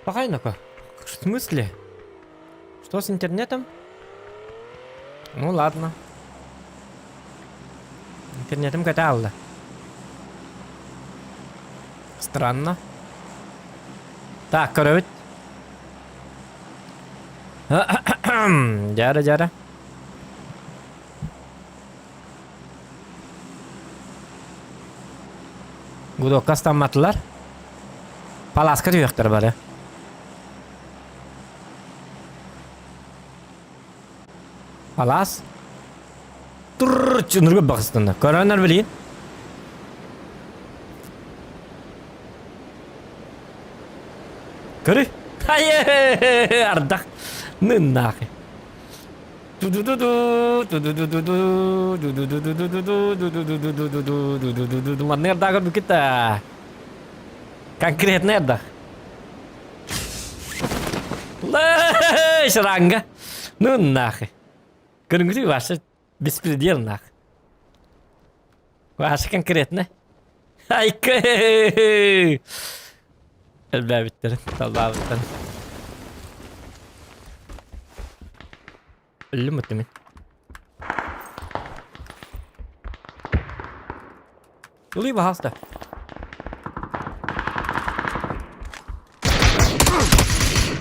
Пахай ну-ка. В смысле? Что с интернетом? Ну ладно. Интернетим каталла. Странно. Так, көрөбүт. Дьара, дьара. Гудокка астамматылар. Паласка түһүөхтэр бары. Палас. Турр чунурга бахыстынна. Көрөнөр билин. Көрү. Айы, ардах. Ныннахы. Манна эрдааҕар бүкүт конкретно эрдах. Шранга. Ну нахуй. Көрүҥүтүй вообще беспредел нах. Вообще конкретно. Айкы. Элбээбиттэрин, таллаабыттарын. Өллүм өттүм мин. Ылый баһаалыста.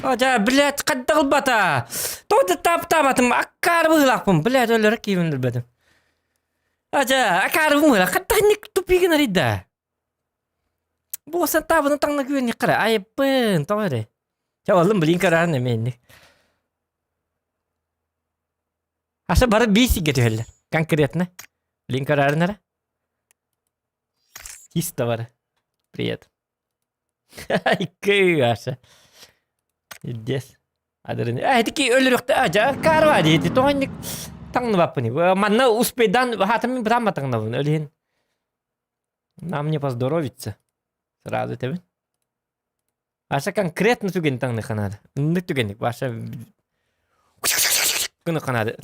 Ажа, блядь, хайдах ылбата? Тоҕо да таптаабатым, аккаары быһыылаахпын, блядь, өлөрө киирэн өлбөтүм. Ажа, акаары быһыылаах, хайдах инник тупигын арыйда? Бу сантаабыны таҥна күөннэххэ айыппын, тоҕо эрэ. Чэ, оллум блин көрөөн эмиэ инник. Аса бары биир сиргэ түһэллэр. Конкретно. Блин көрөөрүн эрэ. Чисто бары. Привет. Икки Аша. Ирдес. Адырын. А, ити өлөрөхтө. А, жа карва дейти. Тоҕо инник таҥныбаппын. Манна успейдан хатым мин бытаан таҥнабын. Өлүһүн. Нам не поздоровится. Сразу этэбин. Аша конкретно түгэн таҥныха наада. Ыннык түгэнник. Ваша гыныха наада.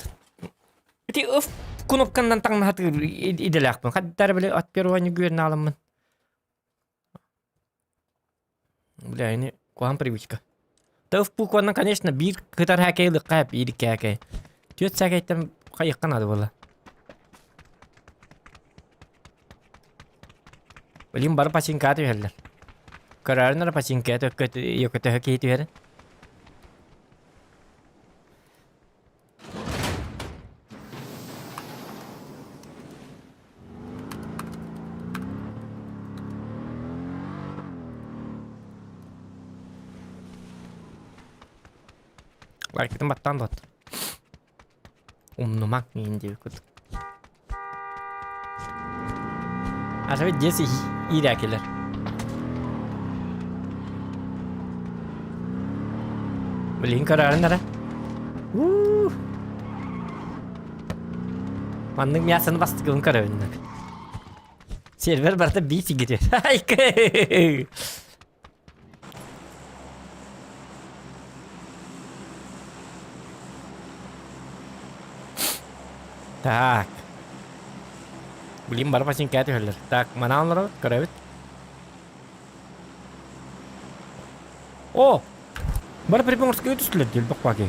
Ити ыф кнопканнан таҥнаһатыыр идэлээхпин. Хаддар били от первого не күөрнэ аламмын. Бля, ини куһаҕан привычка. Тыф букванан, конечно, биир кытар хакей лыкка биир кээкэй. Түөт сээкэйтэн хайыхха наада буолла. Блин, бары пачинкаҕа түһэллэр. Көрөөрүн эрэ пачинкаҕа төккө төһө киһи түһэрин. Лайкытын баттаан дуот. Умнумаҥ миин диэбит курдук. Аша дьиэс иирээкилэр. Билигин көрөөрүн эрэ. Уу. Маннык мясоны бастыкыбын көрөбүн. Сервер барыта биир сигити. Айкы. Так. Блин, бары пачинкаа түһэллэр. Так, манаан олоробут, көрөбүт. О! Бары припоморская түстүлэр диэл бакпаки.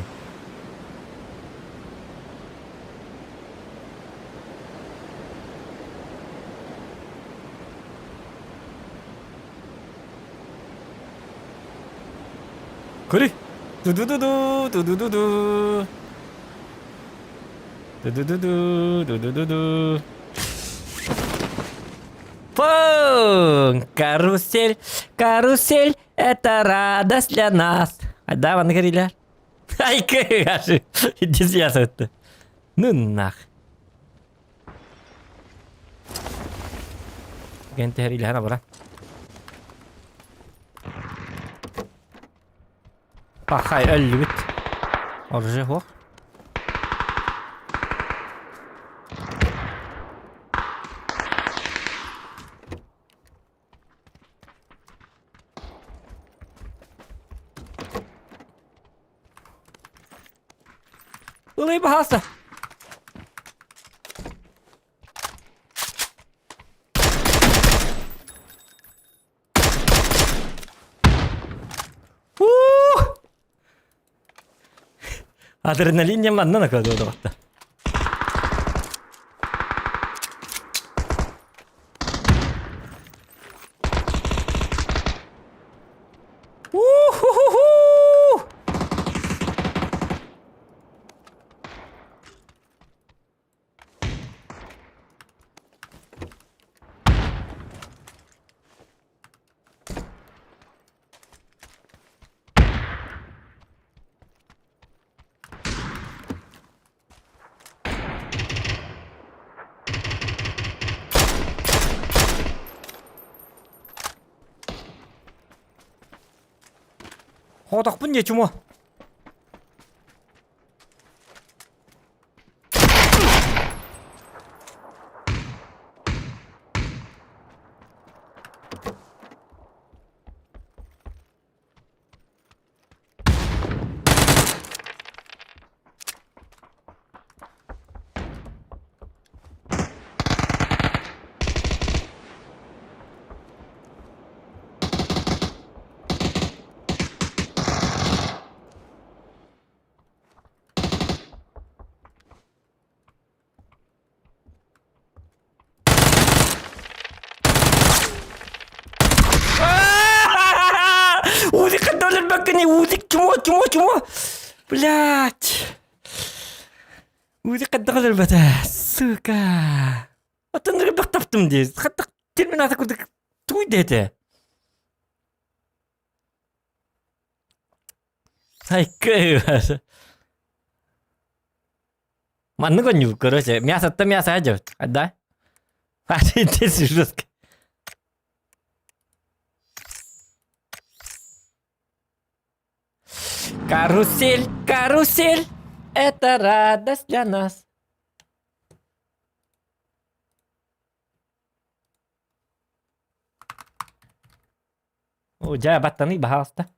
Көрүй! Ду-ду-ду-ду, ду-ду-ду-ду. Ду-ду-ду-ду, ду-ду-ду-ду. Фу! Карусель, карусель, это радость для нас. Да, вон говорили. Ай, каши. Иди связывать-то. Ну нах. Гентер илэһэн абыра. Пахай өллүбүт. Оружие суох. Ылый баһаалыста. Адреналин диэн манна накладывает доҕотто. У-ху-ху-ху! Хотохпун дии чумо. Узик өлөрбөккүнүй, узик чмо, чмо, чмо. Блять. Узик хайдах өлөрбөтө, сука. Оттон өлөрбөх таптым дии. Хаттах терминатор курдук туй диэтэ. Айкы. Маннык оонньуур, короче, мясоттан мясо дьэбит. Да? Жестко. Карусель, карусель, это радость для нас. О, дьэ, баттаный, баһаалыста.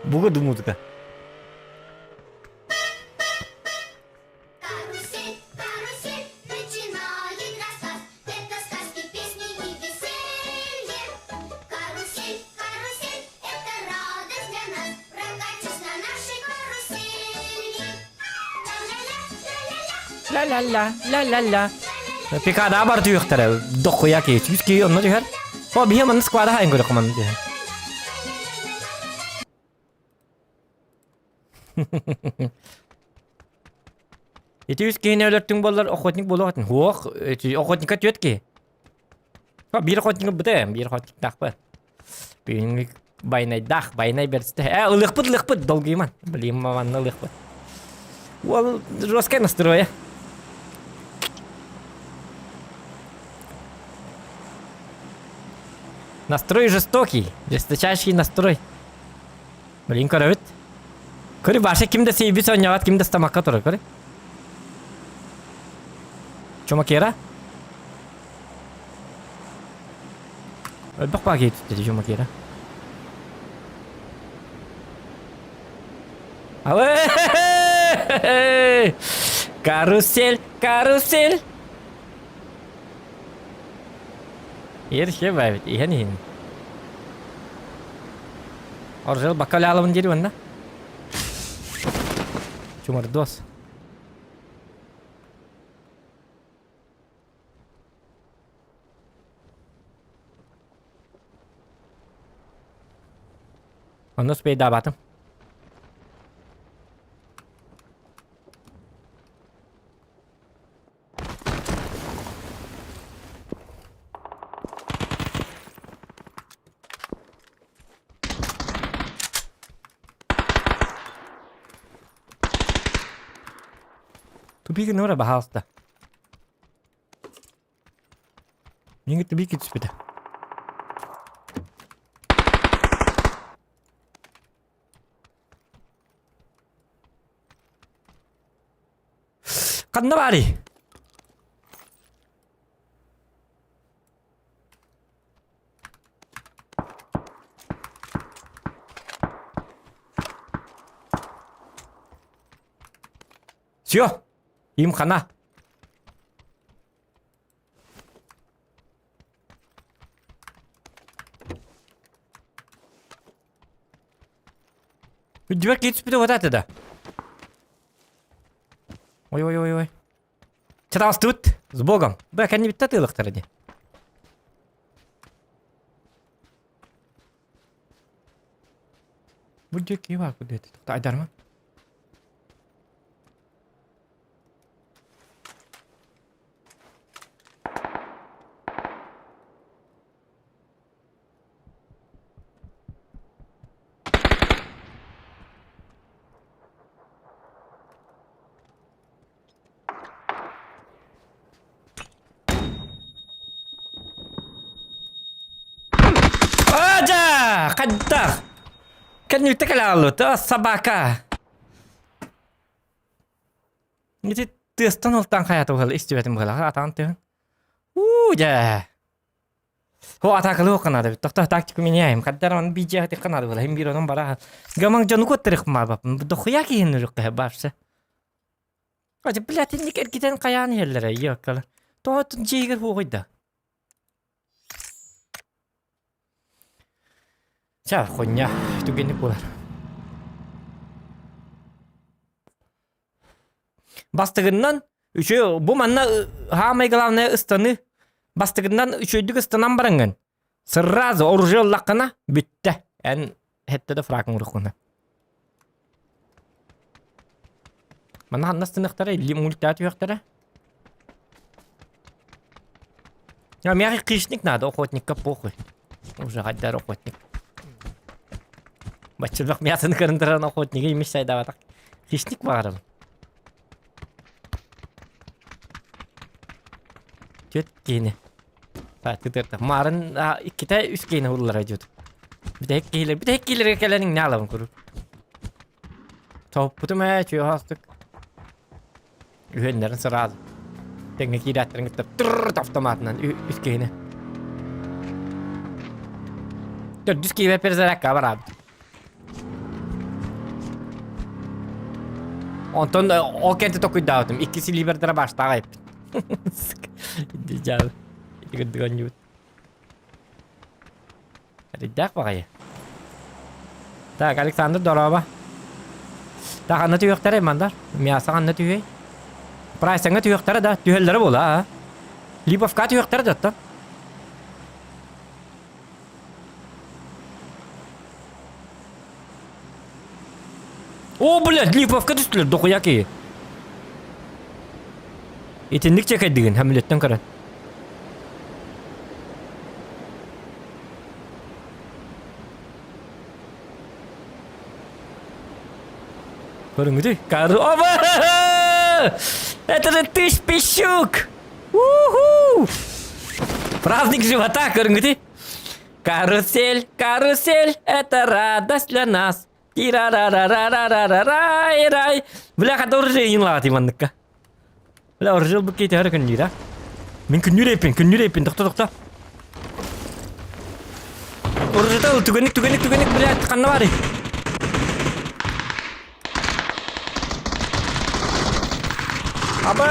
Буга музыка. Карусель, карусель, начинает рассказ. Это сказки, песни и веселье. Карусель, карусель, это радость для нас. Прокатись на нашей карусели. Ля-ля-ля, Ля-ля-ля, ля-ля-ля. Пикада бар түйүөхтэрэ дохуя киһи үс киһи онно түһэр. О, биһи манна сквада хайын көрө команда түһэр. Ити үс киһини өлөртүҥ буоллар охотник буолуох этин. Хуох, охотника түөрт киһи. Биир охотник быта, биир охотниктаахпын. Бүгүҥҥү байнайдаах, байнай бэрсте. Э, ылыахпыт, ылыахпыт, долгуйуман. Блин, манна ылыахпыт. Уол жесткое настроя. Настрой жестокий, жесточайший настрой. Блин, көрөбүт. Көрү баша ким да сейбит сонньоҕот, ким да стамакка турар, көрү. Чумакера? Өлбөх баа киһи түстэ Чумакера. Алэ! Карусель, карусель! Ерше баабит, иһэн иһин. Оржел бакаляловын дири онна. Чумардос. Онно успейдаабатым. Тупик нора баһаалыста. Миҥ тупик түспүтэ. Ханна баарый? Все, им хана. Үрдүбэр киһи түспүтэ вот это да. Ой-ой-ой-ой. Чатаастыбыт. С богом. Бля, кэннибиттэ атыылыктара дии. Бу дьэ киһи баар курдук. Айдарма. Аадьа! Хайдах? Кэнниттэ кэлэ собака! Ити тыастан ылтан хайата быһыла истибэтим быһыла атаан тыһын. Уу дьэ. О атаакалыы канада бит. Тохто тактику меняем. Хаддар он биджи хати канада была. Хим бир онон бара. Гаман дьону куттарых мабапын. Дохуя киһин үрүккэ барса. Ача блядь инник эргитен хайаан иһэллэрэ иоккала. Тоҕо дьиигэр хуоҕуйда. Ча хуйня түгэнник буолар. Бастыгыннан үчү бу манна хаамай главное ыстаны бастыгыннан үчүөйдүк ыстанан бараҥҥын сразу оружие ыллаххына бүттэ эн хэттэ да фракын уруккуна Манна ханна ыстыныахтара илли мультаа түһүөхтэрэ А мягкий хищник надо, охотника похуй. Уже хайдар охотник. Баччылбах мясоны көрүн охотнига имеш сайдабатах. Хищник баарым. Түөт киини. Тыдырда. Марын икките үс киини уллара дьут. Бүтэһик киһилер, бүтэһик киһилерге кэлэниң не алабын куру. Тоһуппутум ээ, чүө Үһүөннэрин сразу. Тэҥҥэ киирээттэрин кытта тыррт автоматынан үс киһини. Төрдүс киһи перезарядка бараабыт. Онтон ол кэнти токуйдаабытым. Икки силибердара баштаах айыппыт. Дьаал. Ити кырдык онньубут. Эрэйдээх баҕайы. Так, Александр, дорообо. Так, анна түһүөхтэрэ мандар. Мясо ханна түһүөй? Прайсаҥҥа түһүөхтэрэ да, түһэллэрэ буолла, а? Липовка түһүөхтэрэ да оттон. О, блядь, Липовка түстүлэр, дохуя киһи. Итинник чекайдыгын, хамилеттен көрөн. Көрүҥүтүй? Корова! Это же ты пищук! Уху! Праздник живота, көрүҥүтүй? Карусель, карусель, это радость для нас. Тира-ра-ра-ра-ра-ра-рай-рай. Бля, хата оружие лаҕатый манныкка. Бля, оружие ылбыт киһи төһө күннүүр, а? Мин күннүүр эппин, күннүүр эппин, тохто, тохто. Оружиета ыл, түгэнник, түгэнник, түгэнник, блядь, ханна баарый? Аба,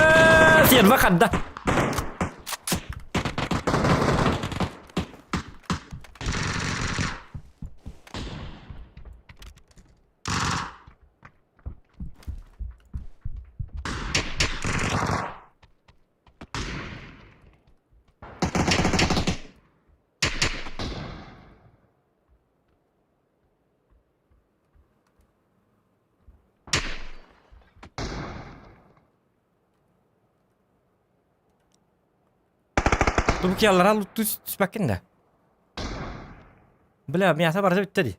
серва хадда. Бу киаллара лутту түспэккин да. Бля, мясо барыта бүттэ дии.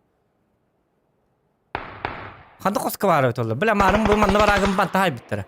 Ханна хоско баар эбит олла. Бля, маарым бу манна бараагым бантаһай бүттэрэ.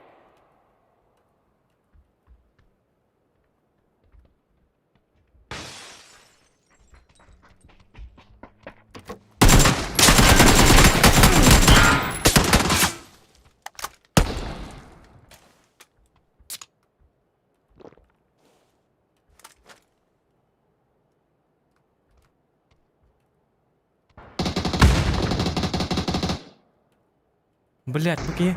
Блядь, бу киһи.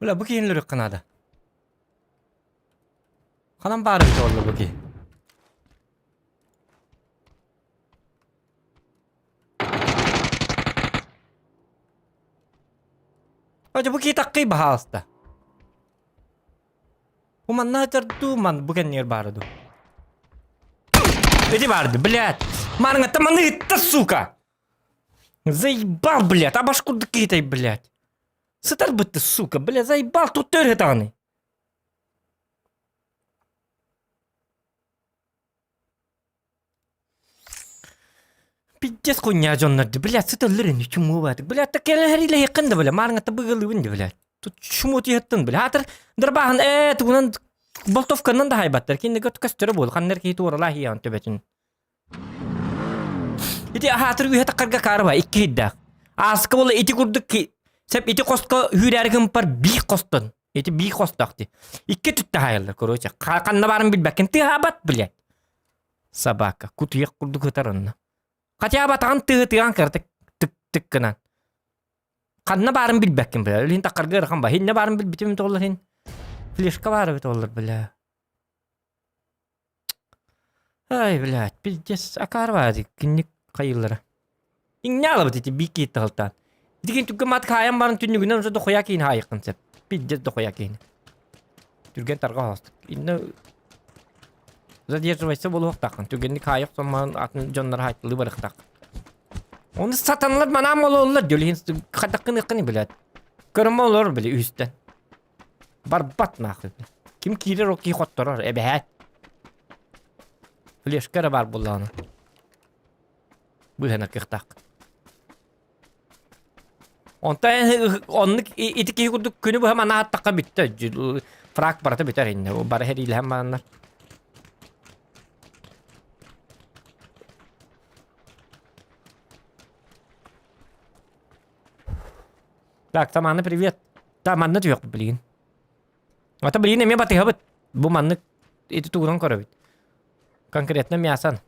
Бля, бу киһини өлөрүөххэ наада. Ханан баар эбит буолла бу киһи? Дьэ бу киһи таккый баһаалыста. Бу манна сытар дуу, ман бу кэннигэр баара дуу? Ити баар дуу, блядь. Марыҥатта маны ыытта, сука! Заебал, блядь, абаш курдук киһитэй, блядь. Сытар бытты, сука, блядь, заебал, тут төрү Пиздец хуйня дьоннор дии, блядь, сыталлар ини чумуубаатык. Блядь, так кэлэһэриилэһиэххин да, бля, маарыҥатта быгылыыбын дии, блядь. Тут чумуу тиһэттин, бля. Аатыр дырбааһын ээ тугунан болтовканан да хайбаттар. Кинини көстөрө буол. Ханнар киһи туоралаа иһиэҕин төбөтүн. Ити аһаатыр үһэ таххарга каарба икки хиддаах. Ааска буола ити курдук ки сеп ити хоско хүүрээри гымпар биир хостон. Ити биир хостоох дии. Икки түттэ хаайаллар, короче. Ханна баарын билбэккин тыаһаабат, блядь. Собака кутуйах курдук ытар онно. Хотя батаҕын тыһытыган кыратык тык тык гынан. Ханна баарын билбэккин бля. Илин таккарга ырахан ба. Хинне баарын билбитим толлар хин. Флешка баар эбит оллар бля. Ай, блядь, пиздец, акаарбаа кинник хайыыллара. Иҥнэ ити биир киһи тахалтаан. Итигин түгэн мат хаайан баран түннүгүнэн уже дохуя киин хаайыккын сеп. Пиздец дохуя киин. Түргэн тарга хоостук. Инне задерживайся буолуохтааххын. Түгэнник хаайык сонмаан атын дьоннор хаайтылыы барыахтаах. Оны сатанлар манаам ололлар дьөлүһүн хадаккын ыккын блядь. Көрөмө олор били үстэн. Барбат нахуй. Ким киирэр ол киһи хотторор эбэһээт. Флешка эрэ баар буоллаҕына. Быыһанар кыахтаах. Онтон оннук ити киһи курдук күнү быһа манааттахха бүттэ. Фрак барыта бүтэр инне. Бары хэриилэһэн бараннар. Так, Тамана, привет. Та, манна түһүөхпүт билигин. Ата билигин эмиэ батыһабыт. Бу маннык ити тугунан көрөбүт. Конкретно мясан.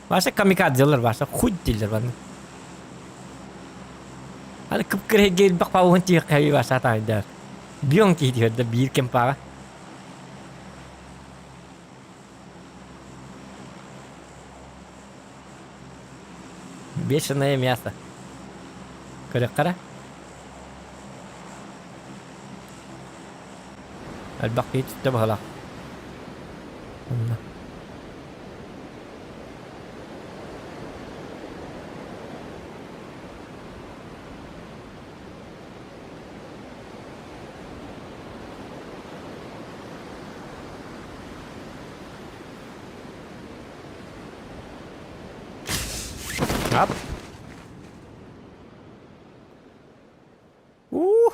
Ваша камикадзелар ваша хуй дииллэр маннык. Аны кып-кыра элбэх пауһун тиэххэ ваша таайдар. Бион киһи түһэрдэ биир кемпаҕа. Бешеное мясо. Көрүөххэ Элбэх киһи түстэ быһалаах. Онно. Ап. Уу.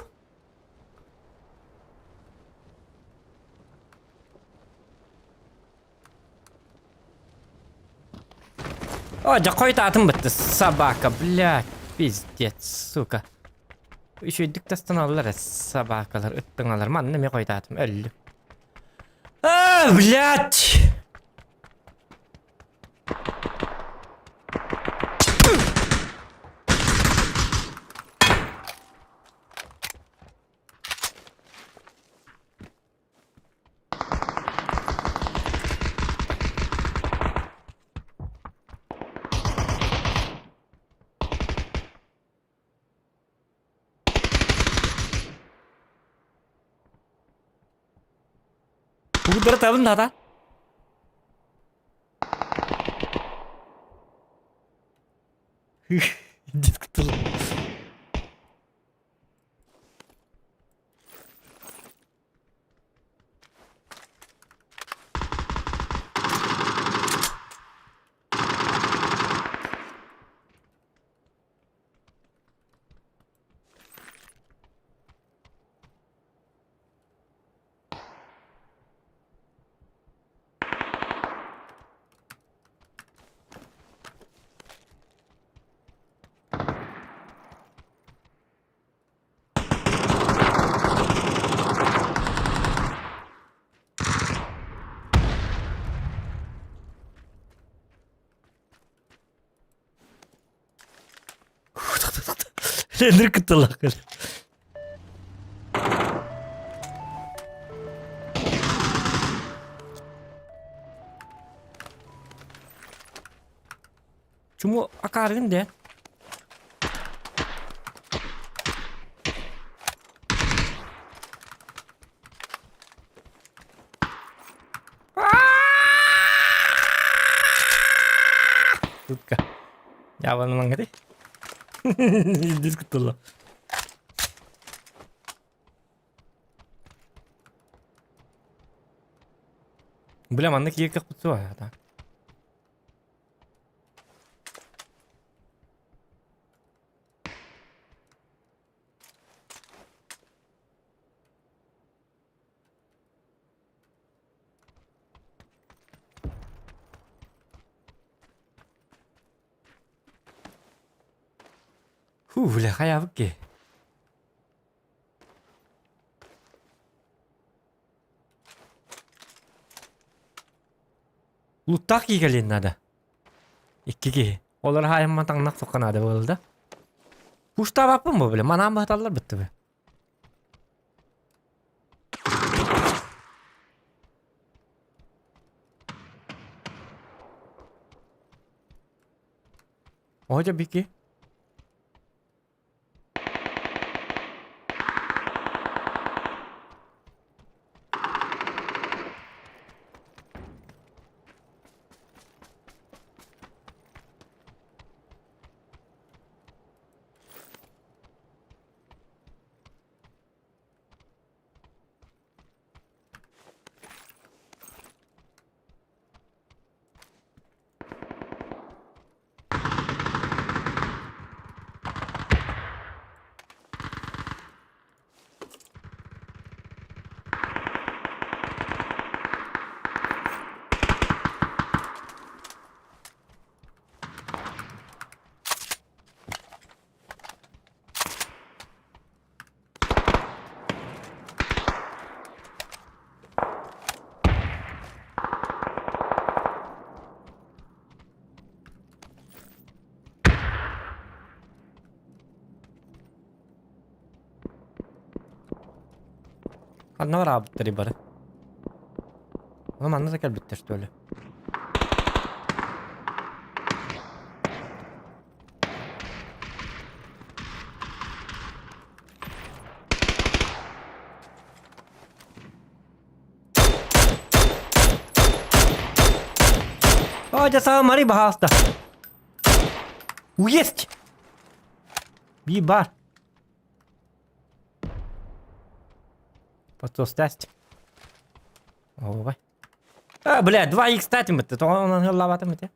О, дьэ хойутаатым бытты, собака, блядь, пиздец, сука. Үчүгэйдик тастаналлар собакалар, ыттыҥалар. Манна эмиэ хойутаатым, өллүм. А, блядь! Бугдара табын да Диск тыл. Ленер кытталах кэл. Чуму акаарыгын де. Тутка. Яванынан Дискутулла. Бля, маннык кииркэх кутсуа так. Фу, бля, хайаабыт киһи. Луттаах киһи кэлиэн наада. Икки киһи. Олор хаайымман таҥнах сукка наада буолла да. Пуштаабаппын бу, бля, манаан баһыталлар бытты бу. Оһо бики. Ханна бараабыттарый бары? Ону манна да кэлбиттэр что ли? О, дьэ саамарый баһаалыста. Уесть! Би бар. Подсостасть. Ой. А, бля, 2х кстати, тоҕо онон ыллаабатым ити.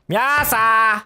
Мясо!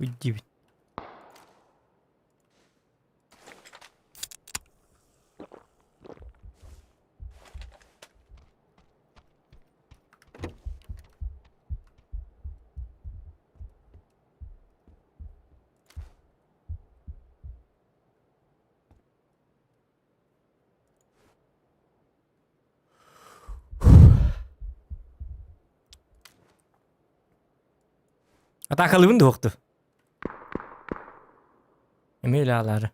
Уйди. Атаакалыыбын дуохту. Эмиэ үлэ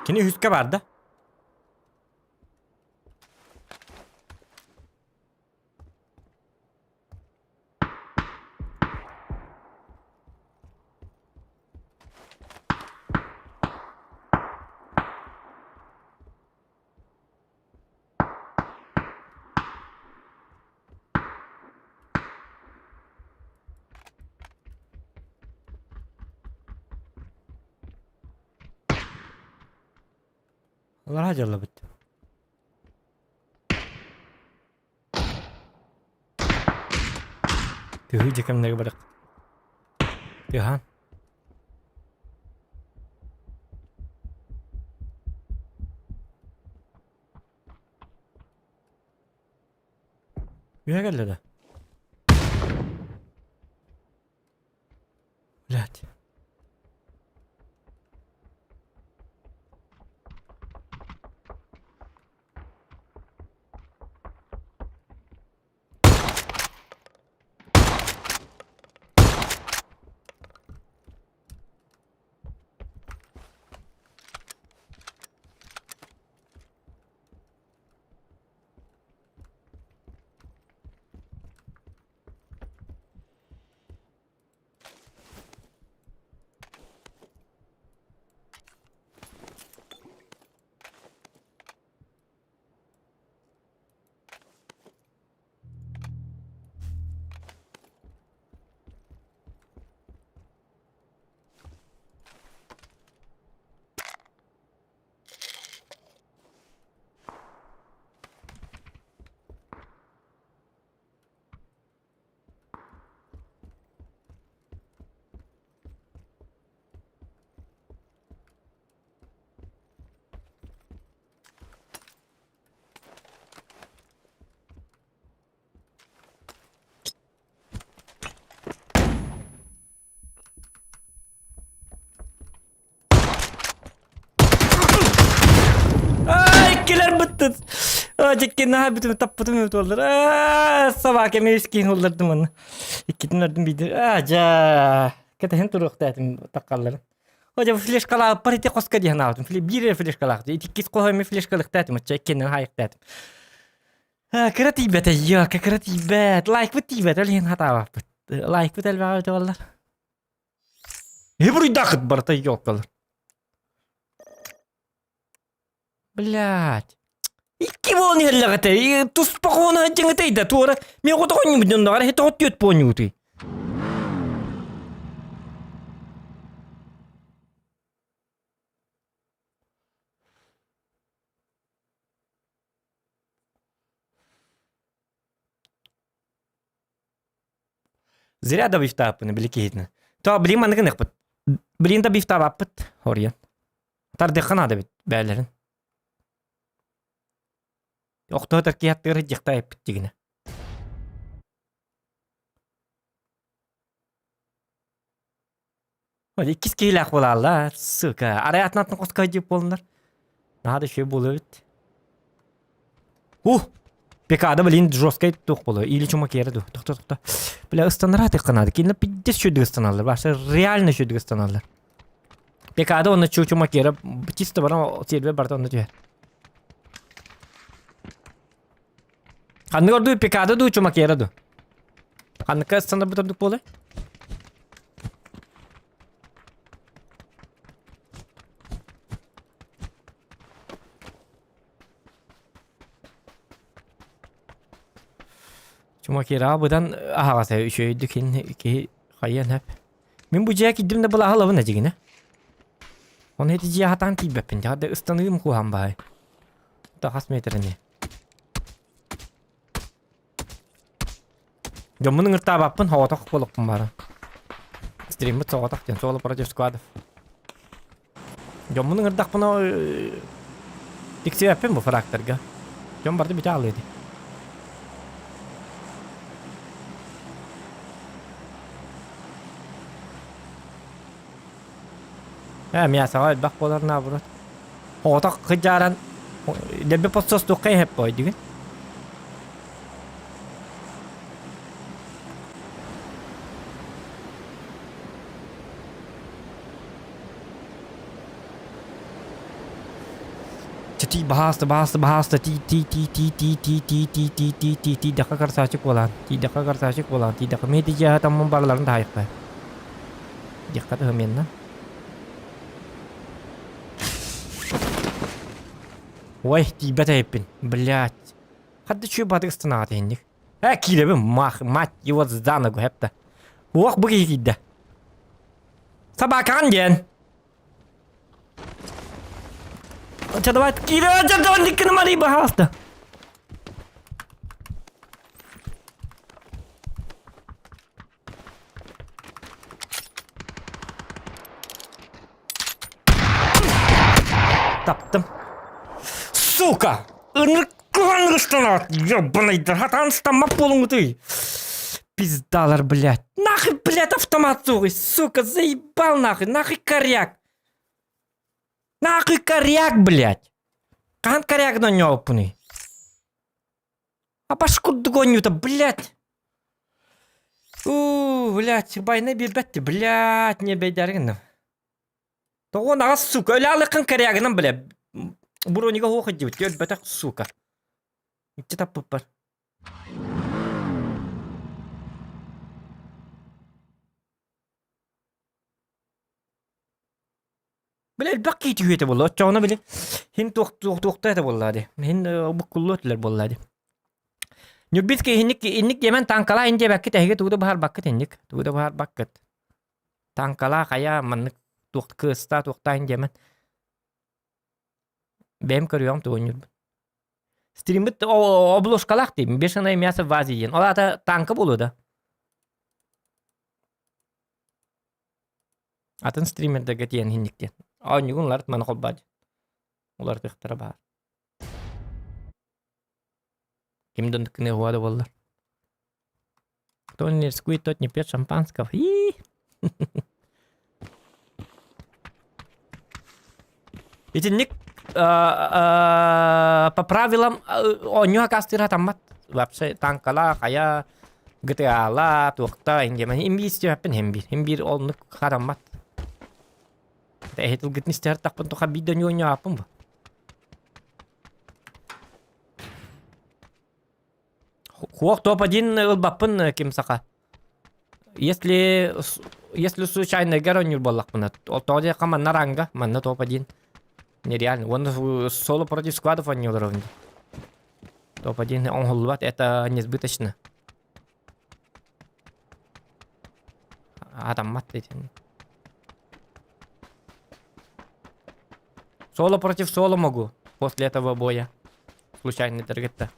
Кини үһүскэ баар да? Аллараа дьаллабыт. Тыһыы дьэкэмнэри барык. Тыаһаан. Үһэ кэллэ да? Блядь. Иккилэр быттыт. Дьикки наһаа бүтүм таппытым эбит буоллар. Собака мискин уллардым оны. Иккитин өрдүм биирдир. Аа жа. Кэтэһин туруохтаатым таккалларын. О, флешкалаах ити хоско диэн аабытым. Биир эрэ флешкалаах. Иккис хоһо эми флешкалыктаатым. Оччо иккинэн хаайыктаатым. Кыра тиийбэтэ, йоо, кыра тиийбэт. Лайкпыт тиийбэт, ол иһин хатаабаппыт. Лайкпыт элбэҕэ эбитэ буоллар. Не буруйдаахыт барыта ёлкалар. Блядь. Икки буолан иһэллэҕитэ. Туспа хоно дьиҥэтэй да туора. Мен хотоҕонньубут дьонноҕар эһи тоҕо түөт буонньуутуй. Зря добивтааппын били киһитин. То билин манныгын ыкпыт. Билин добивтаабаппыт хоруйан. Тардыахха наада эбит бээлэрин. Охтоотор киһи аттыгар дьахта эппит дигинэ. Иккис киһилээх буолааллар, сука. Арай атын атын хоско дип буоллунар. Наһаа да үчүгэй буолуо эбит. Ух! Пекада, блин, жесткай туох буолуо. Или чумакера ду. Тохто, тохто. Бля, ыстанара тыкканады. Кинилер пиздец үчүгэй ыстаналлар. Баша реально үчүгэй ыстаналлар. Пекада онно чумакера чисто баран сервер барда онно түһэр. Ханнык ордуу Пикада дуу, Чумакера дуу? Ханныкка ыстанарбыт ордук буолуой? Чумакираҕа быдан аһаҕас ээ үчүгэйдик киһи хайыан сөп. Мин бу дьиэ киирдим да былааһы ылабын эдьигинэ. Оны ити дьиэ хатаан тиийбэппин. Дьаҕар да ыстаныым куһаан баай. Да хас метрини. Дьоммун ыҥыртаабаппын, соҕотох буолуохпун баара. Стриммит соҕотох диэн, соло против складов. Дьоммун ыҥырдахпына тиксибэппин бу фрактарга. Дьон барыта бүтэ аалыа дии. Ээ, мясоҕа элбэх буолар наоборот. Оҕотох кыдьааран дэлби подсостуохха иһэп дигин. Тии баһааста баһааста баһааста тии тии тии тии тии тии тии тии тии тии тии тиийдэххэ красавчик буолаан тиийдэххэ красавчик буолаан тиийдэххэ мин ити дьиэҕэ таммын барыларын таһайыахпа диэххэ тыһымиэнна Ой, тиийбэт эбиппин. Блядь. Хадды чүө батык ыстанаҕа иһинник. Э, киирэбин, мах, мать его за ногу, хэпта. Уох, бу киһи киирдэ. Собакаҕын диэн. Ча давай киирэ, ча давай диккини мари баһаалта. Таптым. Сука! Ынырык кыстанат! Ебаный, хатан стаммап буолуҥутуй! Пиздалар, блядь! Нахуй, блядь, автомат сугый, сука, заебал нахуй, нахуй коряк! Нахуй коряк, блядь! Хаһан корягын оонньообуппунуй? Апаш курдук оонньуута, блядь! Уу, блядь, байна биэрбэт блядь, не бэйдээри гынным. Тоҕо наҕас, сука, өлө алыккын корягынан, бля, бронига суох илдьибит, өлбөтөх, сука. Иччи таппыппар. Били элбэх киһи түһүө этэ буолла. Оччоҕуна били хин туох туох туохта этэ буолла дии. Хин буккуллуо этилэр буолла дии. Ньурбинский инник инник диэмэн таҥкалаа ин диэбэккит эһиги тугу да быһаарбаккыт инник тугу да быһаарбаккыт. Таҥкалаа хайа маннык туох кыыстаа туохтаа ин диэмэн. Бэйэм көрүөҕүм тугу Ньурбун. Стриммит обложкалаах диим. Бешеное мясо в вазе диэн. Ол аата таҥка буолуо да. Атын стримердэргэ тиийэн иһинник диэн. Оонньуугун уларыт маны холбоо диэн. Уларытыахтара баар. Ким да оннук гыныа да буоллар. Кто не рискует, тот не пьет шампанского. И Итинник по правилам оонньуу акаастыыр хатаммат. Вообще танкала, хайа, GTA-ла, туохта, индиэмэн им биир истиэхпин иһин биир. Им биир оннук хараммат. Эһи тылгытын истэһэр тахпын туха биир да оонньооппун бу. Хуох топ-1 ылбаппын ким саха. Если если случайно оонньуур буоллахпына, тоҕо диэххэ манна ранга, манна топ-1. Нереально. Уонна соло против складов оонньуулар Топ-1 оҥоһуллубат, это несбыточно. Атаммат итин. Соло против соло могу после этого боя. Случайно таргетта.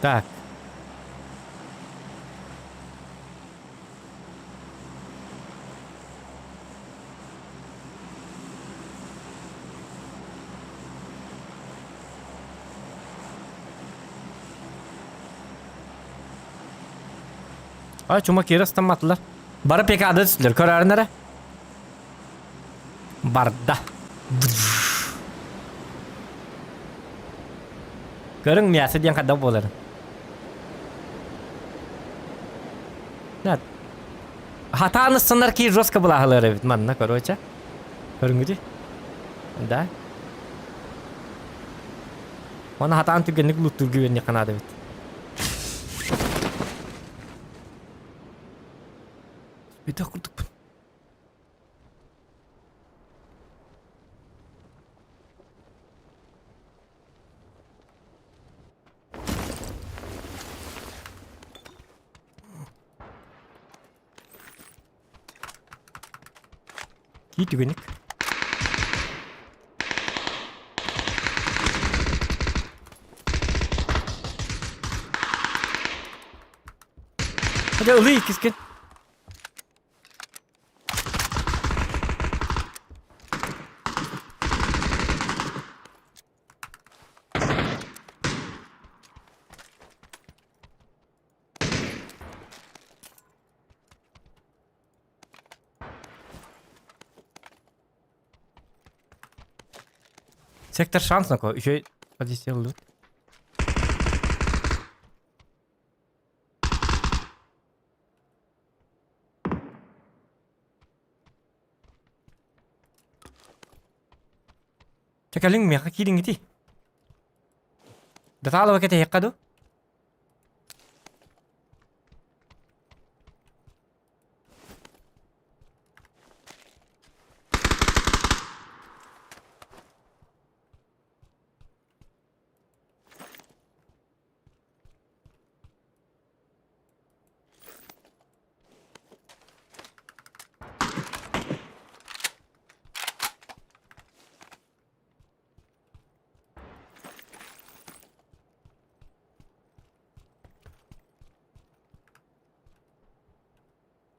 Так. Ай, чума киирэ ыстамматылар. Бары пекада түстүлэр, көрөөрүн эрэ. Барда. Көрүҥ мясо диэн хайдах буоларын. Хатаан ыстанар киир жестко былааһылар эбит манна, короче. Көрүҥүтүй? Да. Оны хатаан түргэнник луттуурга үөрэнниэххэ наада эбит. Өйдөөх курдукпун. Кии түгэник. Hadi ылыы иккискин. Сектор шанс нако, еще позиция лут. Чэ кэлиҥ миэхэ киириҥҥитий. Датаалаба кэтэһиэххэ дуу?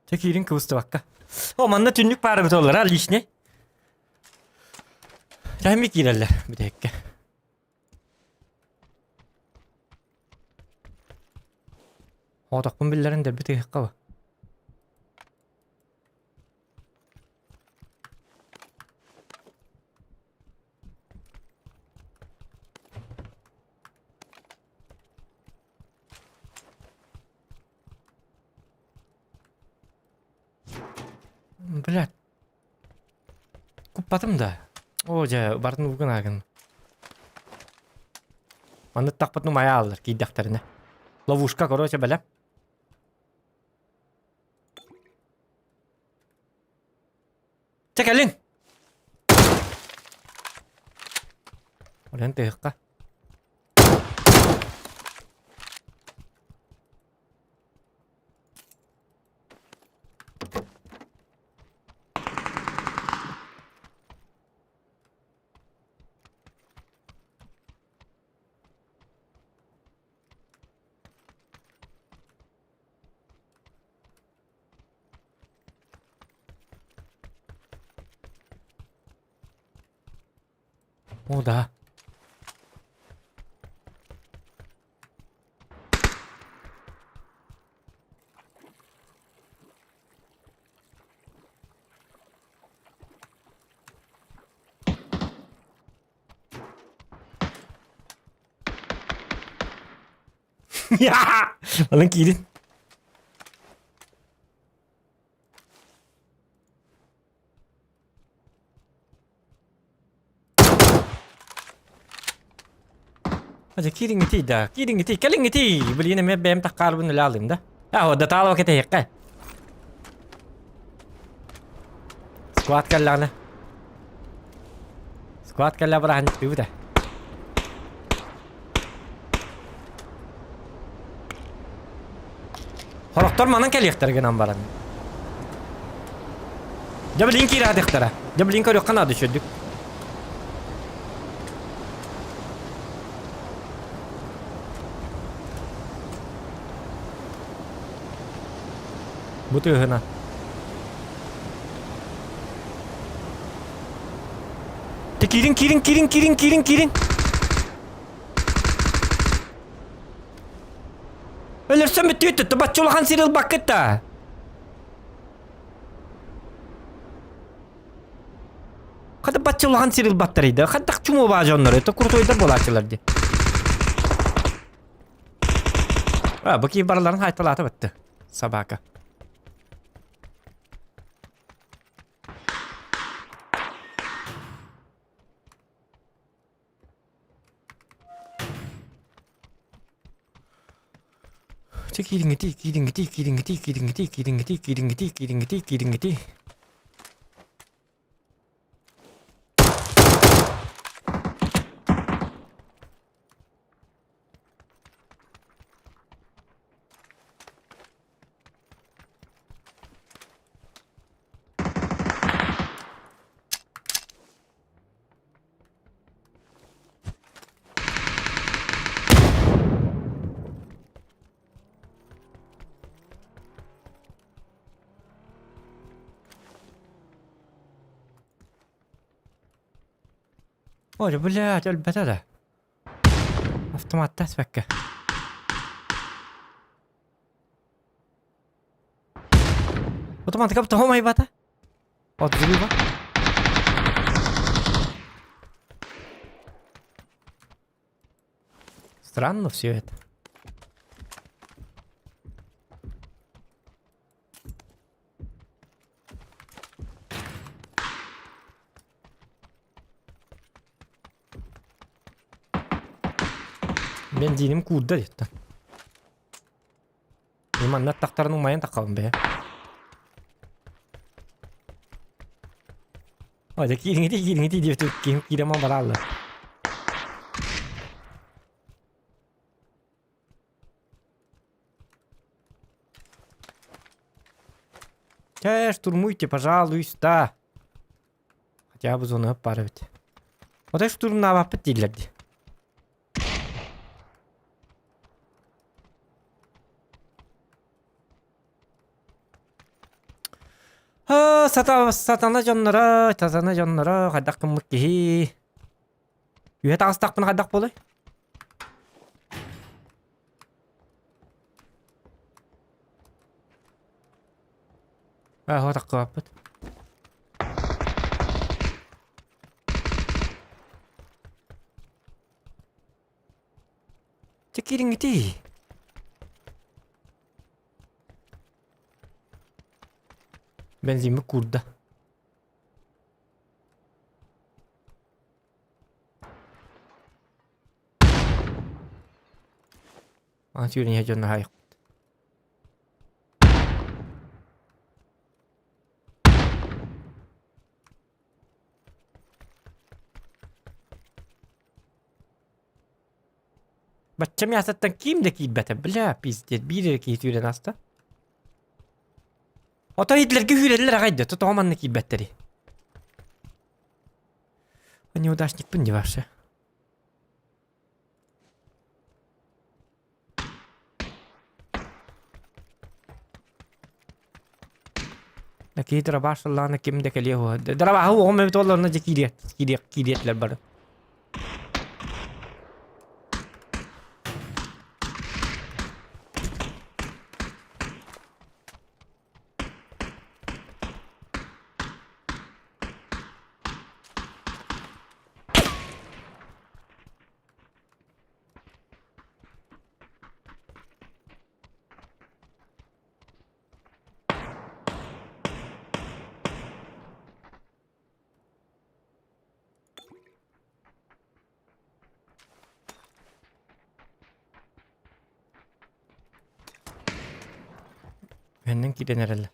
Чэ киирин кыбыстыбакка. О, манна түннүк баар эбит оллара лишний. Тэһэмми киирэллэр бүтэһиккэ. Оотохпун биллэрин дэлби тыһыахха ба. Блядь. Куппатым да. Оо дьэ, бартын угун аагын. Маннык тахпытын умайа ааллар киирдэхтэринэ. Ловушка, короче, бэлэм. Чэ кэлин! Олен тыһыкка. О да. Онон киирин. Дьэ киириҥҥитий да, киириҥҥитий, кэлиҥҥитий! Блин, эмиэ бэйэм таххаарбын үлэ алыым да. А, датаалова кэтэһиэххэ. Сквад кэллэҕинэ. Сквад кэллэ быраһынньыктыыбыт ээ. Сорохтор манан кэлиэхтэрэ гынан баран. Дьэ билин киирээтэхтэрэ. Дьэ билин көрүөххэ наада үчүгдүк. Бу тыаһына. Ты киирин, киирин, киирин, киирин, киирин, киирин. Өлөрсөн бүттүбүт да бачча улахан сир ылбаккыт да. Хата бачча улахан сир ылбаттар да. Хаттах чуму баа дьоннор это крутойдар буолааччылар ди. А, бу киһи барыларын хайталаата бытты. Собака. Чэ киириҥҥитий, киириҥҥитий, киириҥҥитий, киириҥҥитий, киириҥҥитий, киириҥҥитий, киириҥҥитий, киириҥҥитий. Ой, блядь, өлбөтө да. Автоматта эспэккэ. Автоматика тоҕо майбата? Отзыва. Странно все это. Бензиним куурда диэттэн. Манна аттахтарын умайан таххабын бэйэ. О, дьэ киириҥитий, киириҥитий диэбит киһим киирэн барааллар. Чэ, штурмуйте, пожалуйста. Хотя бы зона баар эбит. Отой штурмнаабаппыт дииллэр дии. Сата, сатана дьонноро, сатана дьонноро, хайдах гыммыт киһи. Үһэ таҕыстахпына хайдах буолуой? Аа, таххыбаппыт. Чэ киириҥҥитий. Бензиммит куурда. Аны сүүрэн иһэ дьон наһаа Бачча мясоттан ким да киирбэтэ, бля, пиздец, биир эрэ киһи түүрэн ааста. Отой итлэргэ үүрэллэр аҕай да, тоҕо манна киирбэттэрий? Неудачникпын не вообще. Киһи дробаш ыллаана ким да кэлиэ уһа. Дробаһы уоҕум эбит олорно дьэ киириэт, киириэт, киириэтлэр бары. Үһэннэн киирэн эрэллэр.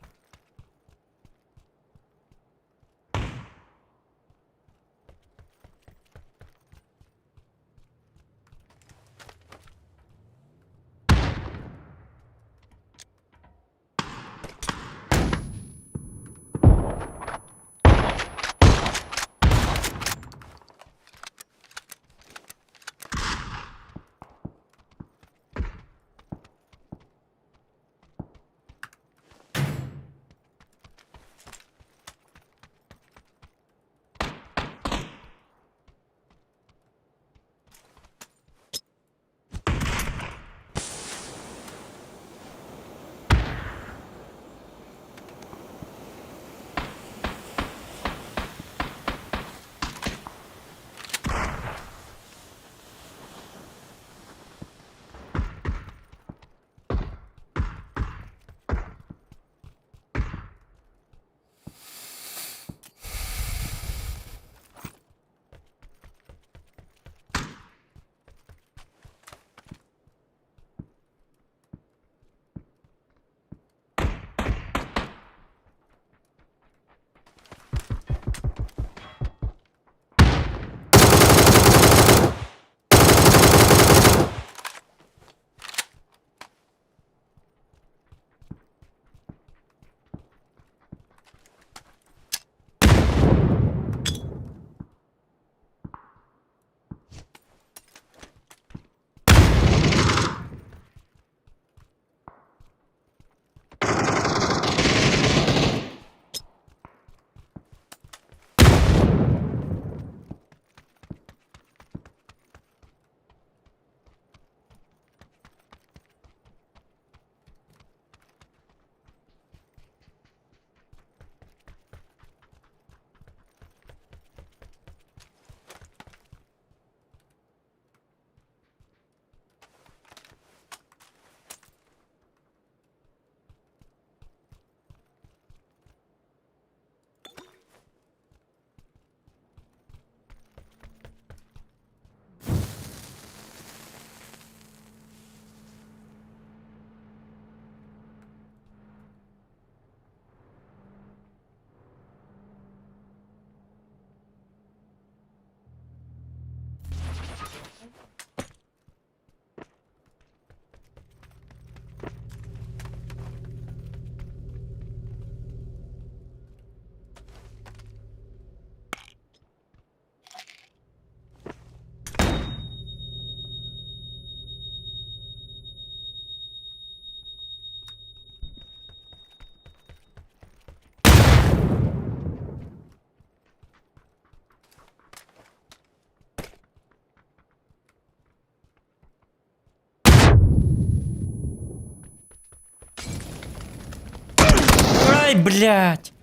Ай, блядь!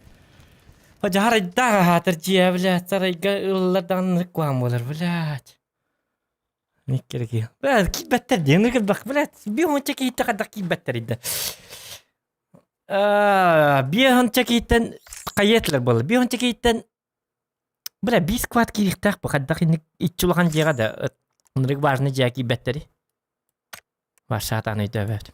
Дьаарайдаах аһаатар дьиэ, блядь, сарайга ыллар даҕаны куһаҕан буолар, блядь. Никкереки. Блядь, киирбэттэр диэн ыргырбах, блядь, биир уонча киһиттэн хайдах киирбэттэр да. Биир уонча киһиттэн хайа этилэр буолла? Биир уонча киһиттэн бля, биир сквад киириэхтээх бу хайдах инник иччи улахан дьиэҕэ да ынырык важный дьиэҕэ киирбэттэри. Варшатан өйдөөбөт.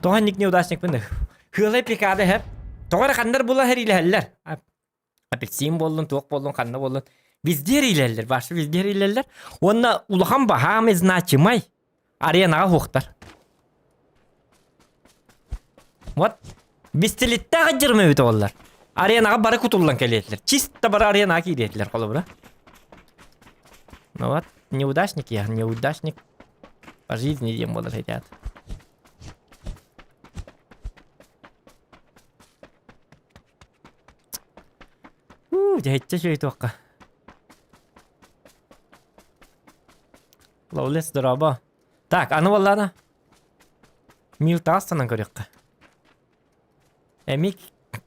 Тоҕо инник неудачникпын Хыалай пикада иһэр. Тоҕо эрэ ханнар була иһэр Апельсин буоллун, туох буоллун, ханна буоллун. Везде иһэллэр, вообще везде иһэллэр. Уонна улахан баһаам значимай аренаҕа уһуктар. Вот бистилиттээх дьырым эбит оллар. Аренаҕа бары кутуллан кэлиэтилэр. Чисто бары аренаҕа киириэтилэр холобура. Ну вот, неудачник я, неудачник по жизни диэн буолар хотят. Уу, дьэһиччэ үчүгэй туохха. Ловлес, дорообо. Так, аны буоллаана. Мил таастанан көрүөххэ. Эмиэ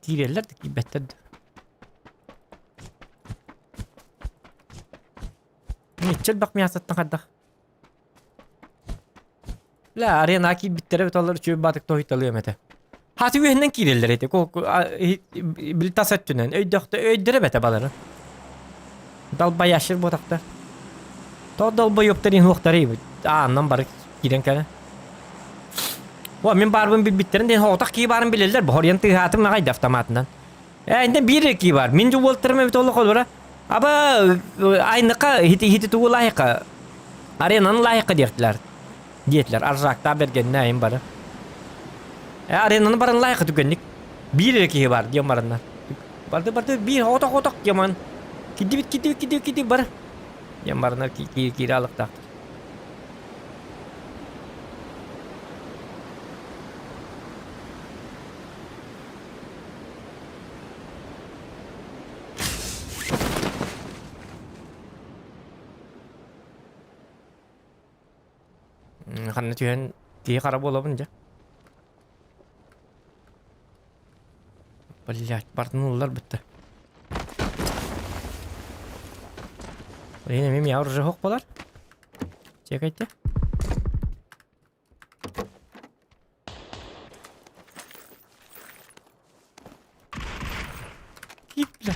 киирэллэр да киирбэттэр да. Иччи элбэх мясоттан хайдах. Бля, арена киирбиттэрэ бит олор үчүгэй баатык тоһуйталыам этэ. Хаты үөһүнэн киирэллэр эти. Били тас өттүнэн өйдөхтө өйдөрө бэтэ балары. Долбоящер буотахтар. То долбоёбтар иһуохтары ааннан бары киирэн кэлэн. О, мин баарбын билбиттэрин диэн хоҕотох кии баарын билэллэр. Бохоруйан тыаһаатым аҕай да автоматынан. Ээ, интен биир кии бар. Мин уолтарым эбит олох олора. Аба айныка хити хити тугу лайыка. Аренаны лайыка диэхтилэр. Диэтилэр. Аржаактаа бергенне айын бары. Э, аренаны барын лайыка түгэнник. Биир эрэ киһи бар диэн бараннар. Барды барды биир отох отох диэн Кидибит кидибит кидибит кидибит бар. Диэн бараннар киире алыктаахтар. Ханна түһэн киһи хара буолабын дьэ. Блять, бартын ыллар бүтті. Блин, эмиэ уже хоқ болар. Чекайте. Кип, бля.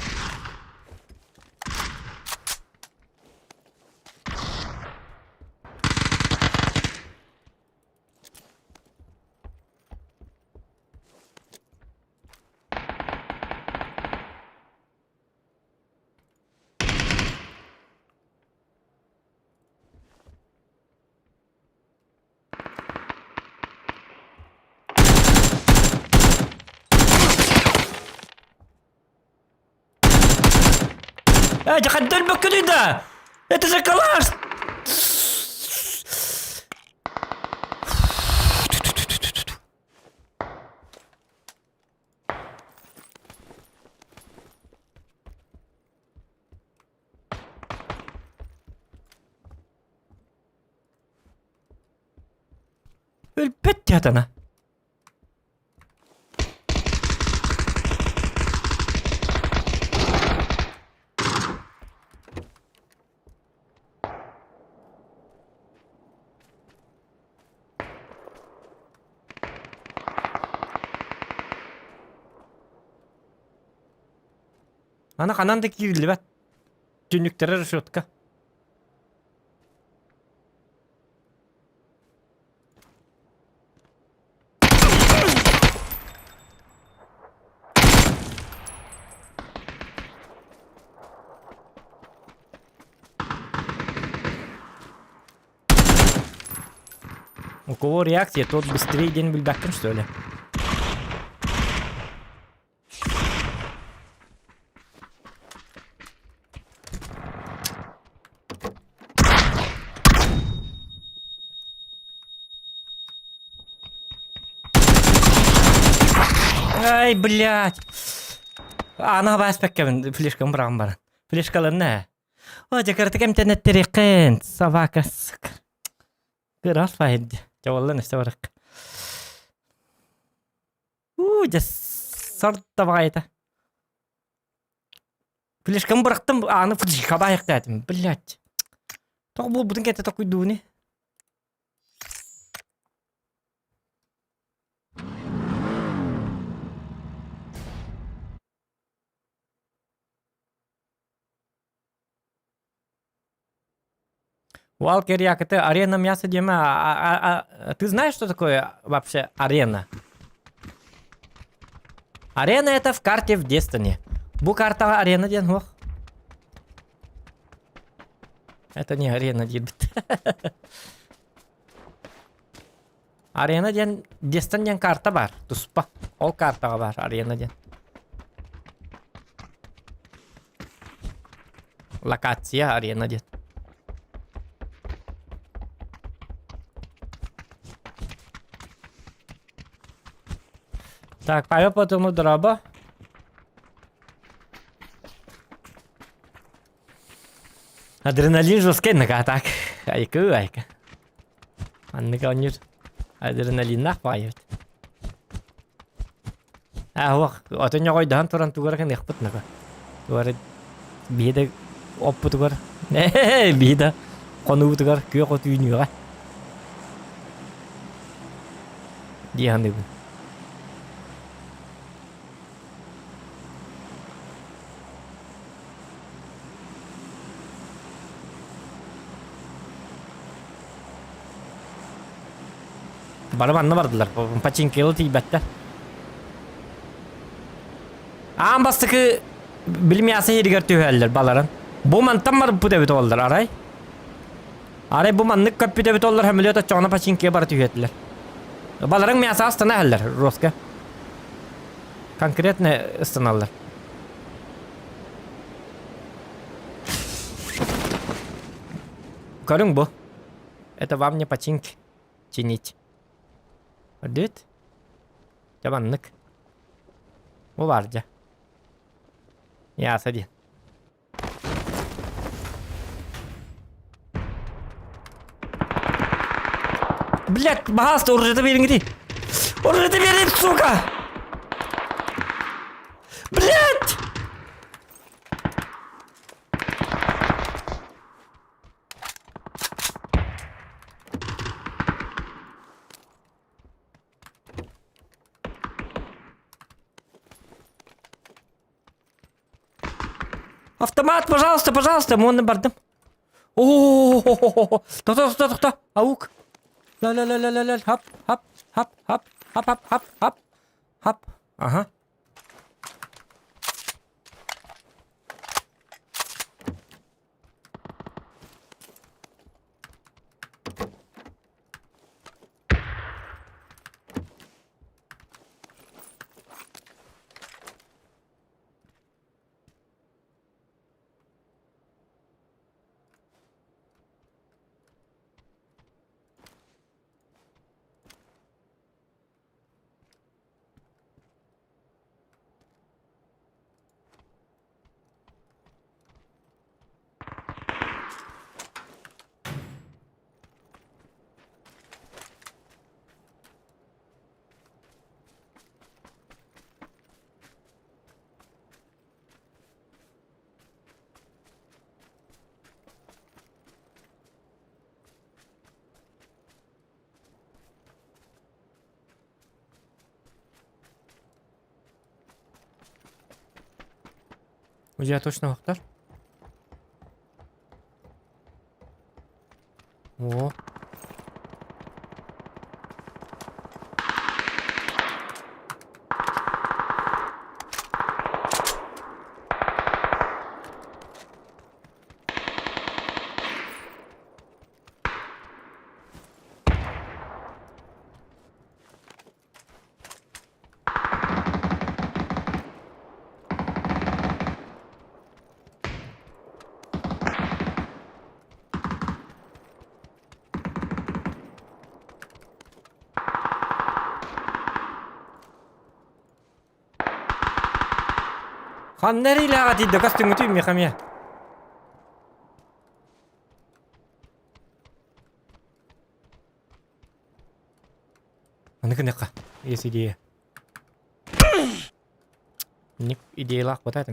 Э, дьахаддар да! Это же калаш! Өлбөт театана. Аны ханан да киириллибэт. Түннүктэрэ решетка. У кого реакция, тот быстрее день билбэккин что ли? Ай, блядь. Ана бааспаккабын флешкам быраҕан баран. Флешкаларына. О, дьэ кыратык эмтэнэттериххин, собака, сука. Кыра файд. Дьэ буолла өссө барык. Уу, дьэ сордо баҕайыта. Флешкам бырахтым, ааны хабаайахтаатым, блядь. Тоҕо буолбутун кэтэ токуйдууни. Уалкер якты арена мясо диэмэ а, ты знаешь, что такое вообще арена? Арена это в карте в Destiny. Бу картаҕа арена диэн суох. Это не арена диирбит. Арена диэн Destiny диэн карта бар, туспа. Ол картаҕа бар арена диэн. Локация арена диэн. Так, Павел Платонов, дорообо. Адреналин жесткий нога так. Айкы, айка. Маннык оонньуур адреналиннаах баҕайы эбит. Аа уох, отон ньоҕойдоһон туран тугу эрэ гыныахпыт нага. Тугу эрэ биһи да оппутугар, биһи да хонуубутугар күөх от үүнүөҕэ дии саныыбын. Бары манна бардылар. Починкилы тиийбэттэр. Аан бастакы били мясо иһигэр түһэллэр баларын. Бу мантан барбыт эбит оллар арай. Арай бу маннык көппүт эбит оллар хөмөлүөт оччоҕуна починкига бара түһүөтүлэр. Баларың мясо астана иһэллэр Роска. Конкретно ыстаналлар. Көрүҥ бу. Это вам не починки чинить. Үрдүт. Дьэ маннык. Бу баар дьэ. Яса диэн. Блядь, баһаалыста оружиета биэриҥ Оружиета биэрин, сука! Блядь! Автомат, пожалуйста, пожалуйста, муонна бардым. О, тохто, тохто, тохто, аук. Ла ла ла ла ла ла, хап, хап, хап, хап, хап, хап, хап, хап, хап. Ага. Дьэ точно охтор. О. Ханна эрилээҕэ тиийдэ көстүҥҥүтүй миэхэ эмиэ. Аны гыныахха. Есть идея. Ник идеялаах хватает.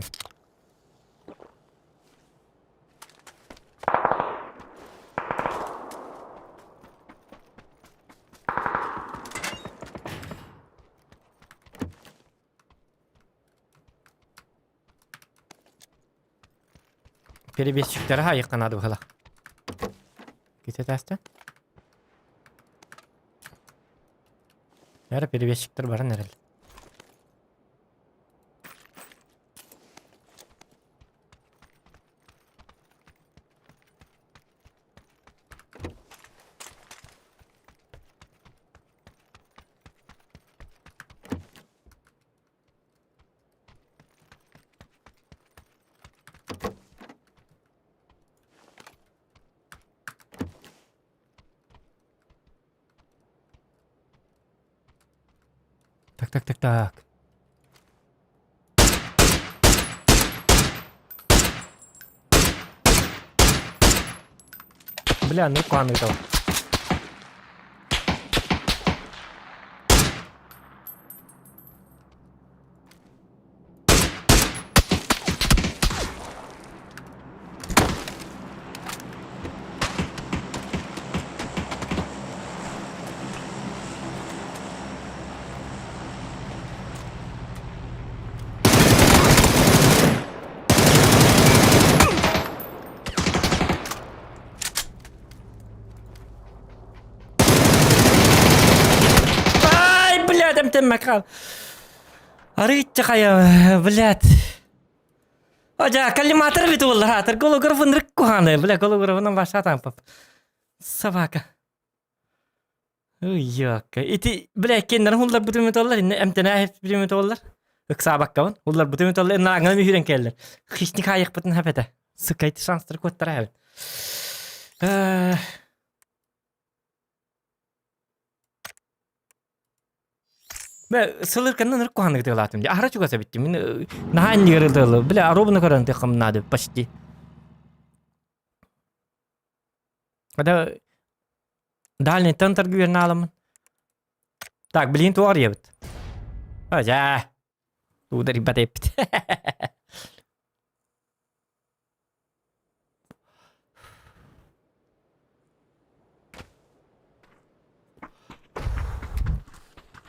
Перебежчиктары хайыхха наада быһыылаах. Кити этээстэ? Эрэ перебежчиктар баран эрэл. Так, так, так, так. Бля, ну куһаҕан Ай, блядь, эмтэммэкал. Арыычча хайа, блядь. Одя, коллиматор бит уоллаатар, голографын рык куханы, бля, голографынан башатан пап. Собака. Уйяка. Ити, бля, кеннер хуллар бутумет оллар, инне эмтенә бутумет оллар. Ыксаабаккабын, хуллар бутумет оллар, инна аңа мүһүрен келлер. Хищник хайыкпытын хапета. Сука, ити шанстар куоттара хабит. Бе сылырканнан ырк куһанык тыалаатым дии. Аһара чугас эбиттим. Мин наһаа иннигэр ылдыылы. Бile аробуна көрөн тыххам наады почти. Когда дальний торгуер наламын. Так, блин, туар ебит. Ажа. Ударить батеппит.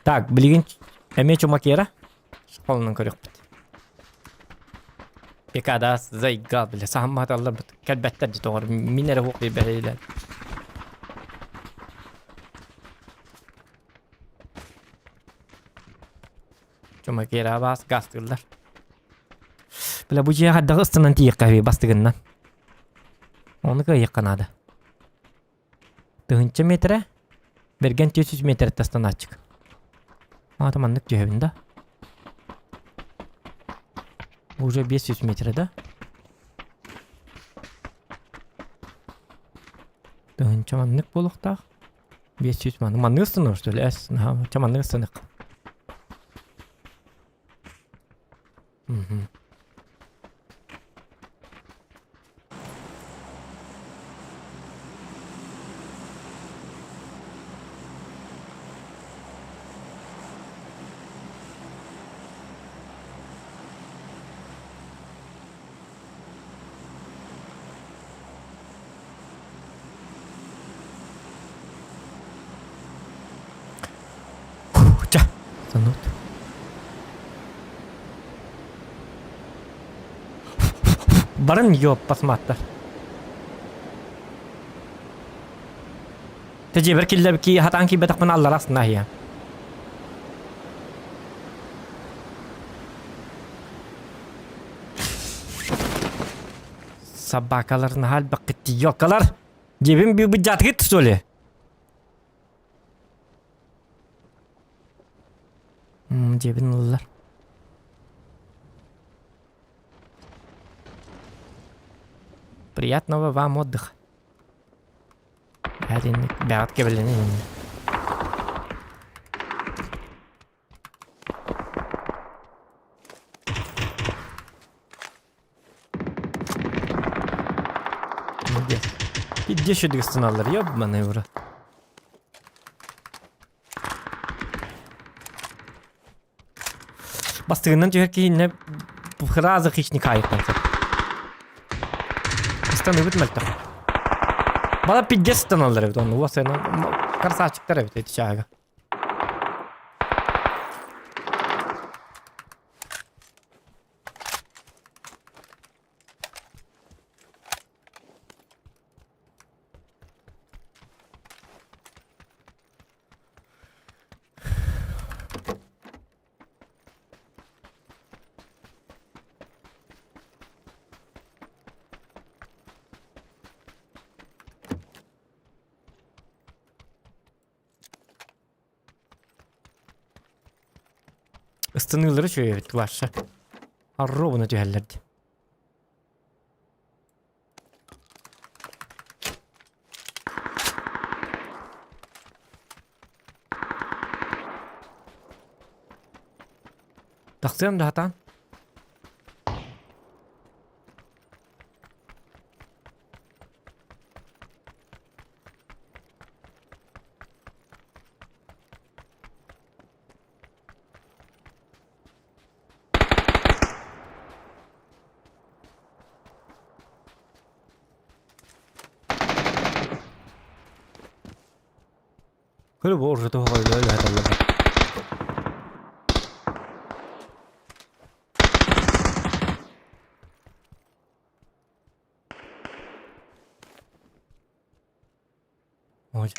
Так, билигин эмиэ чумакера холунан көрүөхпүт. Пекадас зайга бile саһамматаллар кэлбэттэр дии тоҕор мин эрэ уох биэрбэһилэр. Чумакера баас гастыыллар. Бля, бу дьиэ хайдах ыстанан тиийиэххэ бастыгыннан. Ону кыайыахха наада. Тыһыынча метрэ, бэргэн 400 метр тастанааччык. Аата маннык түһэбин да. Уже 500 метрэ да? Тыһыынча маннык буолуохтаах. 500 маннык. Маннык ыстанар, что ли? Эс, наһаа, маннык ыстанык. Мгм. Чэ, санут. Барын ёппасматтар. Тежебер киллэбики хатаан киирбэтэхпин алларас наһыйа. Собакалар наһаа элбэххит ёкалар. Дьиэбин быдьаатыгыт что ли? Дьиэбин ыллар. Приятного вам отдыха. Бэҕэт бэҕэт кэбилэнин. Молодец. Иди сюда, станалар, ёбаный в рот. Бастыгынан түһэр киһиннэ сразу хищник аайыттан сөп. Ыстаныбыт мөлтөх. Бала пиздец ыстаналлар эбит онно уосайынан красавчиктар эбит эти чааһыга. Ыстаныылары үчүгэй эбит вообще. Ровно түһэллэр дии. Тахсыам да сатаан. Көрө бу уже туһуга үлэ Ой.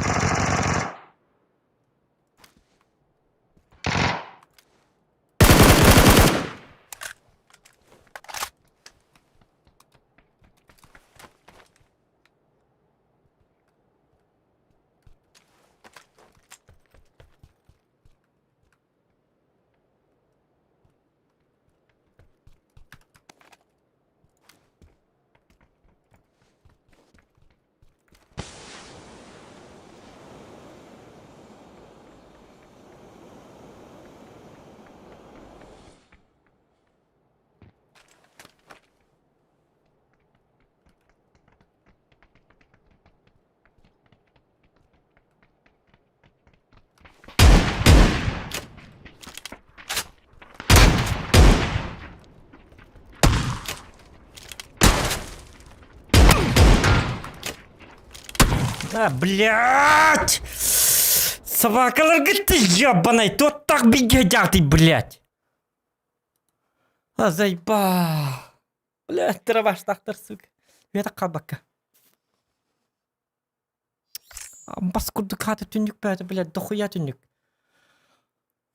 А, блядь! Собакаларгыт ты ебаный, тут так бегать, блядь! А, заебал! Блядь, дробаштахтар, сука. Үйэтэ хаалбакка. Бас курдук хаата түннүк бэйэтэ, блядь, дохуя түннүк.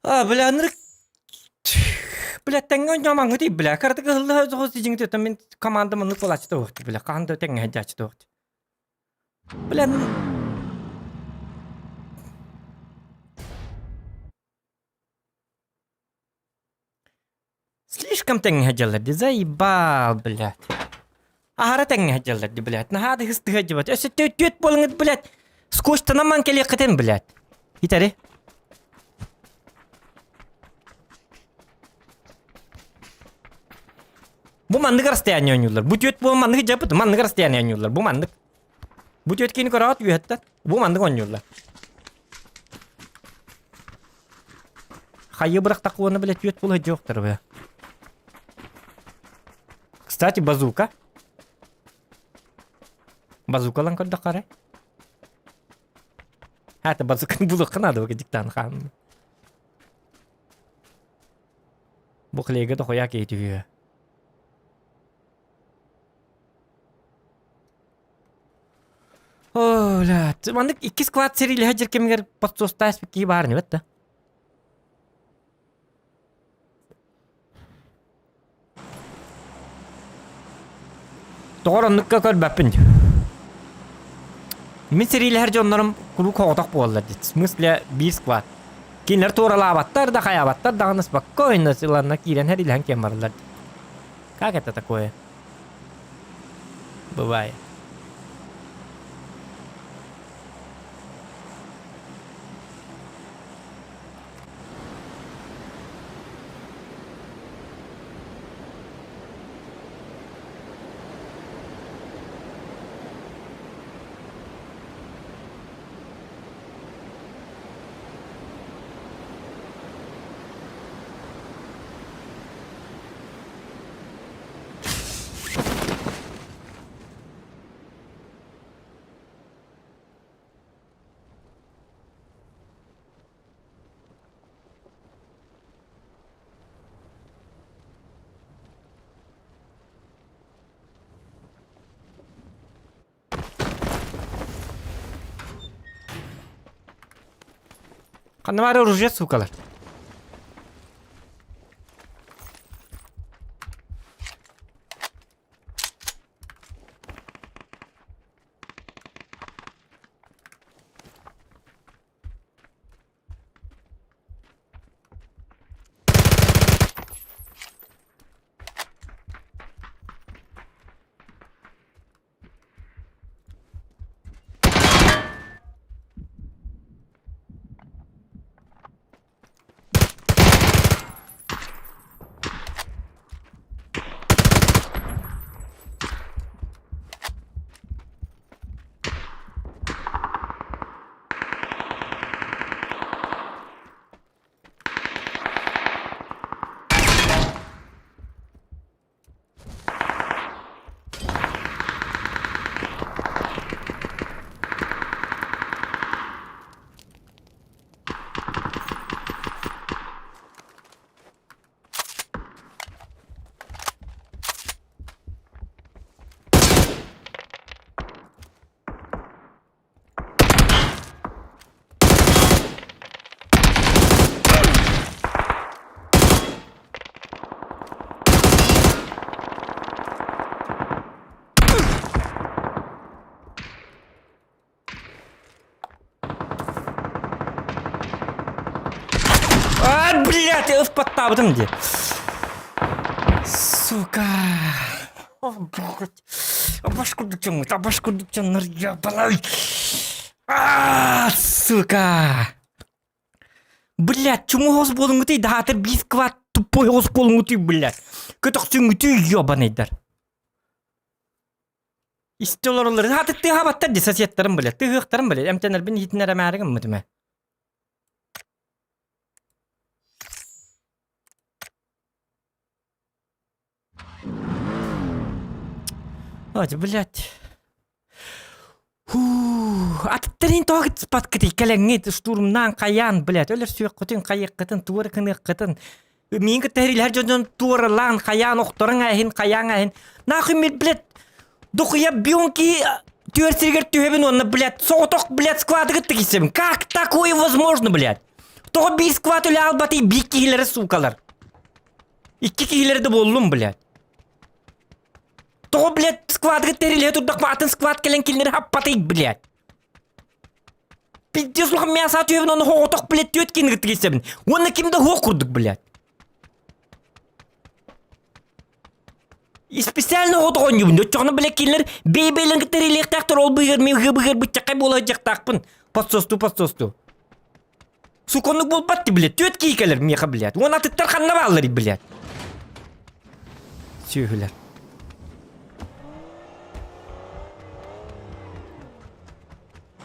А, бля, ынырык бля, тэҥҥэ оонньоомаҥҥытый, бля, кыратык ыһыллыһа соҕус дьиҥитэ мин командам оннук буолааччыта уохту, бля, хаһан да тэҥҥэ сылдьааччыта уохту. Бля, Слишком тэҥҥэ сылдьаллар дии, заебал, блядь. Аһара тэҥҥэ сылдьаллар дии, блядь. Наһаа да ыһыстыһа сылдьыбат. Өссө түөрт буолаҥҥыт, блядь, скотчтанан кэлиэххитин, блядь. Итэри. Бу маннык расстояние оонньууллар. Бу түөрт буолан маннык дьаппыт, маннык расстояние оонньууллар. Бу маннык. Бу түөрт киһини көрөҕүт үөһэттэн. Бу маннык оонньууллар. Хайыы бырахтахха уонна бile түөрт буола сылдьыахтара бля. Кстати, базука. Базукалан көрдөххө эрэ. Это базуканы булуохха наада диктан хаан. Бу клейга дохуя киһи түһүө. Оо, блядь. Маннык иккис склад сэриилэһэ дьир кэмигэр подсуостаах киһи баар ини да. Тоҕор оннукка көрбөппүн. Мин сэриилэһэр дьоннорум куруук соҕотох буолаллар дии. В смысле биир склад. Кинилэр туоралаабаттар да хайаабаттар даҕаны спокойно сыланна киирэн сэриилэһэн киэн бараллар. Как это такое? Бывает. Ханна баар оружие, сукалар? А, блядь, ыспаттаабытым дии. Сука. О, блядь. Абаш курдук дьоҥҥут, абаш курдук дьоннор, ебаный. А, сука. Блядь, чуму хос буолуҥҥутуй, даһаатар биир квад тупой хос буолуҥҥутуй, блядь. Көтөхсүҥҥүтүй, ебаныйдар. Истэ олороллор. Хааты тыаһаабаттар дии соседтарым, блядь. Тыаһыахтарын, блядь. Эмтэнэрбин иһитинэрэмээри гыммытым ээ. Ой, блядь. Фу, атыттарын тоҕо кытыспаткытый кэлэҥҥит штурмнаан хайаан, блядь, өлөрсүөххүтүн, хайыаххытын, туора гыныаххытын. Миин кытта эрилэр дьон туоралаан, хайаан, охторон эһин, хайаан эһин. Нахуй мин, блядь, дохуя бионки түөр сиригэр түһэбин уонна, блядь, соҕотох, блядь, сквады кытта киирсэбин. Как такое возможно, блядь? Тоҕо биир сквад үлэ албатый биир киһилэрэ суукалар. Икки киһилэрэ да буоллум, блядь. Тоҕо, блядь, сквадга тэрилиһэ турдахпа атын сквад кэлэн кинилэри хаппатый, блядь. Пиздец улахан мясо түһэбин ону хоҕотох, блядь, түөт киһини кытта киирсэбин. Уонна ким да суох курдук, блядь. И специально оҕотох оонньуубун. Оччоҕуна, блядь, кинилэр бэйэ-бэйэлэрин кытта тэрилиэхтээхтэр, ол быыһыгар мин ыгы-быгар быччаккай буола сылдьыахтаахпын. Подсосту, подсосту. Сука, оннук буолбат блядь. Түөт киһи кэлэр миэхэ, блядь. Уон атыттар ханна баалларый, блядь? Сүөһүлэр.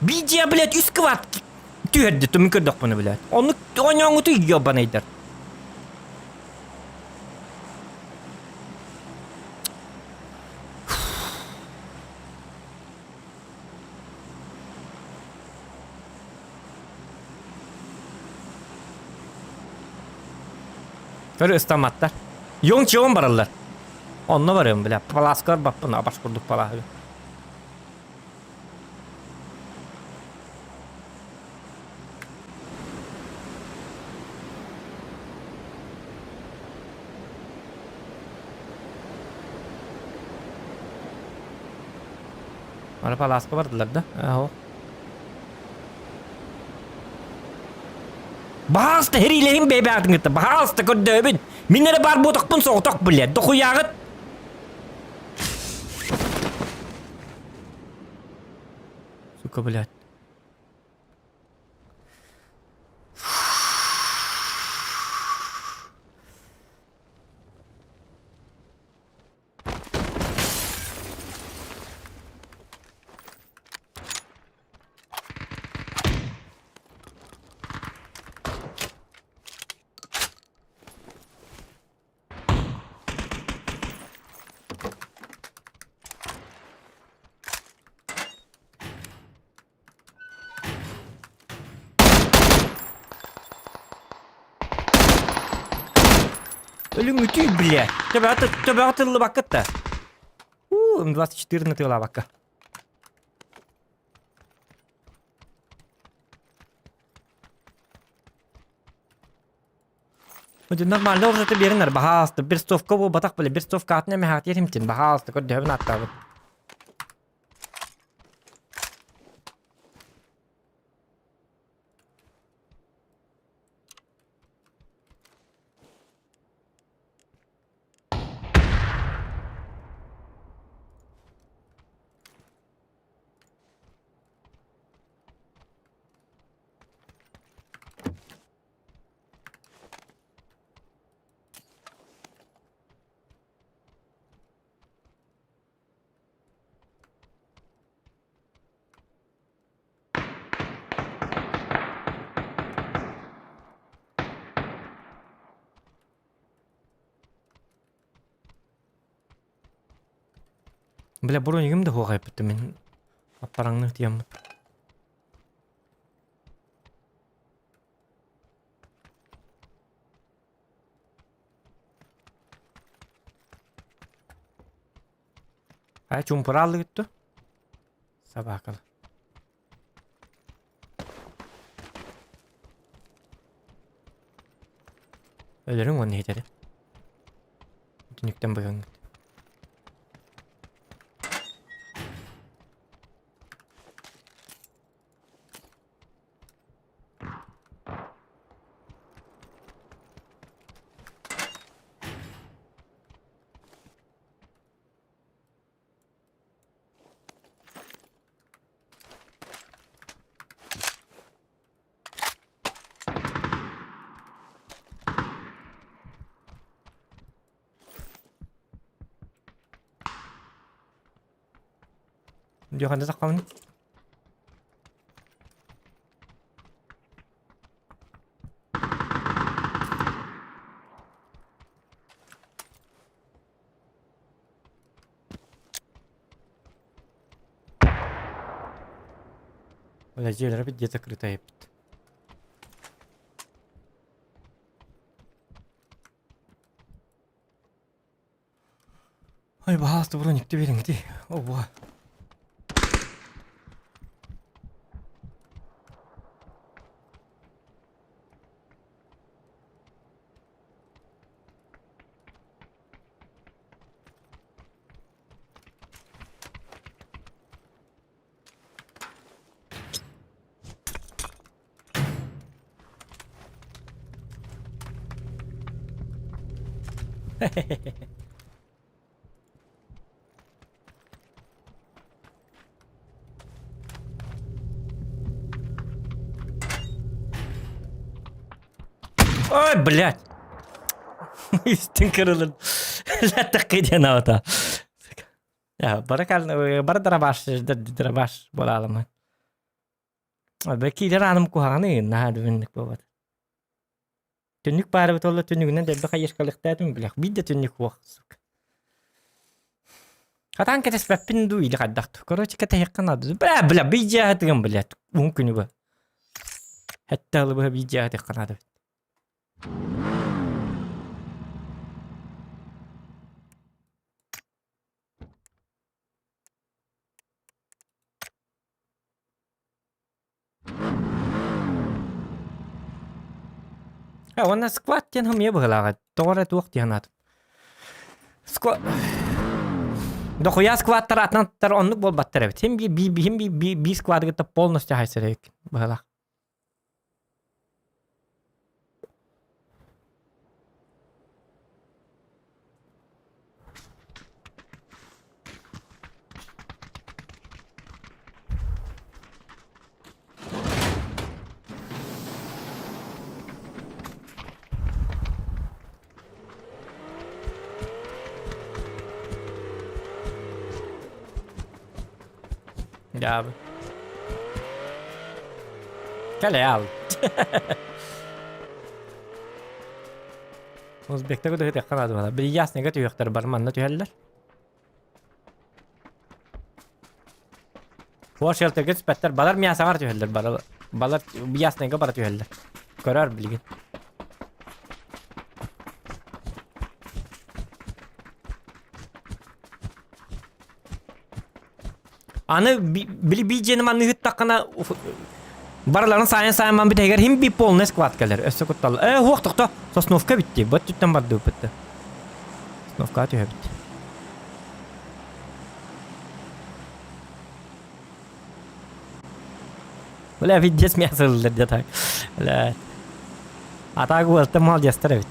Видео, блядь, үс квад түһэрдэ түмүн көрдөхпүнэ, блядь. Оннук оонньооҥҥутуй ёбанайдар. Көрө ыстамматтар. Йоҥ чион бараллар. Онно барыам, бля. Палааска барбаппын, абаш курдук палааһы. Ара палааска бардылар да? Аһо. Баһаалыста сэриилэһиҥ бэйбээтин кытта, баһаалыста көрдөөбүн. Мин эрэ баар буотахпын соҕотох блядь, дохуйааҕыт. Сука, блядь. Өлүҥүтүй, бля! Төбөҕө төбөҕө тыллыбаккыт да. Уу, М24 тыалаабакка. Нормально оржата бериңер, баһаалыста. Берстовка буолбатах бile, берстовка атын эмэһээтиэр химтин, баһаалыста көрдөһөбүн ааттаабыт. Бля, бронигым да хуохайпыттым мин. Аппараҥны тиэммит. Ай, чумпурааллыгыт дуо? Собакалар. Өлөрүҥ уонна иһитэри. Түнүктэн быһыҥҥыт. Дьиэхэ таххабын. Бля, дьиэлэрэ где-то закрытая эбит. Ой, баһаалыста броникты биэриҥ ити. Ого. Ой, блядь! Истин кырылын. Ләттәкки диэн аата. Бары дырабаш, дырабаш буолаалымын. Киирэр ааным куһаҕаны наһаа дүбүннүк буолбат. Түннүк баар эбит уолла түннүгүнэн дэлби хайыскалыктаатым билэх биир да түннүк суох сука. Хатаан кэтэспэппин дуу или хайдах дуу. Короче кэтэһиэххэ наада. Бля, бля, биидьиэһэтигин блядь. Уһун күнү бу. Хэтте ылыбыһа биидьиэһэтиххэ наада. Э, уонна склад диэн хомуйа быһыылааҕа. Тоҕо эрэ туох дии санаатым. Склад... Дохуя складтар атынан оннук буолбаттар эбит. Син би би би би би склады кытта полностью хайсар эбит быһыылаах. Дьаабы. Кэлэ ал. Узбектар көтөһүтүөххэ наада буолар. Били ясныйга түһүөхтэр бар манна түһэллэр. Фор шелтерге түспэттэр. Балар мясаҕар түһэллэр. Балар, балар ясныйга бара түһэллэр. Көрөр билигин. Аны били биир дьиэни манныһыттаххына Барыларын сайын сайын бүтэһигэр хим би полный склад кэлэр. Өссө куттал. Э, хуох тохто. Сосновка битти. Бот түттэн барды бытты. Сосновка түһэбит. Бля, пиздец мясо ыллар дьэ так. Бля. А так уолта молодецтар эбит.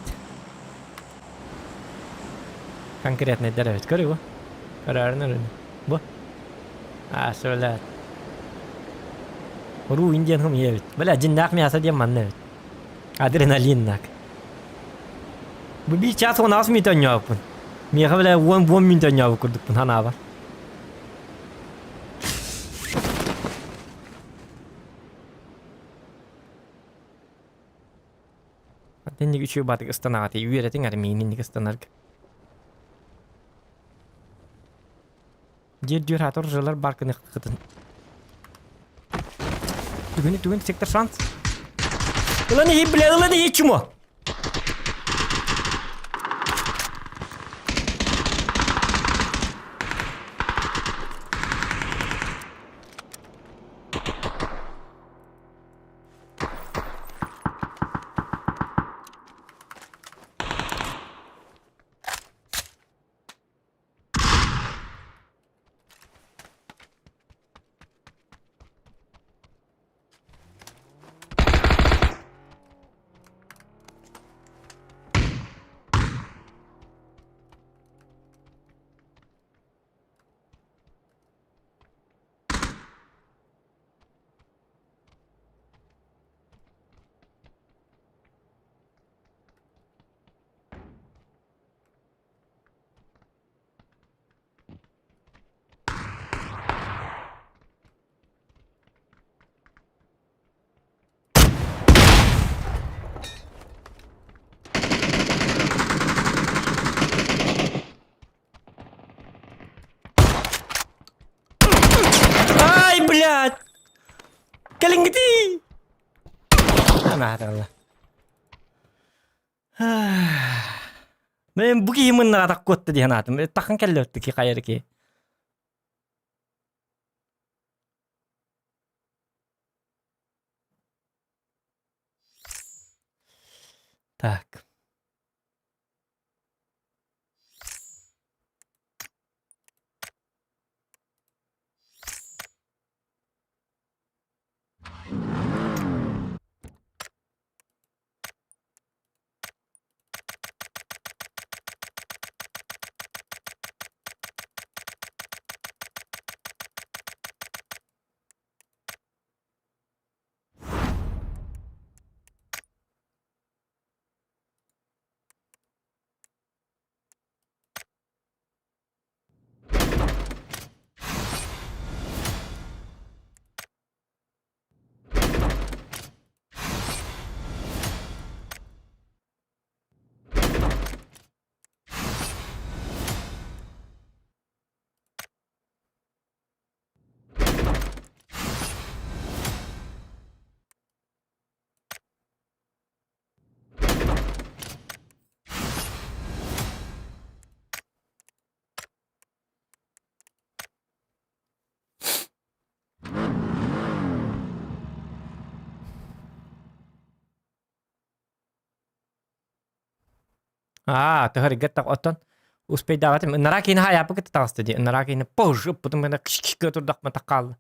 Конкретныйдар эбит. Көрү бу. Көрөөрүн өрүн. Бу. А, бля. Уруу индиан хум эбит. Бля, дьиннээх мясо диэн манна эбит. Адреналиннак. Бу биир час 18 минут оонньообуппун. Миэхэ бля 10 минут оонньообут курдукпун ханаабар. Инник үчүгэй баатык ыстанаҕа үөрэтиҥ эрэ миигин инник ыстанарга. Дьиэр-дьүөр хаатар жилар бар гыныаххытын. Түгүнү түгүн сектор шанс. Ылан иһи бля, ылан иһи чмо. Ай, блядь! Кэлиҥҥитий! Анааталла. Мен бу киһи мыннара таккуотта диэн аатым. Таххан кэллэбит ки хайар ки. Так. Аа, төһөргө так оттон успейдаабатым. Ынараа киһини хаайааппы кытта таҕыста дии. Ынараа киһини пож ыппытым гына кш турдахпына таххаалла.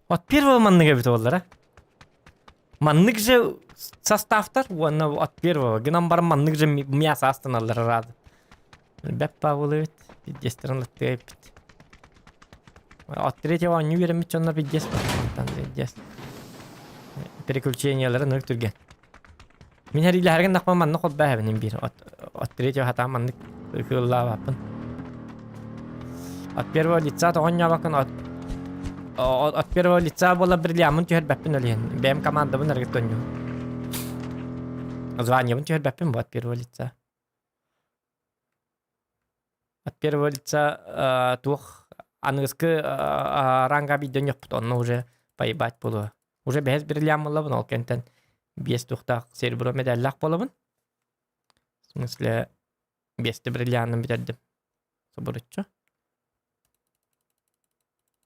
От первого маннык эбит буоллара. Маннык же составтар уонна от первого гынан баран маннык же мясо астаналлар рады. Бэп паабыл эбит. Пиздестерин латтыга эппит. От третьего оонньуу үөрэммит дьоннор пиздес мантан пиздес. Переключениелары нырык түргэн. Мин эриилэһэргин дахпан маннык холбоо биир. От, от третьего хатаан маннык кыыллаабаппын. От первого лица тоҕонньообоккун от, от первого лица буола бриллиаммын түһэрбэппин ол иһин. Бэйэм командабын эргит көнньүм. Званиебын түһэрбэппин бу от первого лица. От первого лица туох аныгыскы ранга биирдэн онно уже поебать буолуо. Уже бэһис бриллиант буоллабын, ол кэнтэн биэс тухтаах серебро медаллаах буолабын. В смысле, биэсти бриллианын бүтэрдим. Субуруччу.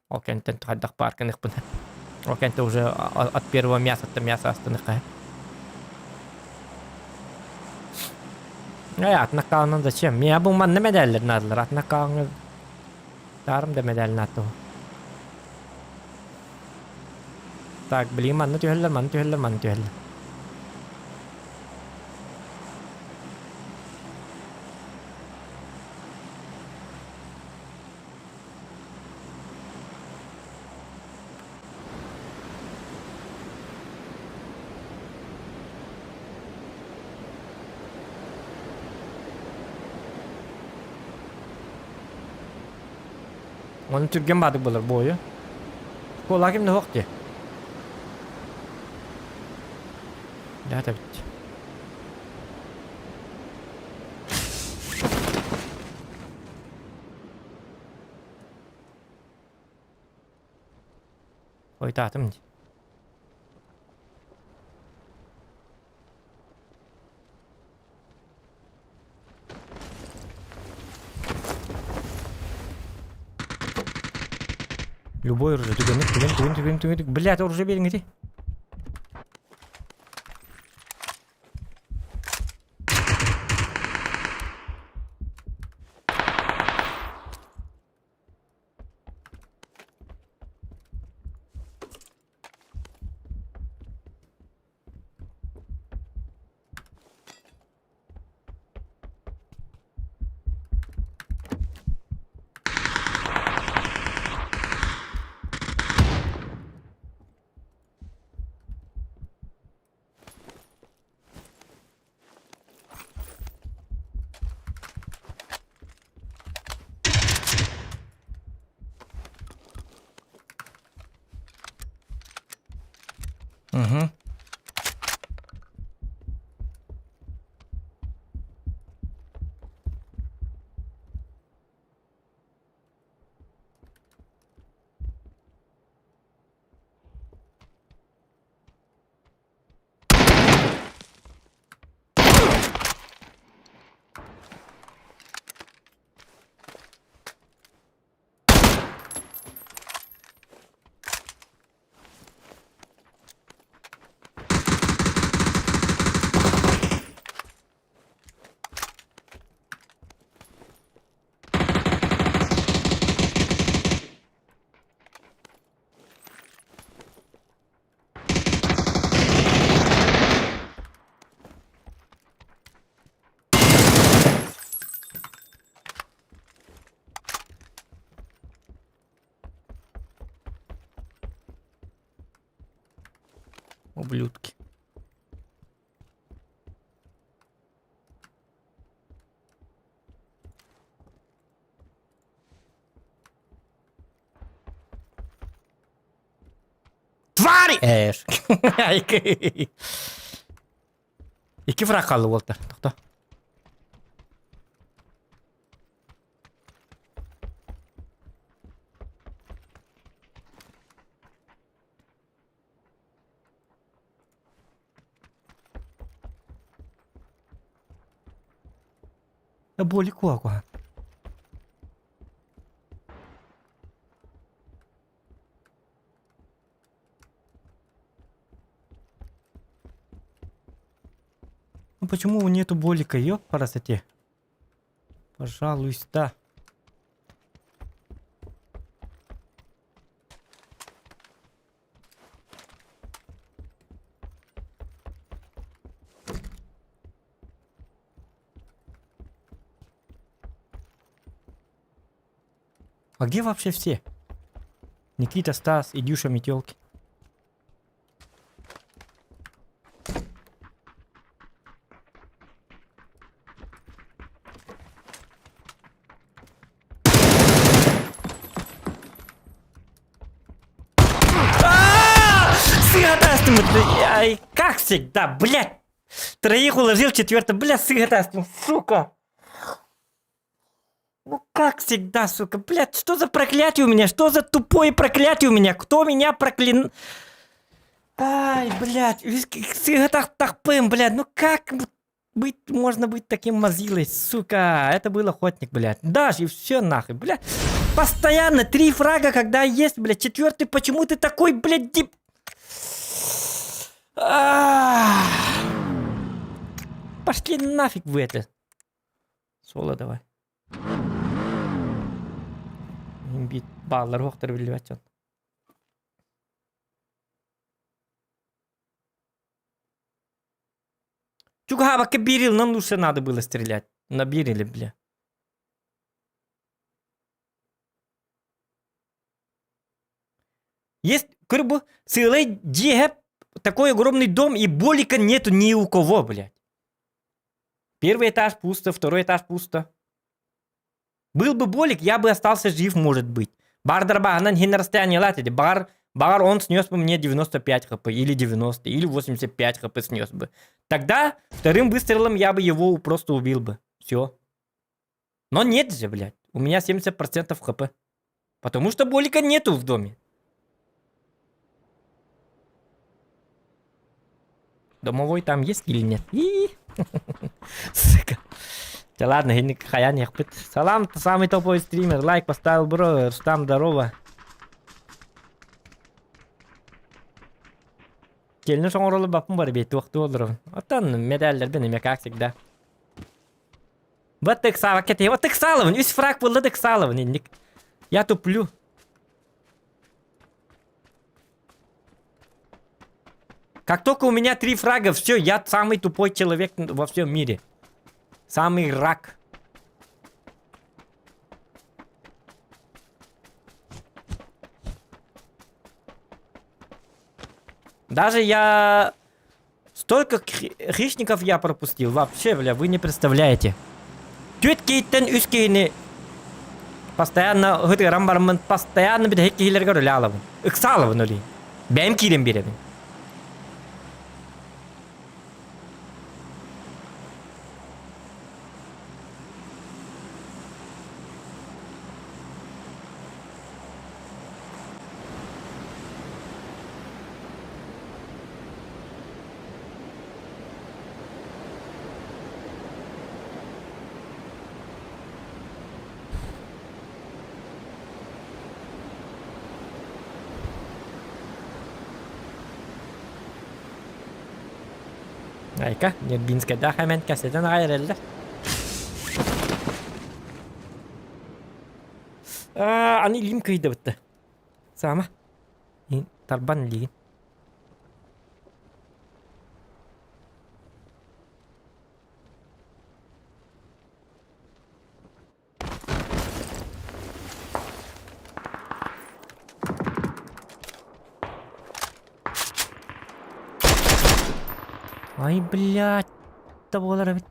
Ол кэнтэн хайдах паарканыхпын. Ол кэнтэ уже от первого мясоттан мясо астыныхха. Э, атын аккаунтан зачем? Меня бу манна медаллер наадалар. Атын аккаунтга таарым да медаль наатту. Так, блин, манна түһэллэр, манна түһэллэр, манна түһэллэр. Оны түргэн баадык болар буойу. Школа ким да дии. Да, это ведь. Хойутаатым дии. Любой оружие. Түгэнник, түгэн, түгэн, түгэн, түгэн, Блядь, оружие бериңити. Угу. Ублюдки. Твари! Эш. Икки враг хаалла уолтар. Тохто. Боли куа Ну почему нету болика, ёп, красоте? Пожалуйста. А где вообще все? Никита, Стас, Идюша, Метелки. Ай, как всегда, блядь! Троих уложил, четвертый, блядь, сыгатастым, сука! Ну как всегда, сука, блядь, что за проклятие у меня? Что за тупое проклятие у меня? Кто меня проклин... Ай, блядь, сыыһа тахтахпын, блядь, ну как быть, можно быть таким мазилой, сука? Это был охотник, блядь. Дашь, и все нахуй, блядь. Постоянно три фрага, когда есть, блядь, четвертый, почему ты такой, блядь, дип... Пошли нафиг вы это. Соло давай. Бит бааллар уохтар биллибэт дьон. Чугаһаабакка биир илынан лучше надо было стрелять. На биир или, бля. Есть, как бы, целый дьиэ, такой огромный дом, и болика нету ни у кого, блядь. Первый этаж пусто, второй этаж пусто. Был бы болик, я бы остался жив, может быть. Баардар бааһынан хин расстояние латили. Баар, баар он снес бы мне 95 хп, или 90, или 85 хп снес бы. Тогда вторым выстрелом я бы его просто убил бы. Все. Но нет же, блядь. У меня 70% хп. Потому что болика нету в доме. Домовой там есть или нет? И Сука. Да ладно, хайан яхпыт. Салам, ты самый топовый стример. Лайк поставил, бро. Рустам, здорово. Келini соңоролу баппын бар бейт туохтуу олорон. Оттон медаллербин эмэ как всегда. Вот ыксаабакка тиһи. Вот ыксаалабын. Үс фраг буолла да ыксаалабын инник. Я туплю. Как только у меня три фрага, все, я самый тупой человек во всем мире. Самый рак. Даже я... Столько хищников я пропустил. Вообще, бля, вы не представляете. Түөрт киһиттэн үс киһини постоянно ытыран бараммын, постоянно бүтэһик киһилэргэ роль алабын. Ыксаалабын өлейін. Бэйэм киирэн биэрэбин. Айка, Нербинскайдаах эмэн кэсэтэн аҕай эрэллэр. Аа, аны илиим кыйдыбытты. Саама. Тарбан илиигин. Ай, блядь, да буолар эбит.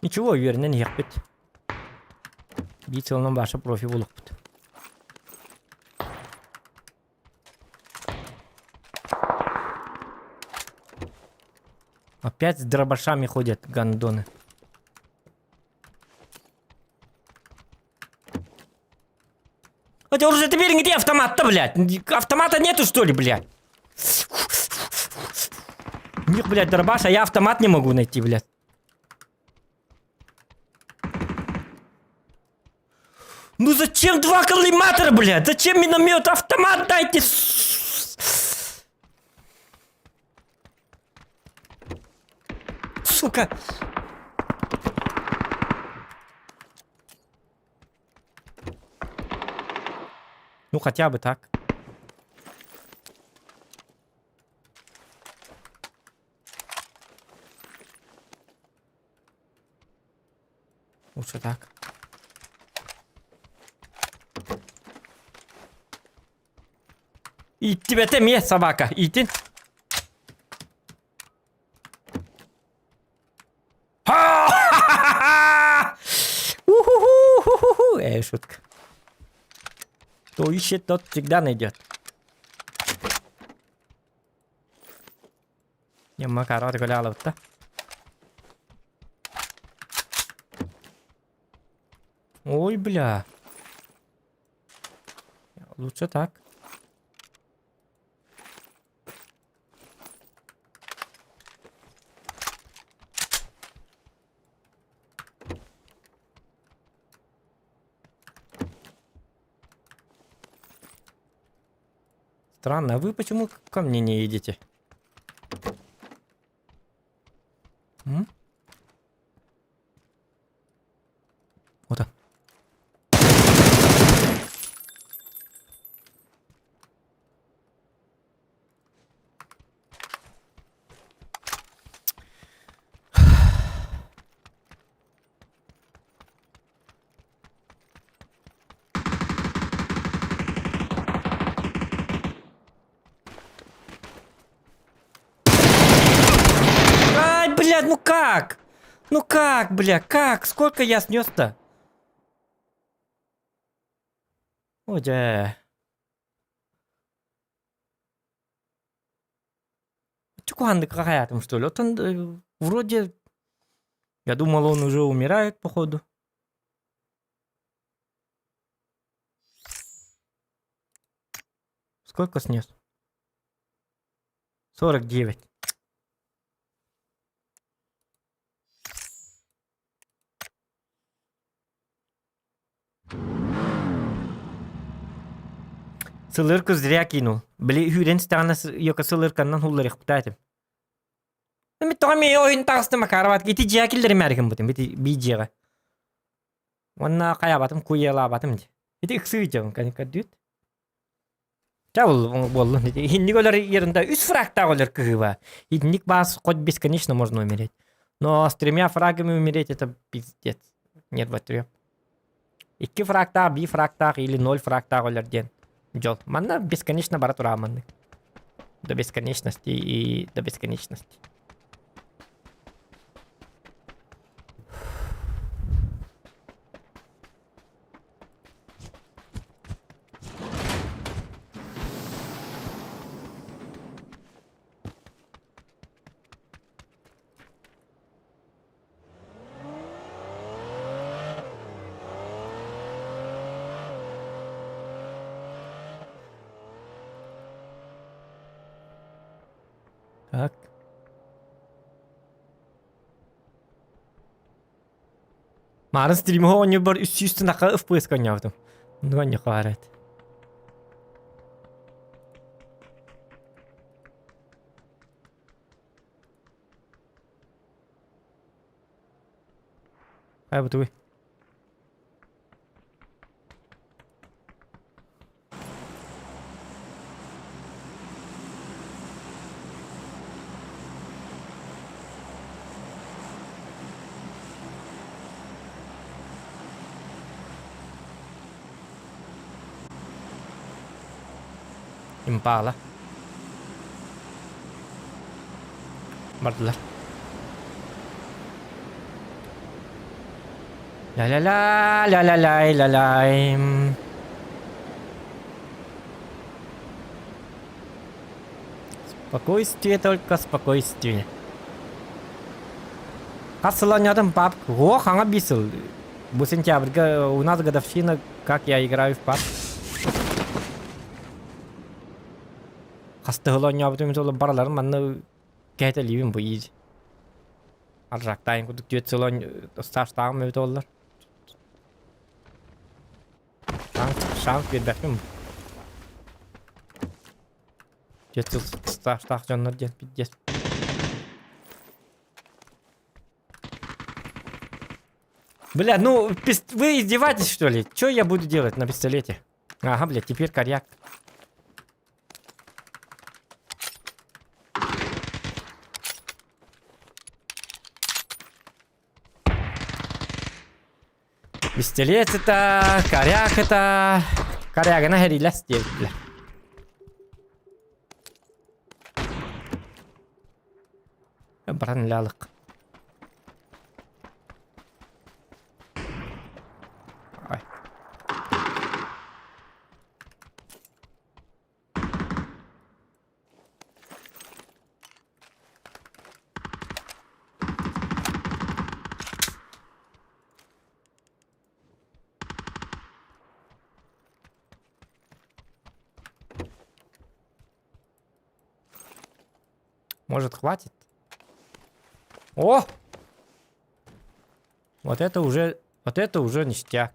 Ничего, үөрэнэн иһиэхпит. Биир сылынан баша профи буолуохпут. Опять с дробашами ходят гандоны. Хотя уже теперь где автомат-то, блядь? Автомата нету, что ли, блядь? У них, блядь, дробаш, а я автомат не могу найти, блядь. Ну зачем два коллиматора, блядь? Зачем миномет? Автомат дайте! Сука! Ну хотя бы так. Лучше так. Ииттибэтэ эмиэ собака иитин. Уху-ху-ху-ху-ху. Э, шутка. Кто ищет, тот всегда найдет. Ньамма караҕа көлө аалабытта. Ой, бля. Лучше так. Странно, а вы почему ко мне не едете? М? Вот он. Ай, блядь, ну как? Ну как, бля, как? Сколько я снес-то? О, дьэ. Чукуанды какая что ли? Вот он вроде... Я думал, он уже умирает, походу. Сколько снес? 49. Сылырку зря кинул. Били үүрэн стэҕинэ йока сылырканнан хулларыахпыта этим. Мин тоҕо эмиэ ойун таҕыстым Макароват ити дьиэ киллэримээри гыммытым ити бии дьиэҕэ. Уонна хайаабатым куйалаабатым дии. Ити ыксыы дьон көрдүүт. Ча буоллун. Итинник өлөр ерында үс фрагтаах өлөр кыһыыба. Итинник баас хоть бесконечно можно умереть. Но с тремя фрагами умереть это пиздец. Нервотреп. Икки фрагтаах, би фрагтаах или ноль фрагтаах өлөр диэн дьол. Манна бесконечно бара турааманнык. До бесконечности и до бесконечности. Так. Маарын стримҥа оонньуурбар үс сүүс тынака FPS оонньообутум. Оннук оонньуохха баар эбит. Хайа бутугуй? Импала. Бардылар. Ля-ля-ля, ля-ля-ляй, ля-ляй. Спокойствие только, спокойствие. Хас сыл оонньоотум пап. О, хаҥа биир сыл. Бу сентябрьга у нас годовщина, как я играю в пап. Хас тыһыл оонньообутум бараларын манна кэһэтэлиибин бу изи. Аржактаайын курдук түөрт сыл стажтааҕым эбит буоллар. Шанс биэрбэппин. Түөрт сыл стажтаах дьоннор диэн пиздец. Бля, ну вы издеваетесь, что ли? Что я буду делать на пистолете? Ага, бля, теперь коряк. Пистолет это, коряк это. Корягына хэрилэс диэбиттилэр. Баран лялык. Ай. Может, хватит? О! Вот это уже, вот это уже ништяк.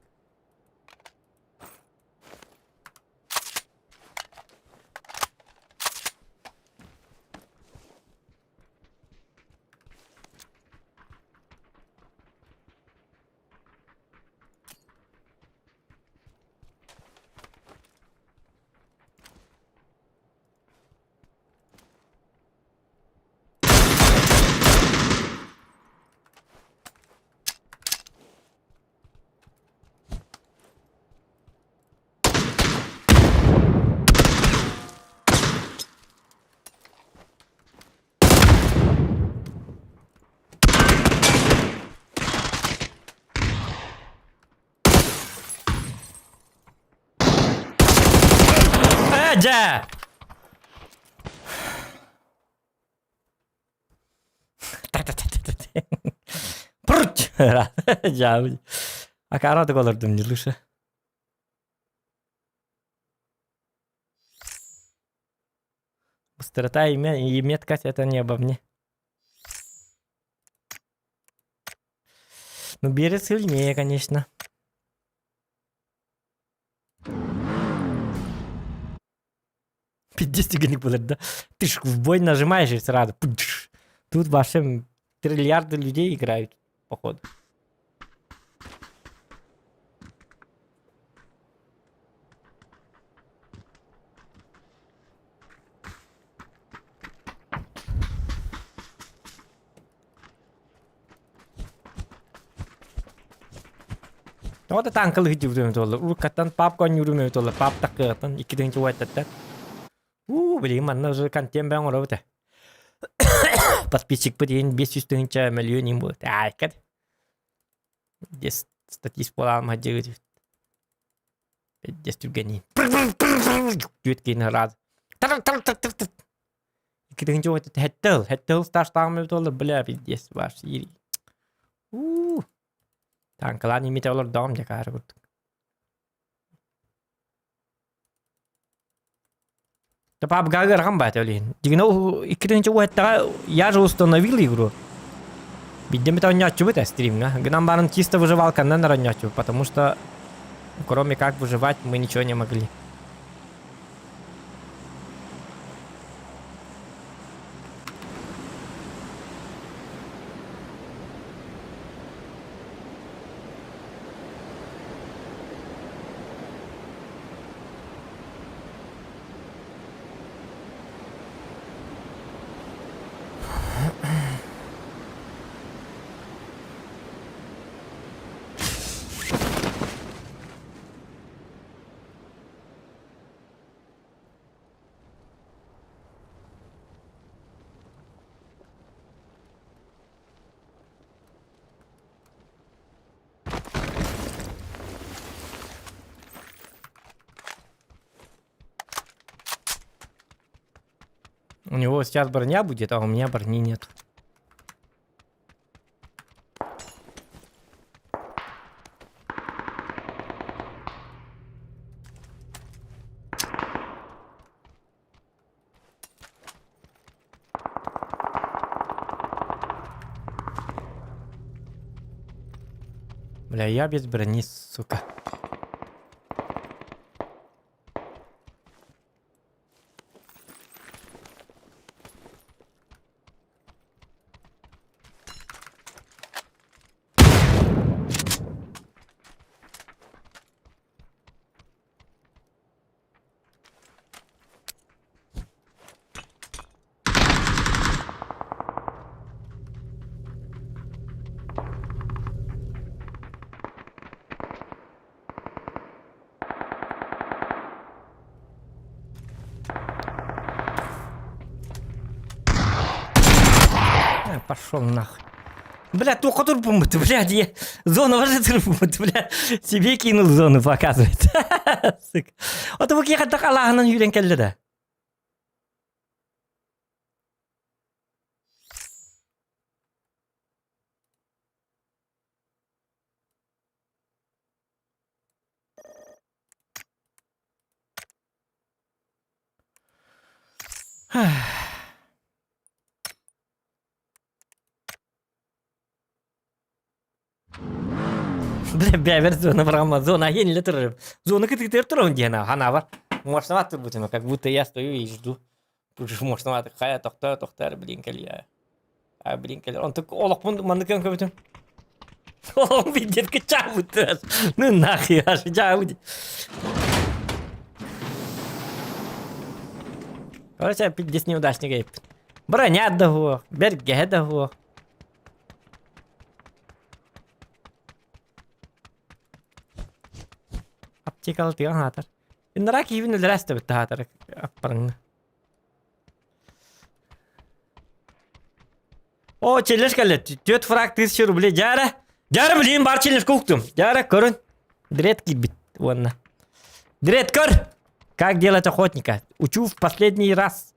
Ээ, дьэ! Пруть! Дьаабы. Акаратык олордум дии лучше. Быстрота и меткость это не обо мне. Ну, берет сильнее, конечно. Пиздец түгэнник буолар да. Ты ж в бой нажимаешь и сразу. Тут вообще триллиарды людей играют, походу. Тоҕо да таҥкалыы сылдьыбытым буолла. Уруккаттан папка оонньуурум эбит буолла. Пап таккыаттан икки тыһыынча уоттаттан. Уу, билигин манна уже контент бэйэҥ оҥоробут ээ. Подписчикпыт иһин 500 тыһыынча мөлүйүөн иһин буолуо. Аайкат. Дес статист буолаам сылдьыбыт. Дес түргэнниин. Түөт киһини рад. Икки тыһыынча уоттат хэттэ хэттэ стажтааҕым эбит буолла. Бля, пиздец, ваш Уу. Таҥкалаан имитэ олордоҕум дьэ каары курдук. Папга ыарахан баата ол иһин. Дьиҥинэ икки тыһыынча уһэттэҕэ я же установил игру. Биирдэ эмит оонньооччубут э стримҥа. Гынан баран чисто выживалканнан эрэ оонньооччубут, потому что кроме как выживать мы ничего не могли. У него сейчас броня будет, а у меня брони нет. Бля, я без брони, сука. Пошел нахуй. Бля, только турпумут, блядь, я... Зону вообще турпумут, бля. Себе кинул зону, показывает. Сука. Вот бу киһи хайдах алааһынан үүрэн кэллэ да. Бля, бэбэр зона программа, зона хин турар. Зона кытыытыгар турабын диэн ханаабар. Мощновато турбутум, как будто я стою и жду. Мощновато хайа тохтоо тохтоор блин кэлиэ. А блин кэлэр. Онтук олохпун маннык көбүтүм. Олом билдетке чаабыт. Ну нахуй аж чаабыт. Короче, пиздец неудачник эппит. Броня да суох, бэргэһэ да суох. Аптекалы тыган хаатар. Иннара киһибин өлөрө астыбыт таһаатар аппарыҥна. О, челлендж кэллэ. Түөрт фраг 1000 рублей. Дьаара. Дьаара, блин, бар челлендж уктум. Дьаара, көрүн. Дред киирбит уонна. Дред, көр! Как делать охотника? Учу в последний раз.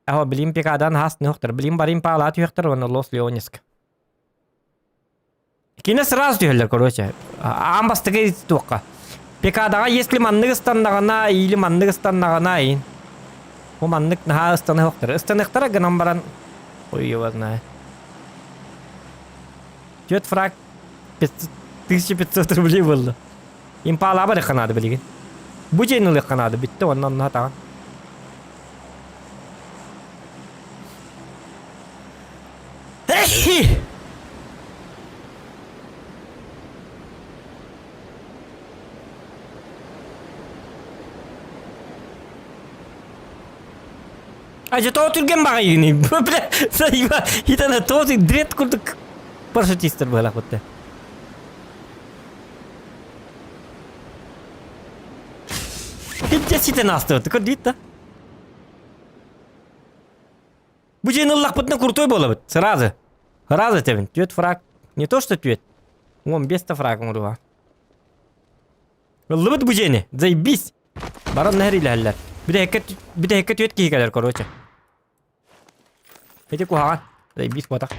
А, блин, пикадан хас нөхтөр. Блин, барин паалаа түһөхтөр уонна Лос Леониск. Кини сразу түһэллэр, короче. Аан бастакы туохха. Пикадаҕа если маннык ыстаннаҕына, или маннык ыстаннаҕына ин. Бу маннык наһаа ыстаныахтара. Ыстаныахтара гынан баран, ой, его знаю. Түөрт фраг 1500 рублей буолла. Импалаба эрэ наада билигин. Бу дьиэни ылыахха наада бүттэ уонна онно сатаҕын. А же тоҕо түргэн баҕайыгыный? Бля, итана тоҕо дред курдук парашютистер быһалаах бутта. Китте ситен астыбыт, көрдүт да? Бу дьиэни ыллахпытына крутой буолабыт, сразу. Сразу этэбин, түөрт фраг, не то что түөрт, 15 та фраг оҥоруоҕа. Ыллыбыт бу дьиэни, заебись! Баран нэһэр илэһэллэр. Бүтэһиккэ бүтэһиккэ түөрт киһи кэлэр, короче. Ити куһаҕан, заебись буотах.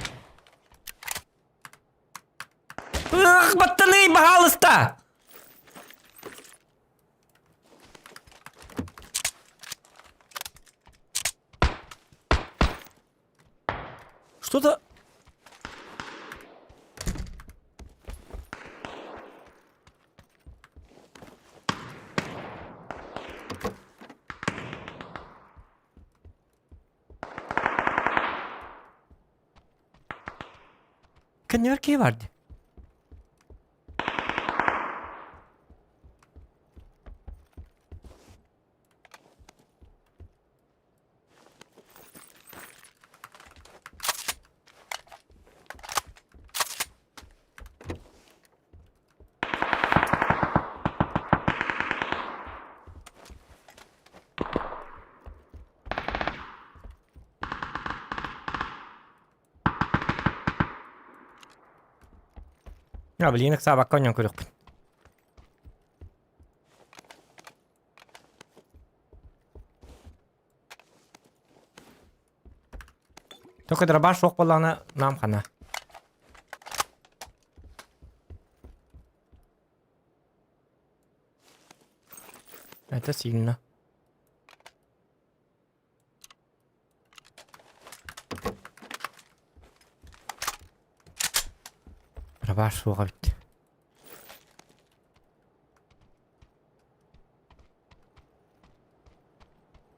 Ых, баттаный, баһаалыста! Что-то... Кэннибэр киһи бар дии. А, блин, ыксаабакка оонньоон көрүөхпүн. Только дробаш суох буоллаҕына нам хана. Это сильно. Дробаш суох эбит.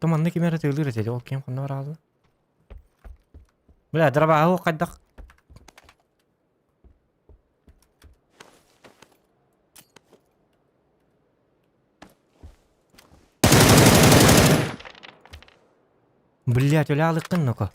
То манна ким эрэ тыылыыр этэ ол ким ханна бараалла? Бля, дробаһы хайдах Блять, өлө алыккын ну-ка.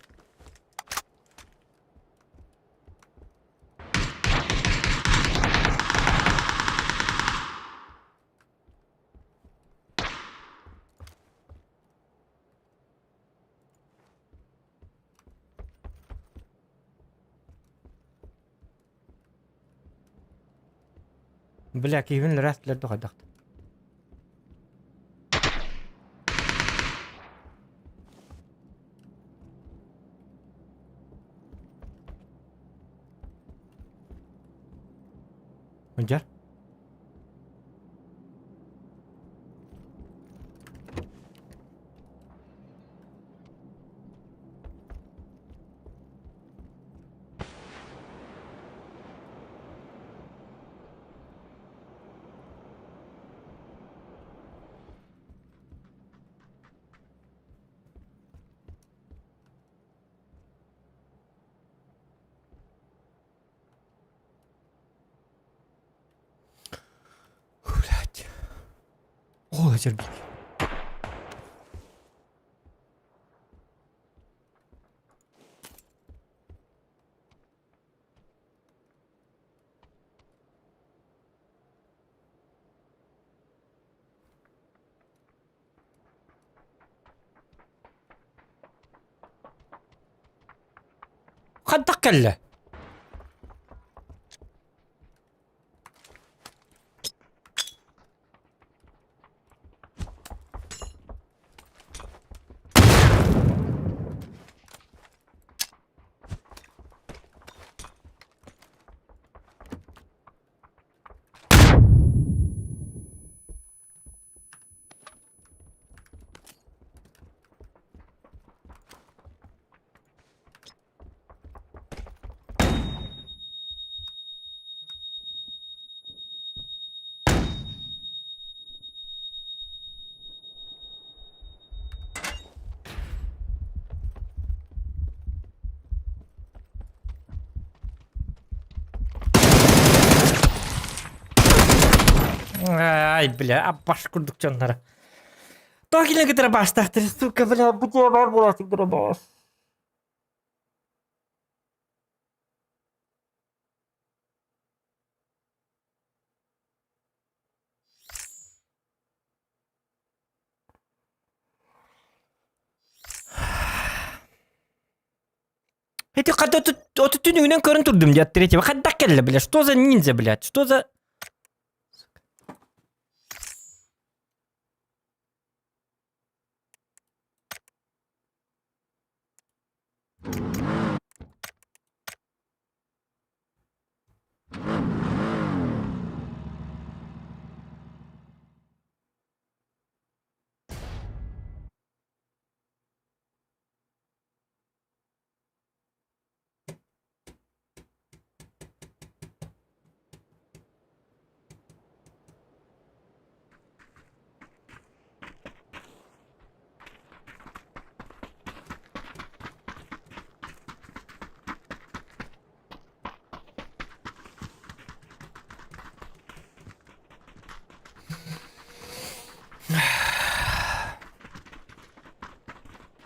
Бля, киһибин өлөрөөстүлэр да хайдах. Дьэ. О, сөрбик. Хайдах кэллэ? Ай, бля, аппаш курдук дьонноро. Тоҕо килэн кытары баастаахтар, сука, бля, бу дьиэ баар буолаатык дурабаас. Эти хата оту түнүгүнэн көрөн турдум дьэ третьего хайдах кэллэ бля что за ниндзя блядь что за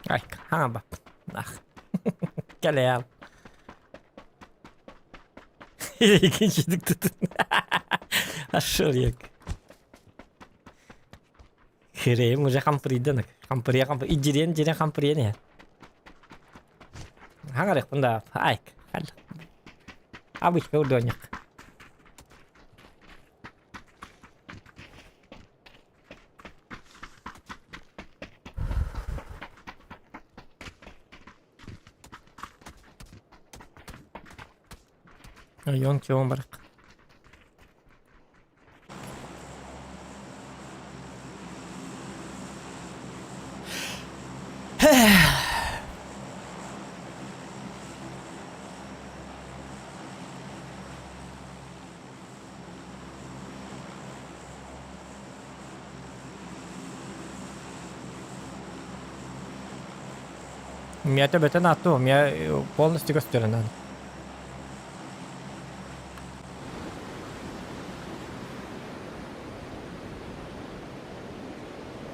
Ай, хаба. Ах. Кэлээл. Иккинчидик tutun. Ашыр Хирэйим уже хампырыйдан хампырыйа хампыр идьириэн дьириэн хампырыйан иһэр. Хаҥарыахпын да айк Обычка урдуонньах. Йон кион барак. Миэтэ бөтөн атту, миэ полностью көстөрөн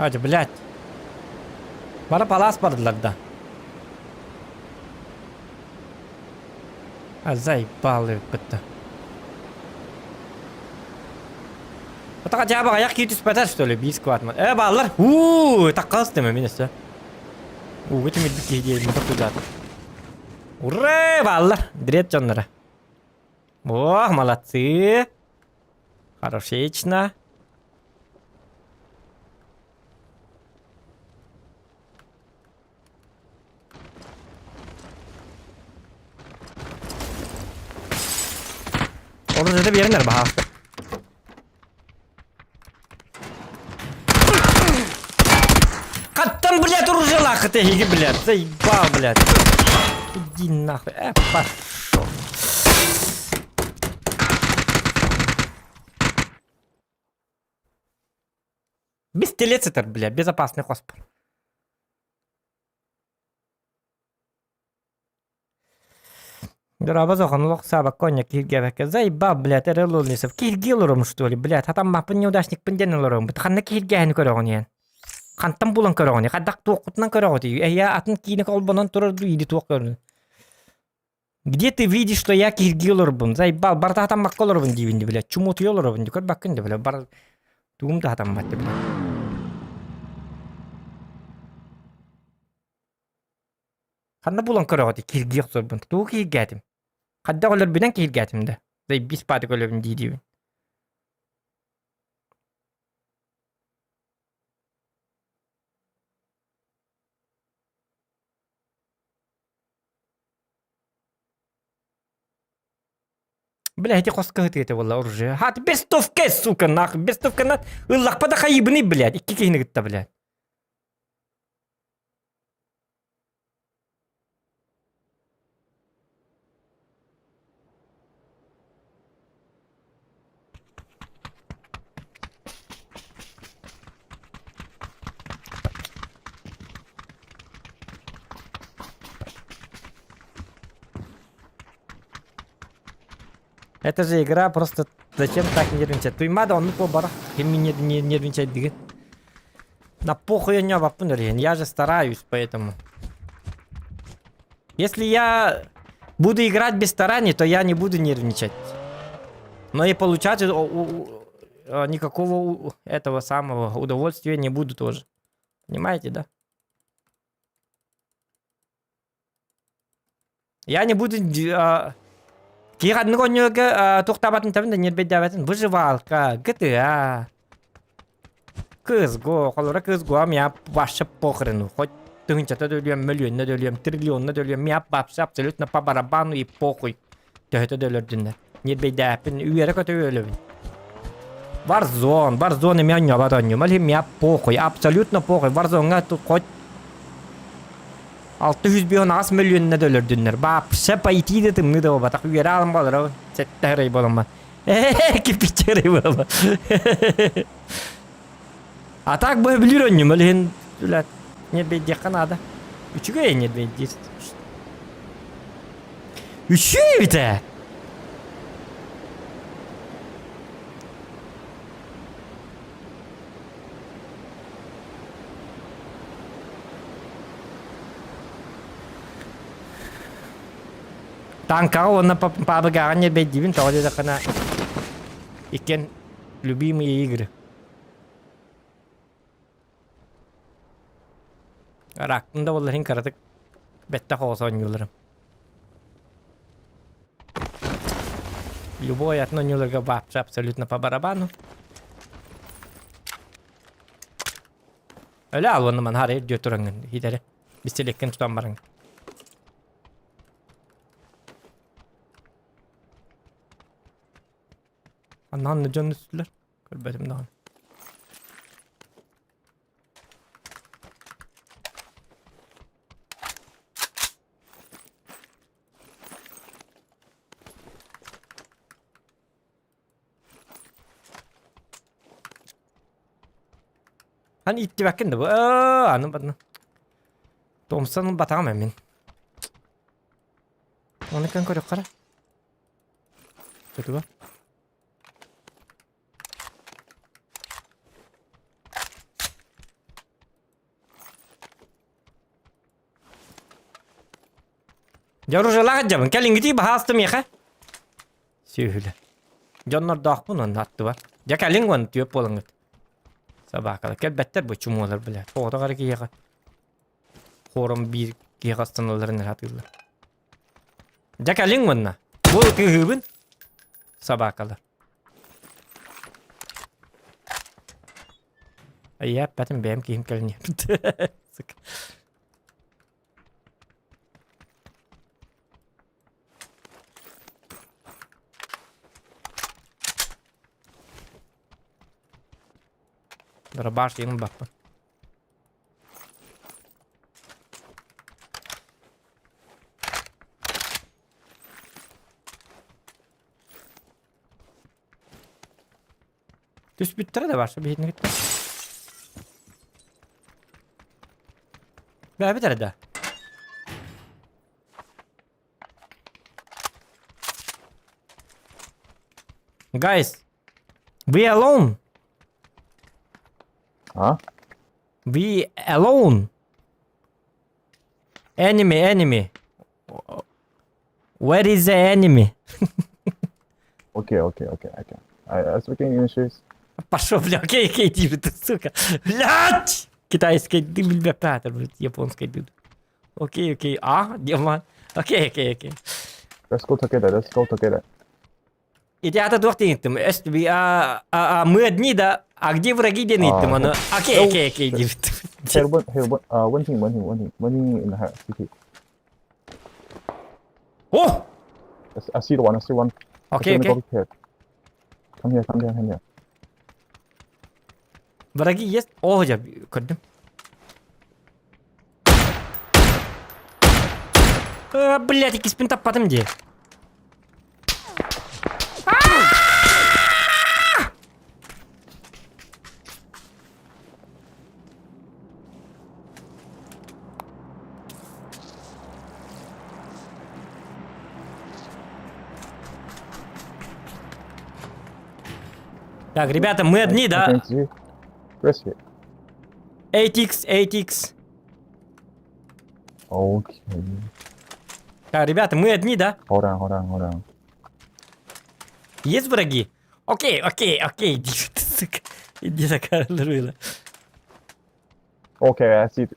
Hadi, блядь. Бара палас бардылар да. А, заебал бытта. Атака жаба аяқ кии түспэтэр, что ли, биир скватман. Э, бааллар. Уу, таккалыс деме мин өссө. Ууга түмүрбүт киһи диэбин тохтудаат. Ура, бааллар. Дрет дьонноро. Ох, молодцы. Хорошечно. Orada da bir yerler баһаалыста. Хаттан, блядь, оружиялаахыт эһиги, блядь, заебал, блядь. Иди нахуй, пошел. Бестелец это, блядь, безопасный хоспор. Дорообо зохон олох саабакка онньо киһиргээбэккэ заебал, блядь, эрэл Лунисов киһиргии олоромун что ли, блядь, хатаммаппын неудачникпын диэн олоромун. Ханна киһиргээһини көрөҕүн иһэн? Хантан булан көрөҕүн? Хайдах туоххутунан көрөҕүт? Эйэ атын киинэ холбонон турар дуу или туох көрүн? Где ты видишь, что я киһиргии олорбун? Заебал, барыта хатаммакка олоробун диибин ди, блядь, чумутуйа олоробун ди, көрбөккүн ди, блядь, бар тугум да хатаммат ди, блядь. Ханна булан көрөҕүт киһиргии охсорбун? Тугу киһиргээтим? Хайдах өлөрбүнэн киһиргээтим да? Заебись паатык өлөбүн дии диибин. Бля, ити хос кыһытыыта буолла оружие. Хат бестовка, сука, нахуй, бестовканан ыллахпа да хайыбыный, блядь, икки киһини кытта, блядь. Это же игра, просто зачем так нервничать? Туймада оннук буолбатах. Ким нервничать дигин? На похуй я не обаппын Я же стараюсь, поэтому. Если я буду играть без стараний, то я не буду нервничать. Но и получать никакого этого самого удовольствия не буду тоже. Понимаете, да? Я не буду Киһи ханнык оонньууга туохтаабатын тэбин да ньиэрбэйдээбэтин выживалка, GTA, CS:GO, холобура CS:GO меня вообще похрену. Хоть тыһыынчата да өлүөм, мөлүйүөннэ да өлүөм, триллионна да өлүөм, меня вообще абсолютно по барабану и похуй. Төһөтө да өлөрдүннэр. Ньиэрбэйдээппин, үөрэ-көтө өлөбүн. Warzone, Warzone эмиэ оонньообот оонньуум. Ол иһин меня похуй, абсолютно похуй. Warzone-ҥа хоть 658 мөлүйүөннэ да өлөрдүннэр. Вообще пойти да тымныы да буолбатах. Үөрэ аалым буолара сэттэ ырай буоламмат. Кирпиччэ ырай буолама. А так бу билир онньум, ол иһин блядь, ньэрбэйдиэххэ наада. Үчүгэй ньэрбэйдиир. Үчүгэй эбит ээ. Танкаҕа уонна пабыгаҕа ньэрбэйдиибин тоҕо диэтэххинэ иккиэн любимые игры. Рактын да буоллар иһин кыратык бэттэх оҕус оонньууларым. Любой атын оонньууларга вообще абсолютно по барабану. Өлө алуонна манхаар эрдиө тураҥҥын хитэре. Бистилеккин тутан бараҥ. Аннаан дьон үстүлэр. Көрбөтүм даҕаны. Аны иттибэккин да бу. Аны бадна. Томсан батаҕым эмин. Оны көн көрүк Көтүбэ. Дьэ оружиелаах дьабын. Кэлиҥҥитии баһаалыста миэхэ. Сүөһүлэ. Дьоннордоохпун онно аттыбар. Дьэ кэлиҥ уон түөп буолаҥҥыт. Собакалар кэлбэттэр бу чумуолар бля. Тоҕото эрэ киһиэхэ. Хором биир киһиэхэ астаналларын сатыыллар. Дьэ кэлиҥ уонна. Бу ытыһыыбын. Собакалар. Айа эппэтим бэйэм киһим кэлин Сука. Дробаш диэн ылбаппын. Түспүттэрэ да барса биһитини кытта. Бэбит эрэ да. Guys, we alone. А? We alone. Enemy, enemy. Where is the enemy? Okay, okay, okay, okay. I speak English. Пошел, бля, окей, окей, типа, ты, сука. Блядь! Китайская, ты, бля, блядь, японская, dude. Окей, окей, а, Диман. Окей, окей, окей. Let's go together. Let's go together. Ити ата туох диэниттим? А, мы одни, да? А где враги диэниттим? Аны окей, окей, окей, диэбит. Here, one, here, one, one team, one team, one team, one team in the house. CT. О! I see the one, I see one. Окей, окей. Go here. Come here, come here, come here. Враги есть? О, я көрдүм. А, блядь, иккиспин таппатым дии. Так, ребята, мы одни, да? 8x, 8x. Okay. Так, ребята, мы одни, да? Hold on, hold on, hold on. Есть враги? Окей, окей, окей, иди, сука. Иди такая рыла. Okay, I see.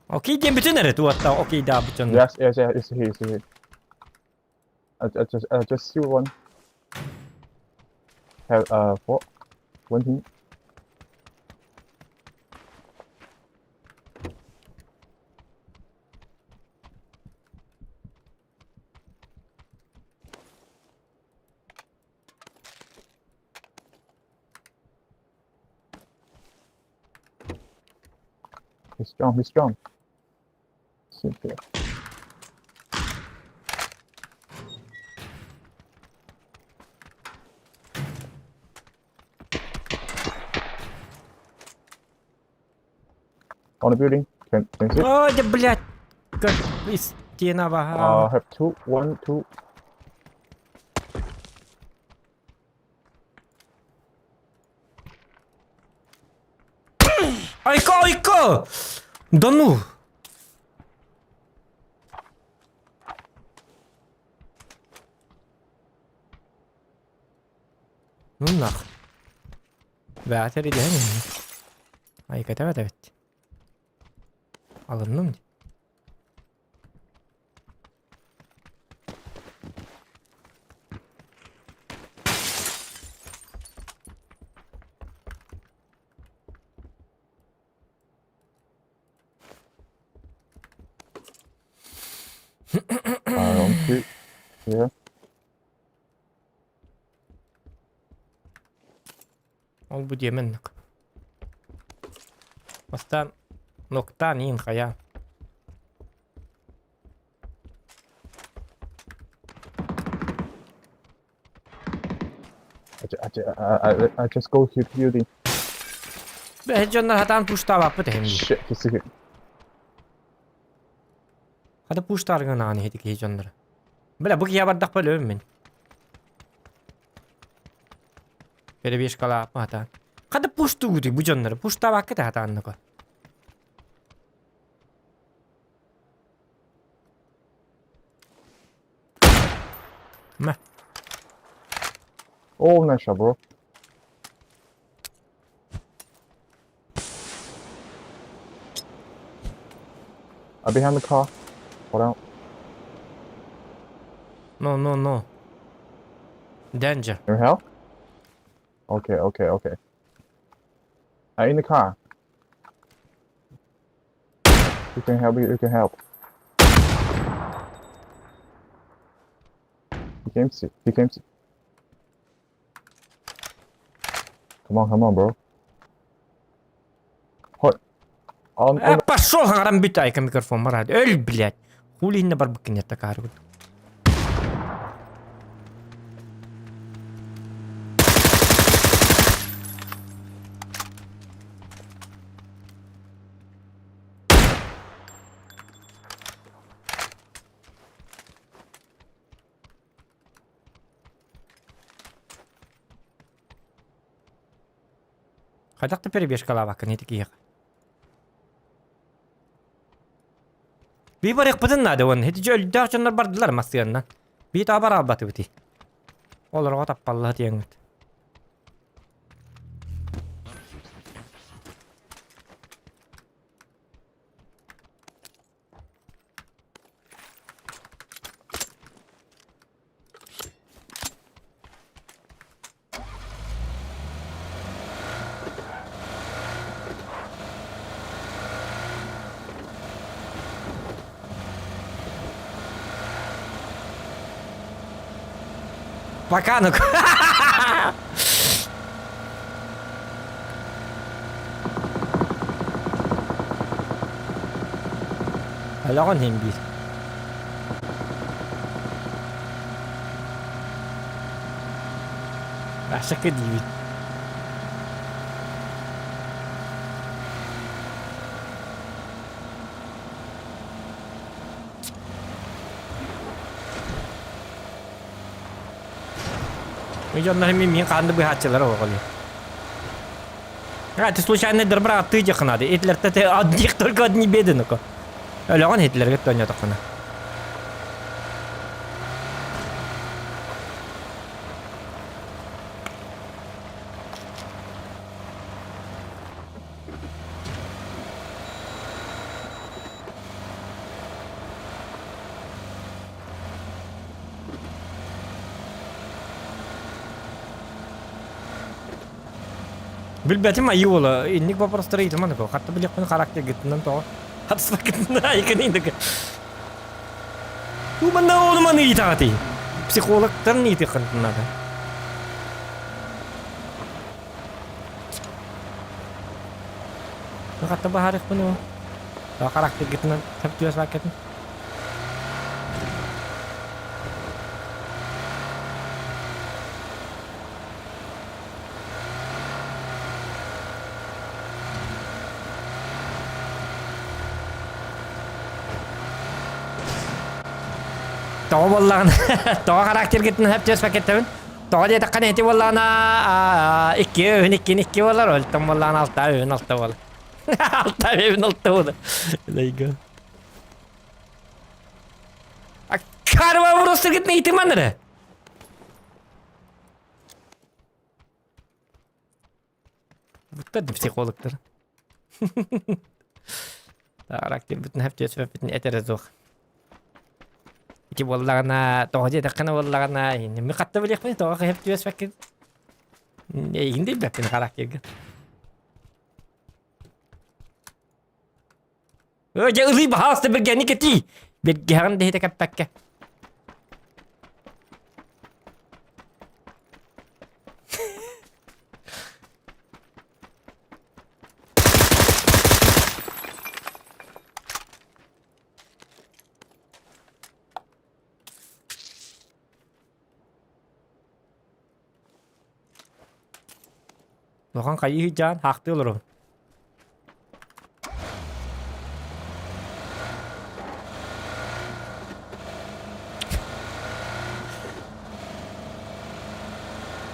Окей, диэн бүтүн эрэ туотта. Окей, да, бүтүн. Yes, yes, yes, it's here, it's here. I just see one. Have four, one team. He's strong, he's strong. Sit there. On the building. Can you see? Ой, да, блядь. Как стена вага. Have two, one, two. Айка, айка! Да ну! Ну нах. Бээтэр идэһэн Айка тэбэт эбит. Алынным дии. On two. Yeah. Ол бу диэмэн Бастаан нуктаан иин хайаан. I just go to building. Бэһэ дьоннор хатаан пуштаабаппыт эһим дии. Shit, just here. Хата пуштааргын аан иһити киһи дьоннор. Бля, бу киһи бардахпа өлөбүн мин. Перебежкалааппын хатаан. Хата пуштуугутуй бу дьоннор. Пуштаабаккыт хатаанныко. Мэ. Oh, nice shot, bro. Behind the car. Hold on. No, no, no. Danger. You help? Okay, okay, okay. In the car. You can help, you can help. He came see. He came see. Come on, come on, bro. Hot. On, Э, on. пошел, хаҥаран бүт айка микрофон бараад. Өл, блядь. Хули иннэ барбыккын такаарбыт. Хайдах да перебежкалаабаккын ити киһиэхэ. Бии барыахпытын наада уонна ити дьэ өлдөөх дьоннор бардылар массыаннан. Бии таба бараалбатыбыт. Олорго таппаллаһа тиэҥҥит. Пока ну Өлөҕүн иһин биир. Ашака диибит. Дьоннор мин хаанды быһааччылар оҕолор. А, ты случайно дырбыра аттыы дьахынады. Итлерте ты одних только одни беды ну-ка. Өлөҕөн Хитлерге тонньотоххуна. Билбэтим айыы уола инник вопростары ыйытыман ыко. Хатта билиэхпин характергытынан тоҕо. Хатыспаккытынан айыкын Бу манна ону маны ыйытаҕытый? Психологтарын ыйытыаххын наада. Хатта баһаарыахпын уу. Характергытынан сөп түөс Тоҕо буоллаҕына, тоҕо характергытын сөп түөспэккэтэбин. Тоҕо диэтэххинэ ити буоллаҕына икки өһүн иккини икки буолар, өлтөн буоллаҕына алта өһүн алта буолар. Алта өһүн алта буолар. Лайга. Карва вопростаргытын ыйытыман эрэ. Буттар да психологтар. Характербытын хөптүөспөппүтүн этэрэ суох. Ити буоллаҕына, тоҕо диэтэххинэ буоллаҕына, мин хатта билиэхпин тоҕо хөптүөспэккин. Эйигин да билбэппин характергын. Өө, дьэ ылыы баһаалыста биргэни кэтии. Биргэҕин дэһитэ кэппэккэ. Улахан хайыы сылдьаҕын, хаахтыы олоробун.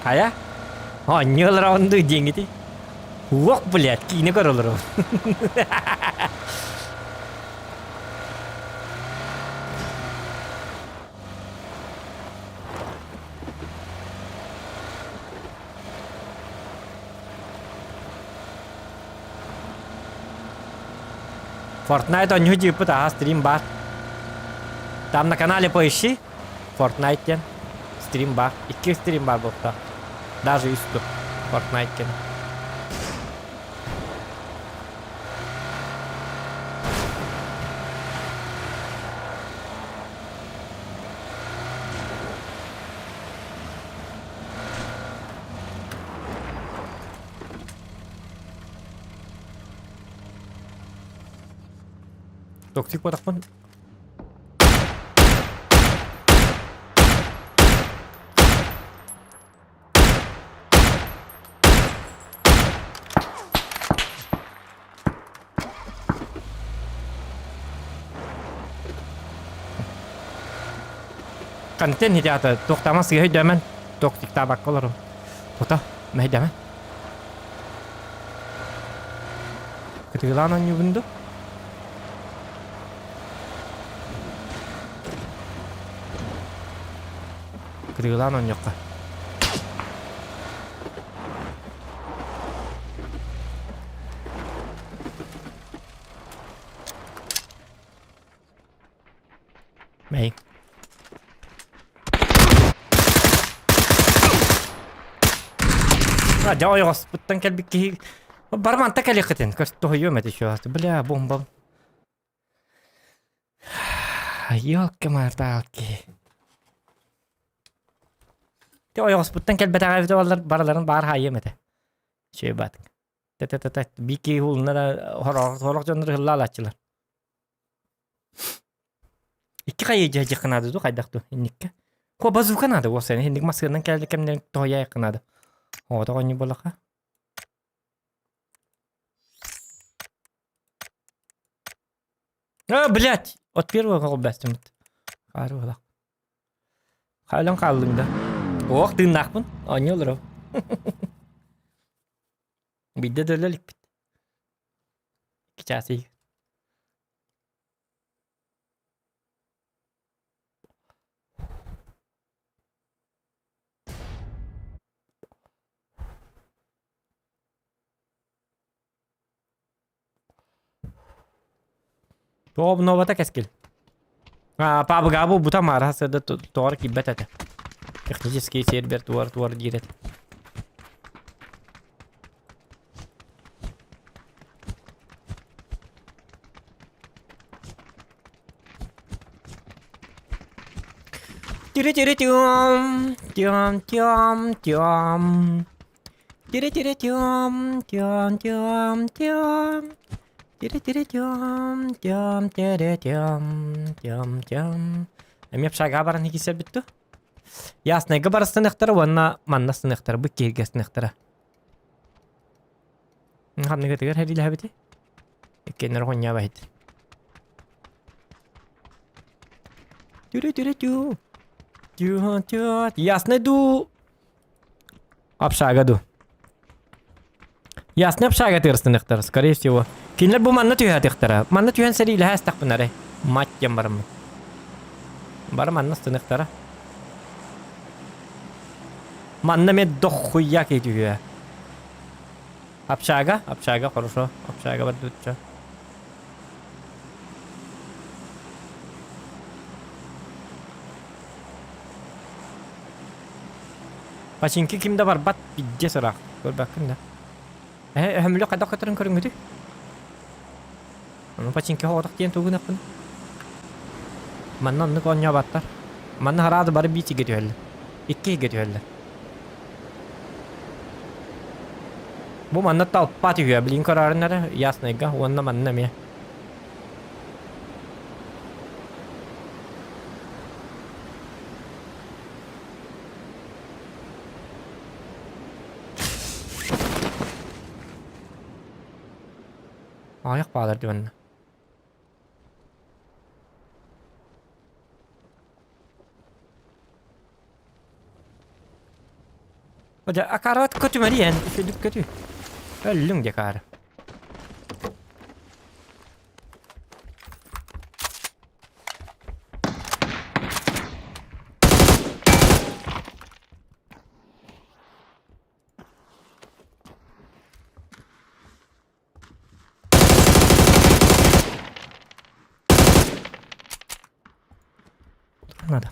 Хайа? Оонньуу олороҕун дуу диэҥҥитий? Уох, блядь, киинэ көрө олоробун. Fortnite оонньуу дьиэппит аһа стрим баар. Там на канале поищи Fortnite диэн стрим баар. Икки стрим баар буолта. Даже үс тур Fortnite диэн. Токсик буотахпын. Контент хитята туохтаама сыыһа өйдөөмөн токсиктаабакка олорун. Тута мэһэйдээмэ. Кытыылаан оонньуубун дуу? Кытыылаан оонньуохха. Мэй. А, дьэ ойоҕоспуттан кэлбит киһи барманта кэлиэххитин көстөһүйүөм этэ еще бля бомбам Ёлки-марталки. Те ойоҕоспуттан кэлбэтэҕэ эбитэ буоллар барыларын баар хаайыам этэ. Үчүгэй баатык. Тэ-тэ-тэ-тэ бики уулунна да сорох дьоннор ыһыллаалааччылар. Икки хайы дьиэххэ наада дуу хайдах дуу инниккэ. Ко базука наада уопсайынан инник массыынан кэлэ кэмнэрин тоһуйаайахха наада. Оҕото оонньуу буоллахха. А, блядь! От первого холбэстиммит. Хаары буолах. Хаалан хааллыҥ да. Ох, тыыннаахпын. Оонньуу олоров. Биирдэ да өлө иликпит. Икки чаас иһигэр. Тоҕо обновата кэскил. А, пабыга булбута маараһа сырда тоҕор киирбэт этэ. Технический сервер туар-туар диир этэ. Тири-тири-тиам, тиам-тиам-тиам. Тири-тири-тиам, тиам-тиам-тиам. Тири-тири-тиам, тиам тири-тиам, тиам-тиам. Эмиэ пшага баран киирсэрбит дуо? Яснайга барыстыныахтара уонна манна сыныахтара, бу киһиргэ сыныахтара. Ханныгытыгар хэриилэһэбити? Иккиэннэр оҕонньообайт. Түрү-түрү-түү. Түү-түү. Яснай дуу. Общага дуу. Ясный общага тыырсыныахтара, скорее всего. Кинилэр бу манна түһээтиэхтэрэ. Манна түһэн сэриилэһэ астахпын эрэ. Мать диэн бараммын. Бары манна ыстыныахтара. Манна эмиэ дохуя киһи түһүө. Общага, общага, хорошо. Общага бардыбытча. Пачинки ким да барбат пиздец ыраах. Көрбөккүн да. Эһэ өһөмүлү хайдах көтөрүн көрүҥҥүтүй? Ону пачинки хоҕотох диэн тугу гынаппын? Манна оннук оонньообаттар. Манна хараады бары биир сиргэ түһэллэр. Икки сиргэ түһэллэр. Бу манна толпа түһүө, билигин көрөөрүн эрэ, Яснайга уонна манна эмиэ. Аҕыйах баалар дии манна. Дьэ, акаарабат көтүмэри эн, үчүгдүк көтүй. Өллүҥ дьэ акаары. Надо.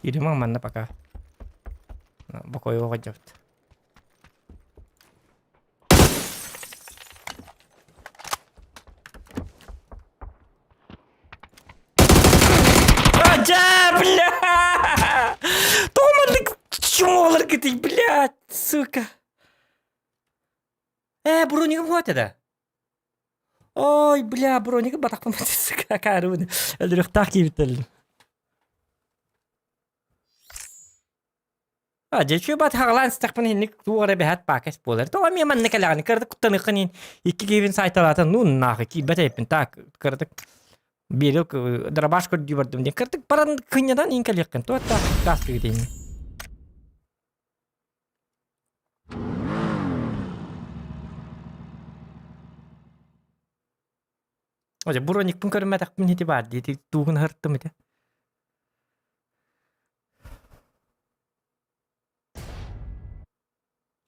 Кииримэҥ манна пока. Бокуойуох дьабыт. Адьа, бля! Тоҕо маннык чумоларгытый, блядь, сука. Ээ, бронигым хуат да. Ой, бля, бронигым батахпын сука, акаарыбын. Өлөрүөхтээх киирбиттэр. А, дьэ үчүгэй баат хаҕалаан истэхпинэ инник туох эрэ бэһэт паакас буолар. Тоҕо эмиэ манна кэлэҕин кыратык куттаныаххын иһин икки киһибин саайталаатан ну нахуй киирбэт эбиппин так кыратык биэрил дробаш көрдүү бардым диэн кыратык баран кынньадан иин кэлиэххин туох таах таастыгыт иһин. Ожа броникпын көрүммэтэхпин ити баар дии туугун аһырттым ити.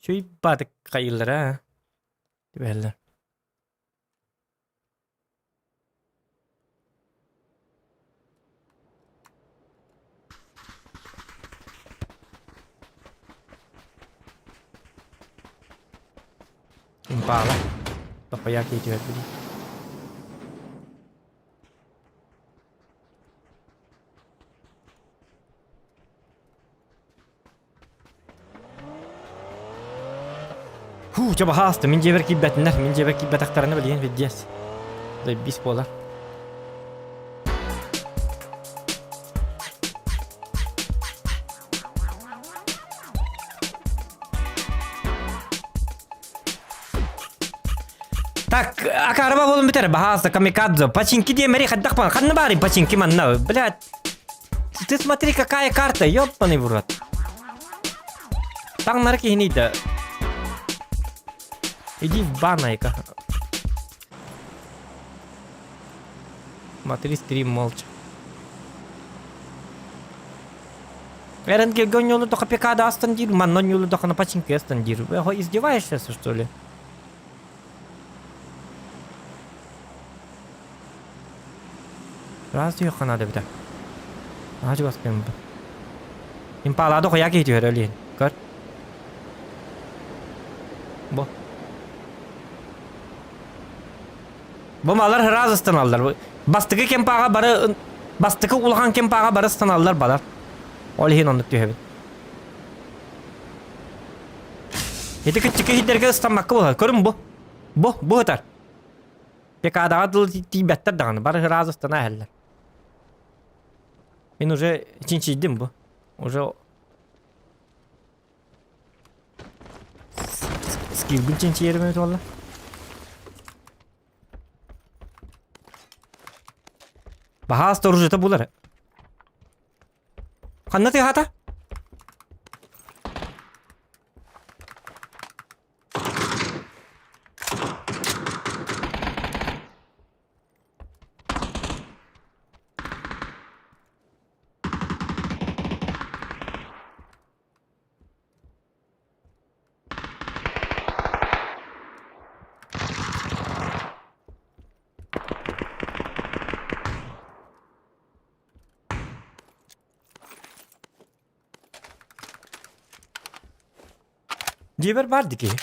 Чүй баатык хайыыллара түбэһэллэр. Импала. Тохойа киһи түһэрбит. Фу, чэ баһааста, мин дьиэбэр киирбэтиннэр, мин дьиэбэр киирбэтэхтэринэ билигин пиздец. Заебись буолар. Так, акарба болун битер, баһааста, камикадзе, починки диэмэри хайдах баар, ханна баарый починки манна, блядь. Ты смотри, какая карта, ёбаный в рот. Таҥнары киһини да. Иди в банайка. Смотри стрим молча. РНГ гонюлу только пикада астан дир, маннонюлу только на пачинке астан дир. Издеваешься, что ли? Раз диэххэ наада эбитэ. Наһаа чугас кэммин. Импалаады хойаа киһи түһэр өлүөн. Көр. Бу. Бу малар ыраас ыстаналлар. Бастакы кемпаҕа бары бастакы улахан кемпаҕа бары ыстаналлар балар. Ол иһин оннук түһэбин. Ити кыччык иһитэргэ ыстаммакка буолар. Көрүм бу. Бу, бу ытар. Декадаҕа дылы тиийбэттэр даҕаны, бары ыраас ыстана иһэллэр. Мин уже чинчийдим бу. Уже скилбин чинчийэрим эбит буолла. Баһаас оружиета булар. Ханна тыаһаата? Дьиэбэр баар дии киһи.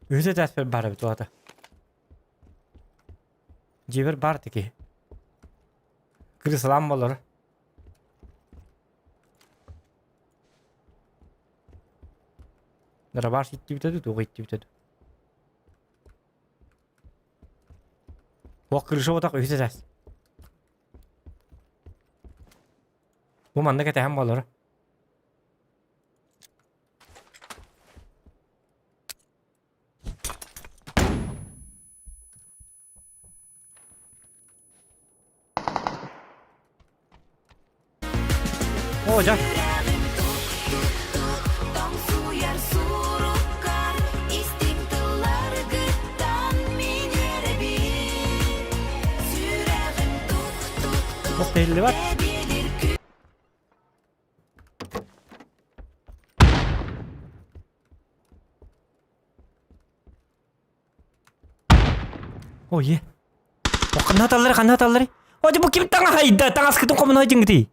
Үһүс этээспэр баар эбит уота. Дьиэбэр баар да киһи. Крысалаан буоллар. Дробаш иттибитэ дуу, туох иттибитэ дуу. Туох крыша отах үһүс этээс. Бу манна кэтэһэн буоллар. О, дьэ. Ох, иһиллибэт. О, е. О, ханна аталлары, ханна аталлары? О, бу ким таҥаһайда? Таҥаскытын хомуна дьиҥитий.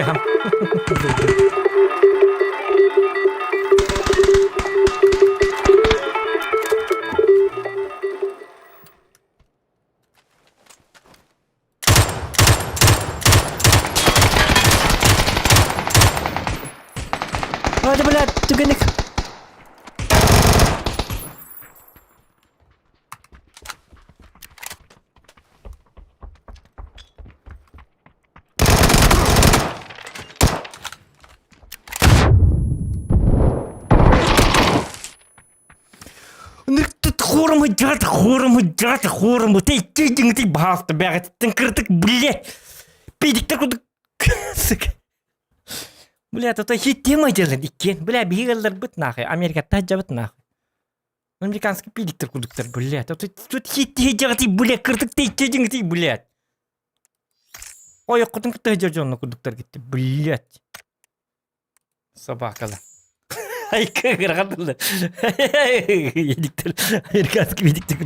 Тыһам. Hadi блядь, түгэнник. Хором хором ты ты ты баалта бэҕэттэн кырдык блядь пидиктер курдук сука блядь это хит тема делает иккиэн бля биһиги ылларбыт нахуй Америкаттан сылдьабыт нахуй американский пидиктер курдуктар блядь тут хит тиһи блядь кырдык ты блядь ойоххутун кытта сылдьар дьонно курдуктар гитти блядь Собакалар. Айка ыарахан Едиктер. Американский едиктер.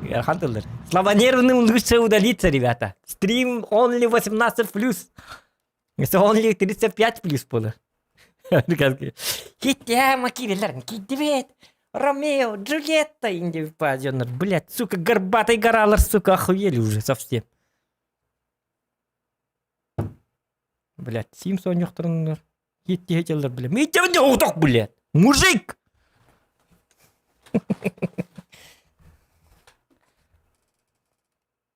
Ыарахан тыллар. Слабонервным лучше удалиться, ребята. Стрим only 18 плюс. Если only 35 плюс было. Американский. Хитяма кириллер, кидвет. Ромео, Джульетта, инди Блядь, сука, горбатый горалар, сука, охуели уже совсем. Блядь, Симс оонньуохтарыннар. Иэттиһэ дьаллар, блядь. Мииттэбин оҕотох, блядь. Мужик!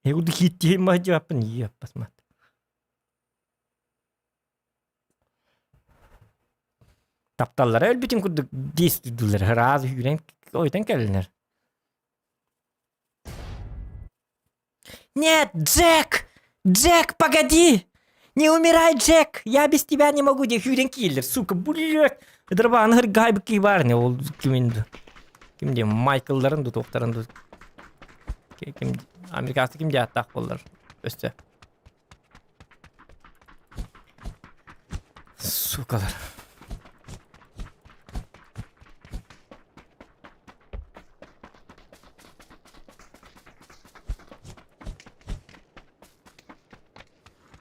Я буду хиттиһи маһдьааппын иэппас мат. Тапталлара өлбүтүн курдук действуйдулар. Ыраас үүрэн ойутан кэллинэр. Нет, Джек! Джек, погоди! Не умирай, Джек! Я без тебя не могу, диэн сүүрэн киирдилэр, сука, блядь! Драбааны ыргаайбыт киһи баар ини ол кимин ким диэн Майклларын дуу туохтарын дуу ким американцы ким диэн ааттаах буоллар өссө Сукалар.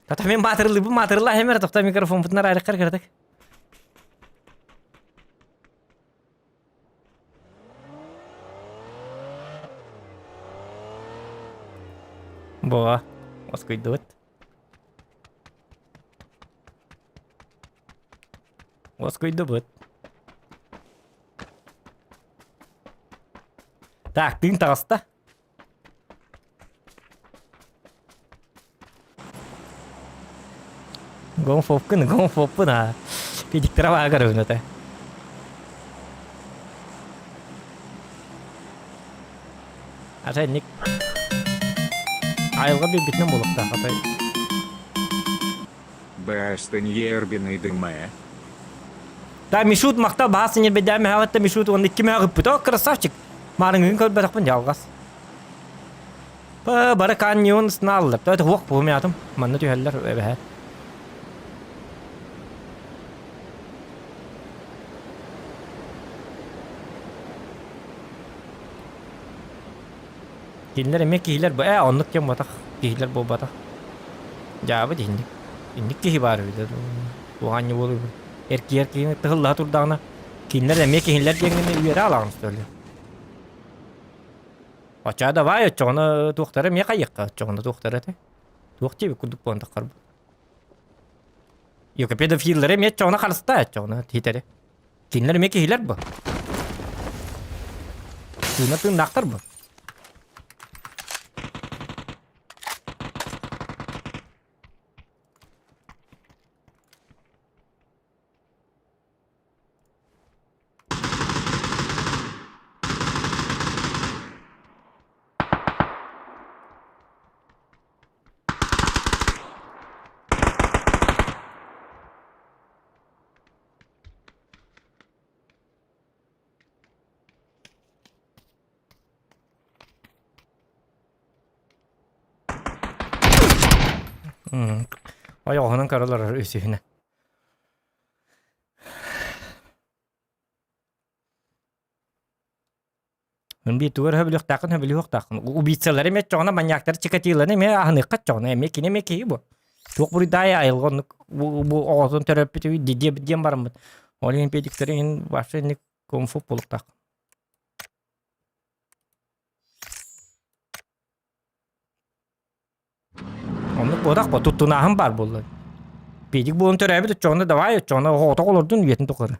Тата мен батырылыбын батырыла хемер тохта микрофон бутунар айрыккар кырдык. Буга, оскуйдубут. Оскуйдубут. Так, тыын таҕыста. Гомофобкын, гомофобпун аа. Педиктера баа көрөбүн этэ. Ата инник айылҕа биэрбитинэн буолуохтаах атай. Баастыньербиный дымэ. Да, Мишут махтал баас ньирбэйдээн мэһэҕиттэ Мишут уонна икки мэһэх ыппыт. О, красавчик! Маарыҥҥын көрбөтөхпүн дьалҕас. Бары каньон снааллар. Это хуох буһумятым. Манна түһэллэр эбэһэ. Кинилэр эмиэ киһилэр бу ээ оннук диэн буотах киһилэр буолбатах. Дьаабы инник. Инник киһи баар эбит туох анньа буолуй эркийэр киһини тыһыллаһа турдаҕына кинилэр эмиэ киһилэр диэҥҥин үөрэ алаҕын что ли? Оччоҕо давай оччоҕуна туохтара эмиэ хайыахха оччоҕуна туохтара этэй? Туох диэбит курдук буолан таххарбыт. Юка педофиллары эмиэ оччоҕуна харыстаа оччоҕуна хитэри. Кинилэр эмиэ киһилэр бу. Тыына тыыннаахтар бу. Ойоҕоһунан көрө олорор үсүһүнэ. Мин тугу эрэ сөбүлүөхтээххин сөбүлүөхтээххин. Убийцалары эмиэ оччоҕуна маньяктары Чикатилоны эмиэ аһыныахха оччоҕуна эмиэ кини эмиэ киһи бу. Туох буруйдаай айылҕа оннук бу, бу оҕотун төрөппүтү диэбит диэн бараммыт. Ол иһин педиктери иһин вообще инник кунг-фу буолуохтаах. Оннук буотах бо туттунааһын баар буолла. Педик буолан төрөөбүт оччоҕуна давай оччоҕуна оҕотох олордун үйэтин тухары.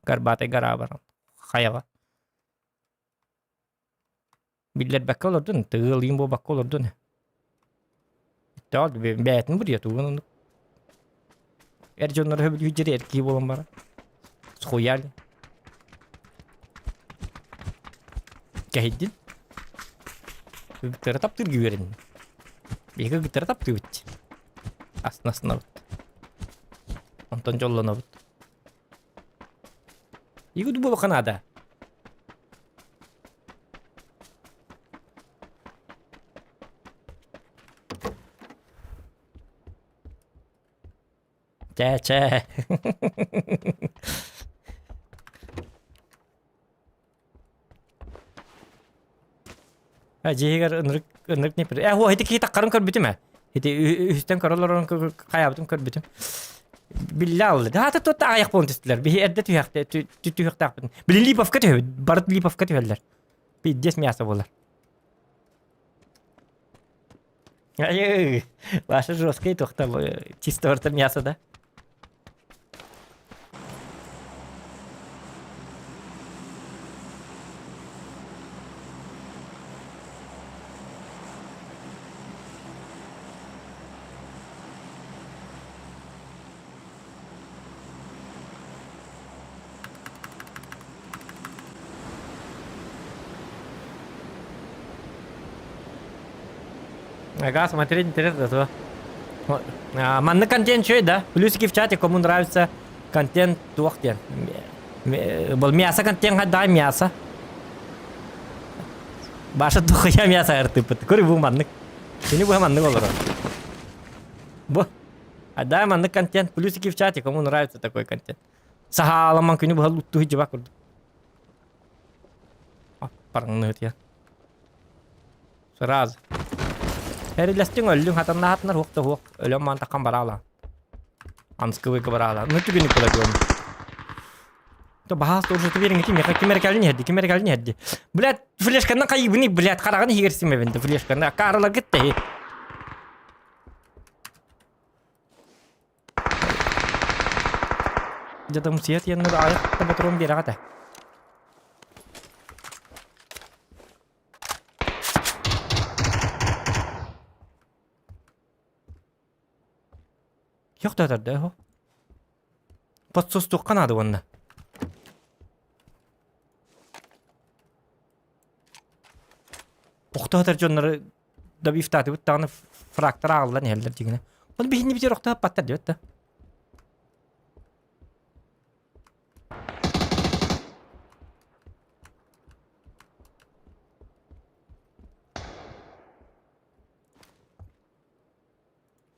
Горбатай гора баран хайаҕа. Биллэрбэккэ олордун, тыал иин буолбакка олордун. Тоҕо бэйэтин буруйа тугун оннук. Эр дьоннор сөбүлүүр дьири эр киһи буолан баран. Схуяли. Кэһэйдин. Кыргыттары таптыырга үөрэнним. Биһиги кыргыттары таптыыбыт. Астына-астынабыт. Онтон дьоллонобут. Игуд буолуохха наада. Чэ, чэ. Дьиэһигэр ынырык ынырык не э һуох ити киһи таххарын көрбүтүм ээ. Ити үһүстэн көрө олорон хайаабытын көрбүтүм. Биллэ алла. Хаата туотта аҕыйах буолан түстүлэр. Биһи эрдэ түһэхтэ түһүөхтээхпит. Били Липовка түһэбит. Барыт Липовка түһэллэр. Пиздец мясо буолар. Ай, Ваша жесткий туохта чисто орто мясо да. Ага, смотреть интересно, то. Маннык контент үчүгэй да. Плюсики в чате, кому нравится контент туох диэн. Был мясо контент хайдаҕай мясо. Баша тухуя мясо артыппыт. Көрү бу маннык. Кини бу маннык олорор. Бу. А да, маннык контент. Плюсики в чате, кому нравится такой контент. Сахааламан күнү быһа луттуу дьиба курдук. Парыңныытыйа. Сразу. Эрилэстиҥ өллүҥ хатаннаһатынар хуох да хуох өлөн маан таххан бараала. Анскыбыйка бараала. Ну түгүнү кыла То баһаас уже биэриҥ ким ким эрэ кэлин иһэрди, ким эрэ кэлин иһэрди. Блядь, флешканан хайыбыны, блядь, хараҕын иһигэр симэбин флешканы. Акаарылар гытта. Дьадамсыйа тиэннэр аҕыйах да ботуруон биэрэҕэ этэ. Yok да да ho. Подсустуохха наада уонна. Охтоотор дьоннору добивтаатыбыт даҕаны фрактар ааҕыллан иһэллэр дьиҥинэ. Ол биһини битэр охтооппаттар диэбит да.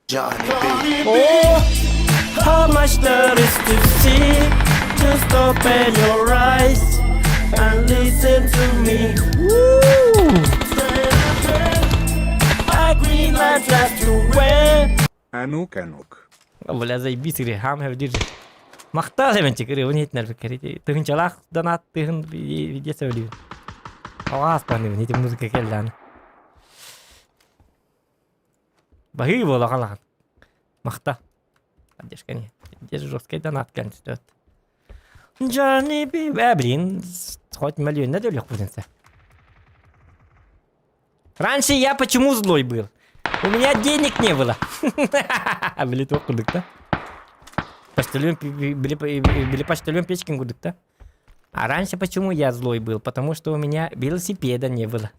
Johnny B. Oh, how much there is to see. Just open your eyes and listen to me. Woo! A green light flash to where. А ну-ка ну-к. Бля, заебись, говори, хам держи. Махтал эменчик, говори, он иһитинэр Тыһынчалаах донат тыһын виде сөбүлүүбүн. Алаас паныбын, ити музыка келлааны. Баһыы буола халахан. Махта. Поддержка не. Здесь жесткий донат кэлэн Джонни Би... Э, блин, хоть миллион да өлөх Раньше я почему злой был? У меня денег не было. Били туох курдук да? Почтальон, били, били почтальон Печкин курдук да? А раньше почему я злой был? Потому что у меня велосипеда не было.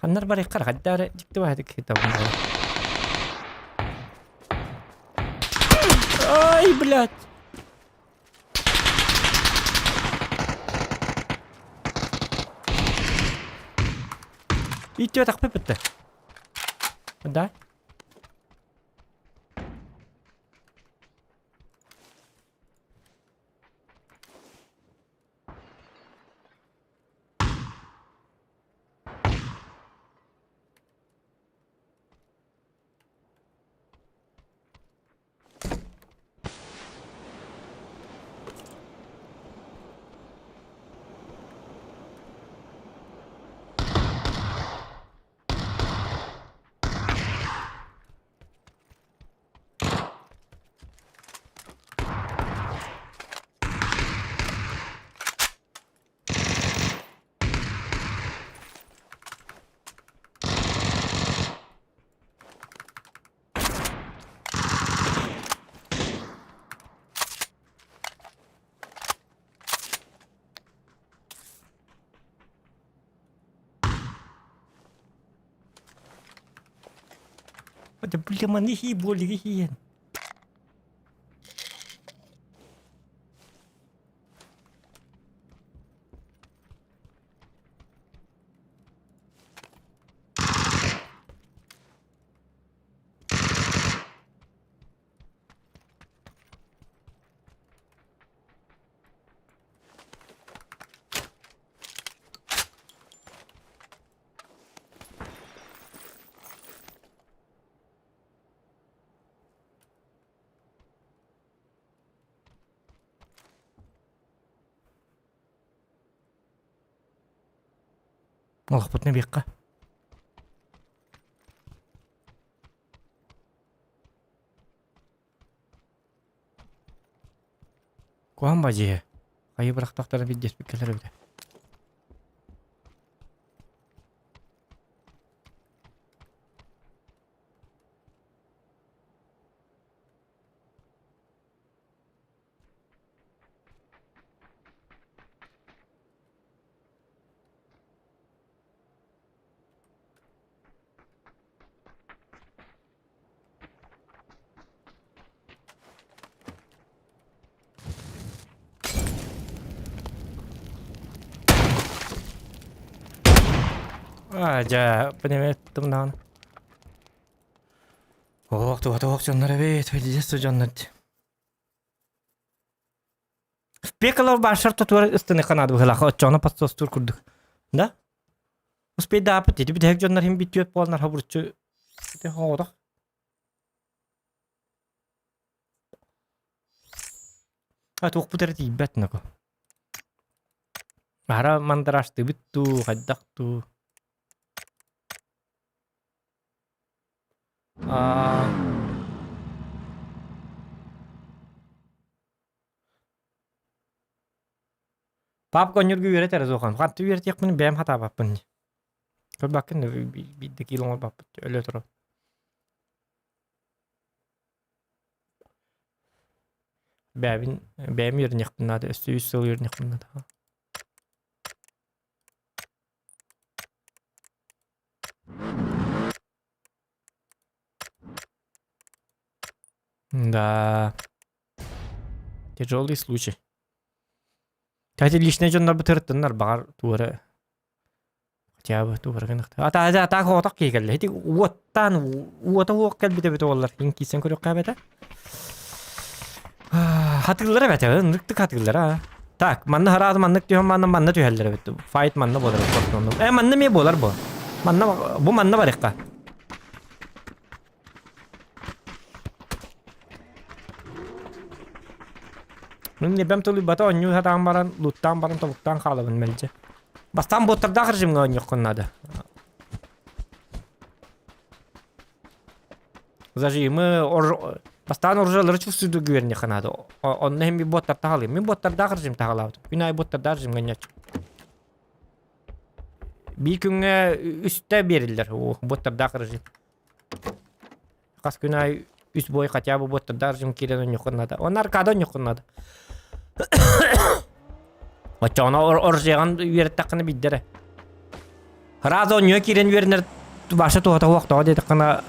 Ханнар барыаххар хайда эрэ дьикти баҕайытык киһи Ай, блядь! Иттиэ тахпыппыт Да? Бля, маны хии буолиги хиен. Олохпутун эбиэххэ. Куһаҕан бадьыйа. Хайы бырахтахтара билдьэспит кэлэр эбитэ. Аа, дьэ, понимаете, даҕаны. Олох туһата суох дьоннор эбит, пиздец дьоннор дии. Пекалов баашар тотуор ыстыныха наада быһыылаах, оччоҕуна подсостуур курдук. Да? Успейдааппыт ити бүтэһик дьоннор иһин бүттүөт буоланнар хобуруччу ити оҕотох. А туохпут эрэ тиийбэт нако. Аһара мандараштыыбыт дуу, хайдах дуу. Аа Папка онньургу үөрэтэр суохан. Хатты үөрэтиэхпин бэйэм хатаабаппын. Көрбөккүн да биирдэ киил оҥорбаппыт өлө турар. Бэйэбин бэйэм үөрэниэхпин наада, өссө үс сыл үөрэниэхпин наада. Да. Тяжелый случай. Кстати, личный дьоннорбут ырыттыннар баҕар туора хотя бы туора гынахта. Ата ата ата хоотох киһи кэллэ. Ити уоттаан уота уох кэлбит эбит уоллар. Кин киирсэн көрүөххэ эбэтэ. Хатыыллар эбэтэ, ынырыктык хатыыллар Так, манна хараат маннык түһэн манна манна түһэллэр эбит. Файт манна буолар эбит. Э, манна эмиэ буолар бу. Манна бу манна барыахха. Мин небем тулуйбата оонньуу сатаан баран, луттаан баран тобуктаан хаалабын мэлдьи. Бастаан буоттардаах режимҥэ оонньуоххун наада. Зажимы, ор... бастаан оружиелары чувствуйду үөрэннэххэ наада. Онно иһин мин буоттар таһалыым. Мин буоттардаах режим таһалаабытым. Күн аайы буоттардаах режимҥэ оонньооччу. Биир күҥҥэ үстэ биэриллэр буоттардаах режим. Хас күн аайы үс бой хотя бы буоттардаах режим киирэн оонньуоххун наада. Онно аркада оонньуоххун наада. Оччоҕуна оружиеҕын үөрэттэххинэ биирдэ эрэ. Сразу оонньууга киирэн үөрэнэр Ваша туһата суох тоҕо диэтэххинэ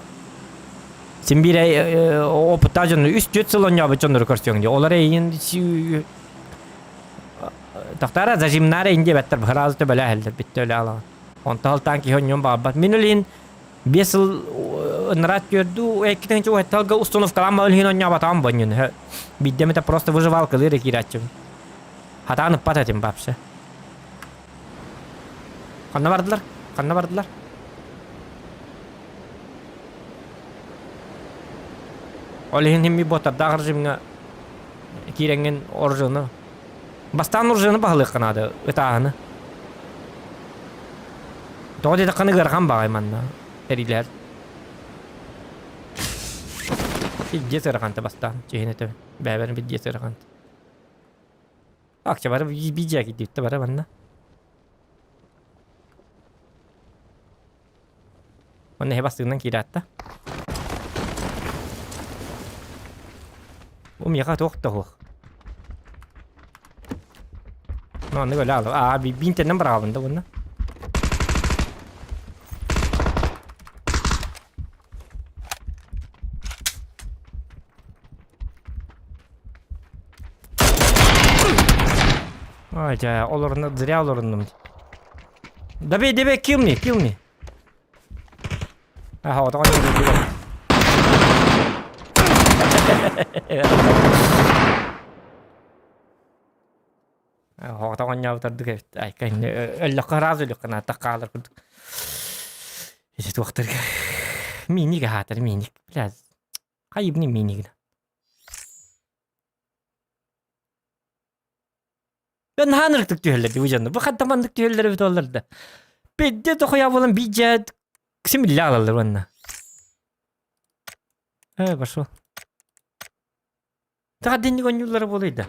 син биир опыттаах дьону үс-түөрт сыл оонньообут дьоннору көрсүөҥ дии. Олор эйигин тохторо зажимнаар эйин диэбэттэр сразу төбөлөө иһэллэр бүттэ өлө алаҕын. Онто алтаан киһи онньуон баҕарбат. Мин үлин биэс сыл ыныраа түөрдүү эккитин уһатталга установкалаан бал иһин оонньообатаҕым бонньун. Биирдэ эмитэ просто выживалкалыыр эрэ киирээччибин. Хатаан ыппат этим вообще. Ханна бардылар? Ханна бардылар? Ол иһин химми ботардаах режимҥа киирэҥҥин оружиены бастаан оружиены баһылыахха наада ытааһыны. Тоҕо диэтэххинэ ыарахан баҕай манна эриилэр. Пиздец ыараханта бастаан чиһин этэбин. Бэйэбэр пиздец ыараханта. Акча бары видео кидиттэ бары манна. Онно эһэ бастыгынан киирээтта. Бу миэхэ туох да суох. Ну, аннык өлө алып. Аа, бинтеннен быраҕабын да буонна. Ой, дьэ, олорно, зря олоруннум. Добей, добей, kill me, kill me. Аха, отоҕо Оҕото оонньообутардык эбит. Айка өллөххө ыраас өлүөххэ наада хаалар курдук. Ити туохтарга миник аһаатар миник. Бля, хайыбны минигин. Мен наһаа ынырыктык түһэллэр дии бу дьонно. Бу ханта маннык түһэллэр эбит олар да. Педде тохуя буолан биир симиллэ аҕалаллар уонна. Э, пошел. Таха динник оонньууллара буолуй да.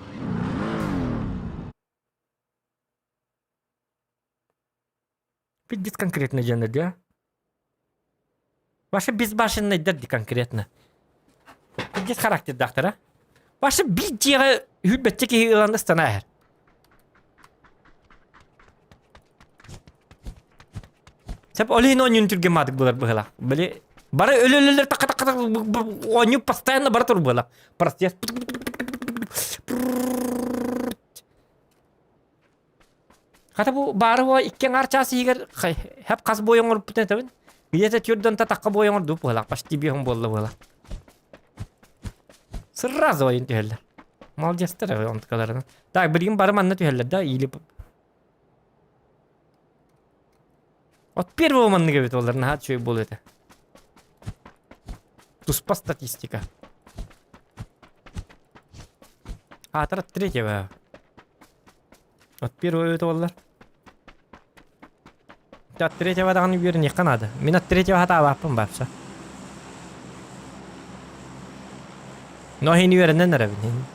Пиздец конкретно дьоннор дии, а? Ваша безбашенныйдар дии конкретно. Пиздец характердаахтар, а? Ваша биир дьиэҕэ үүрбэччэ киһи ылан ыстана иһэр. Сеп ол иһин оонньуун түргэн маадык буолар быһыылаах. Били бары өлө-өлөлөр такка-такка оонньуу постоянно бара тур буолар. Процесс Хата бу баары буо икки аҥаар чаас иһигэр хэп хас буой оҥорбутун этэбин. Где-то түрдөн татахха буой оҥордубут буолаах, почти биэһин буолла буола. Сразу ойун түһэллэр. Молодецтар онтукаларынан. Так, билигин бары манна түһэллэр да, или От первого маннык эбит олар наһаа үчүгэй буолуо этэ. Туспа статистика. Аатар от третьего. От первого эбит олар. От третьего даҕаны үөрэниэххэ наада. Мин от третьего хатаабаппын бапса. Но иһин үөрэнэн эрэбин.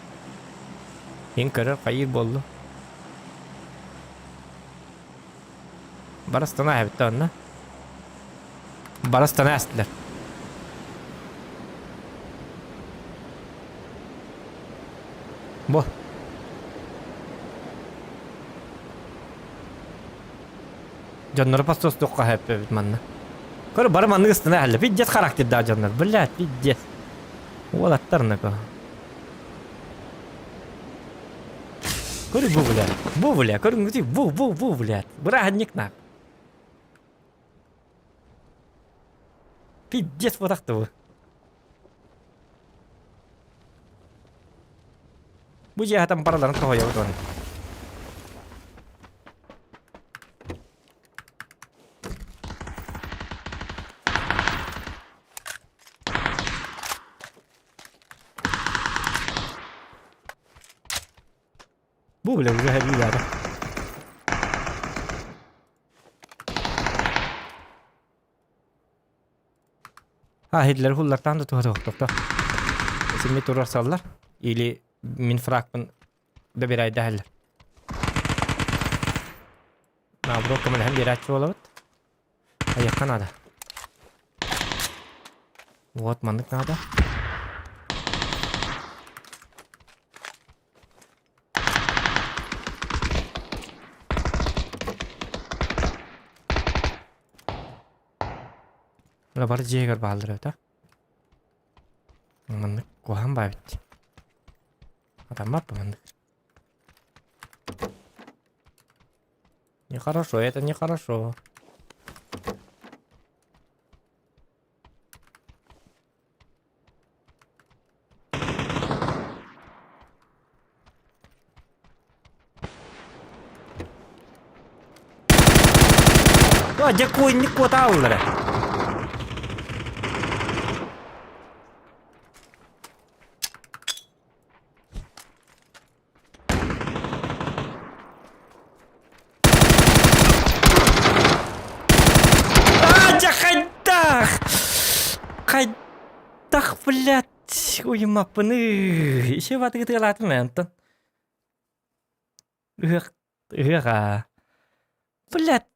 Иһин көрөр хайыыр буоллу. Барастана эбит онно. Барастана эстилэр. Бу. Дьоннору постостуохха хэппэбит манна. Көрө бары маннык ыстана әлле. Пиздец характердаах дьоннор. Блядь, пиздец. Уолаттар нако. Көрү бу бля. Бу бля, көрүҥҥүтүй бу бу бу бля. Бырааһынньык нах. Пиздец буотахты бу. Бу дьиэхэтэн барыларын тоһуйабыт уонна. Бу бile уже һэбиилээтэ. А, Хитлер хуллартан да туһа тохтохто. Симми турарсаллар или мин фракпын да бирайдаһаллар. Наоборот көмөлөһөн биэрээччи буолабыт. Айыахха наада. Вот маннык наада. Мына бары дьиэгэр бааллар эбит а. Маннык куһаҕан баа эбит. Атаммат бу маннык. Нехорошо, это нехорошо. О, дьэ куйник куотааллара. А, дьэ хайдах? Хайдах, блядь, уйумаппыны. Еще батыгытыгалаатым антон. Ыһыах, ыһыах аа. Блядь,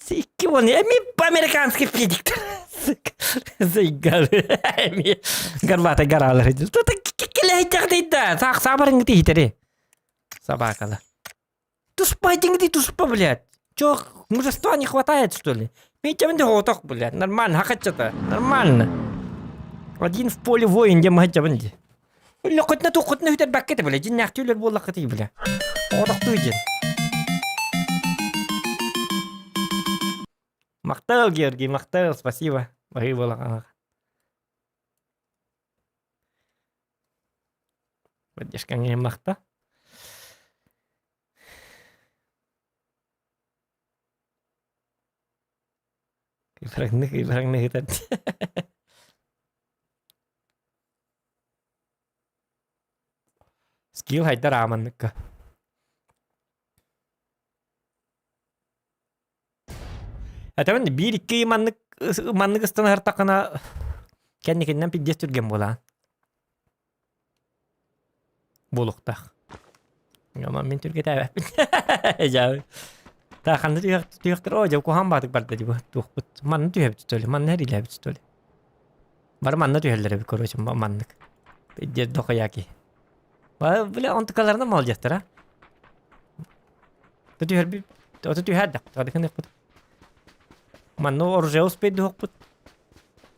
икки уон эми американский педиктер. Заигал. Эми горбатый горалар. Килэйтэхтейда. Саах саабарыҥҥыты иһитэри. Собакала. Туспа этиҥити туспа, блядь. Чё, мужества не хватает, что ли? Митя отох, блядь. Нормально, хахачата. Нормально. Один в поле воин, где махачабын Лөхөтүнэ туххутуна үтэрбэккэ бля, дьиннээхтүүлэр буоллаххытый бля. Оҕотохтуу дьин. Махтал, Георгий, махтал, спасибо. Баһыы Поддержкаҥ иһин махта. Кыйбараҥны кыйбараҥны ыытар. Скилл хайдар ааманныкка. Этэбин биир-икки маннык маннык ыстанаһартаххына кэнникиннэн пиздец түргэн буолаан. Буолуохтаах. Онон мин түргэтээбэппин. Дьэ. Та ханна түһэх түһэхтэр оо дьэ куһаҕан баатык барда дии туохпут. Манна түһэбит что ли? Манна эрилээбит что ли? Бары манна түһэллэр эбит короче маннык. Пиздец дохуяки. Бля, онтукаларынан молодецтар а. Түһэрбит, ото түһэрдэх, тадыкыныахпыт. Манна оружие успейдуохпут.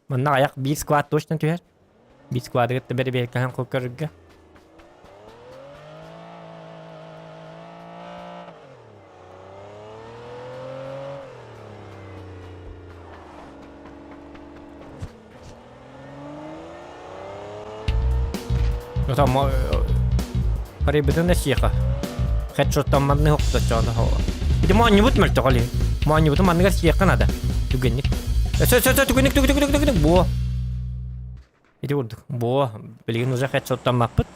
Манна аяк биир склад точно түһэр. Биир склады кытта бэрэбиэркэһэн көрөргө. Там Арыйбытын да сиэхэ. Хедшоттамманны хохточоно. Ити моонньубут мөлтөх оли. Моонньубуту манныгар сиэххэ надо. Түгэнник. Сө сө сө түгэнник түгэнник түгэнник түгэнник буо. Ити курдук. Буо. Билигин уже хедшоттаммаппыт.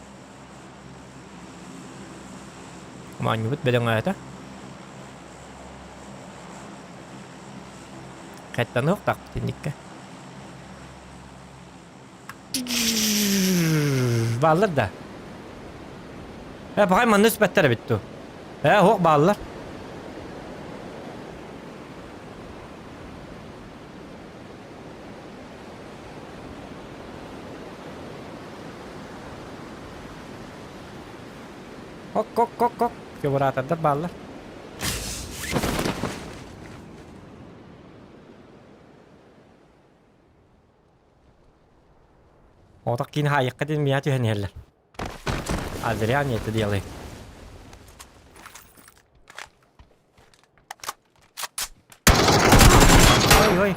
Моонньубут бөдөҥөөтө. Хеттаныахтаахпыт инникке. Бааллар да. Э, пахай манна түспэттэр эбит дуу. Э, һуох бааллар. Ок-ок-ок-ок. Фигуратордар бааллар. Отох киин хаайыкка диэн миэхэ түһэн иһэллэр. А зря они это делают. Ой, ой.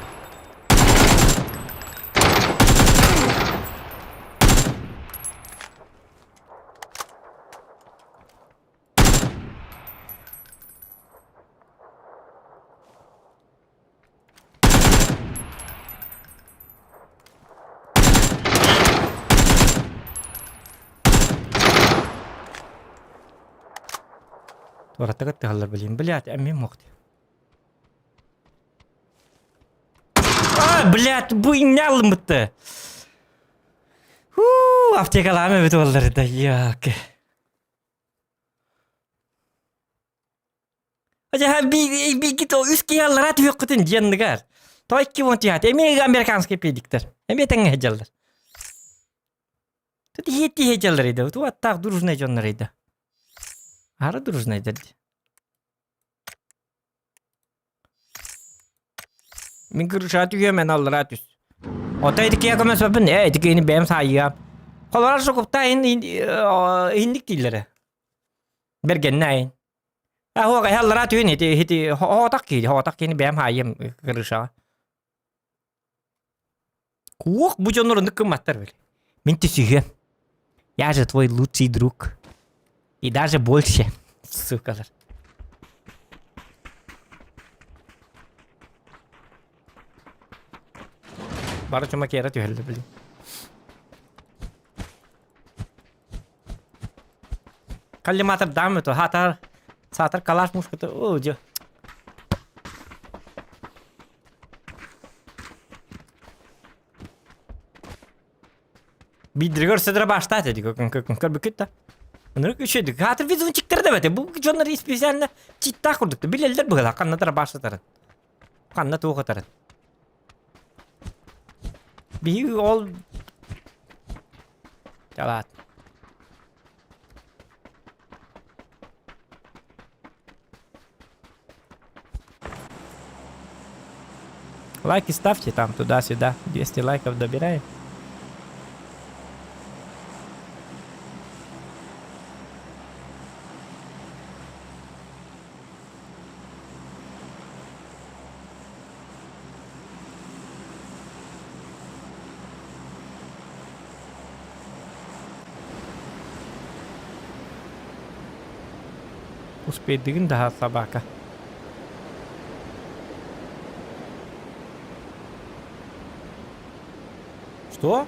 Туораттыгар тыһаллар билим. Блядь, эмиэ мох А, блядь, бу инньэ алыммытты. Хуу, аптекалаам эбит буоллар да, яки. Дьэ, бииргит ол үс киһи аллараа түһүөххүтүн диэнныгар. То икки уон түһэт. Эмиэ американский педиктэр. Эмиэ тэҥҥэ сылдьаллар. Тут иһиэттии сылдьаллар иде. Туаттаах дружнай дьоннор иде. Аара дружнайдар дии. Мин крыша түһүөм эн аллараа түс. Ото итикиэ көмөсөбүн, ээ итикиини бэйэм саайыам. Холорар шокупта инник дииллэрэ. Бэргэннэ Аһуох эһэ аллараа түһүн ити ити хоотох киһи хоотох киһини бэйэм хаайыам крышаҕа. Куох бу дьоннор оннук гымматтар били. Мин түсүһүөм. Я же твой лучший друг. И даже больше, сукалар. Бары чума киэрэ түһэллэр били. Коллиматор даам это хатар саатар калаш мушката о дьэ. Биирдэригэр сөдөрө баштаат эдик көрбүккүт да. Ынырык үчүдүк. Хатыр везунчиктар да бете. Бу дьоннор специально читтаах курдук. Билэллэр быһыылаах ханна баштатарын. Ханна туох ытарын. Биһиги ол Чалаат. Лайки ставьте там туда-сюда. 200 лайков добираем. Успейдыгын да собака. Что?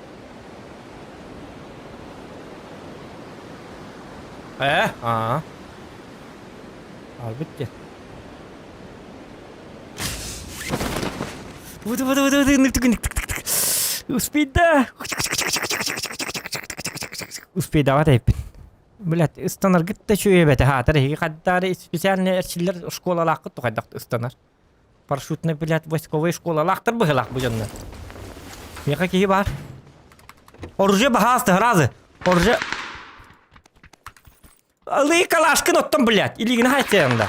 Э, а. Албыт диэн. Вот, вот, вот, вот, Успейда. Успейдават эппин. Блядь, ыстанаргыт да үчүгэй эбэтэ хаатар эһиги хаддаары специальный эрчиллэр школалааххыт тухайдах ыстанар. Парашютный, блядь, войсковой школалаахтар быһылаах бу дьоннор. Миэхэ киһи баар. Оружие баһаасты, разы. Оружие... Ылыы калашкын оттон, блядь, илиигин хаайтыаҥ да.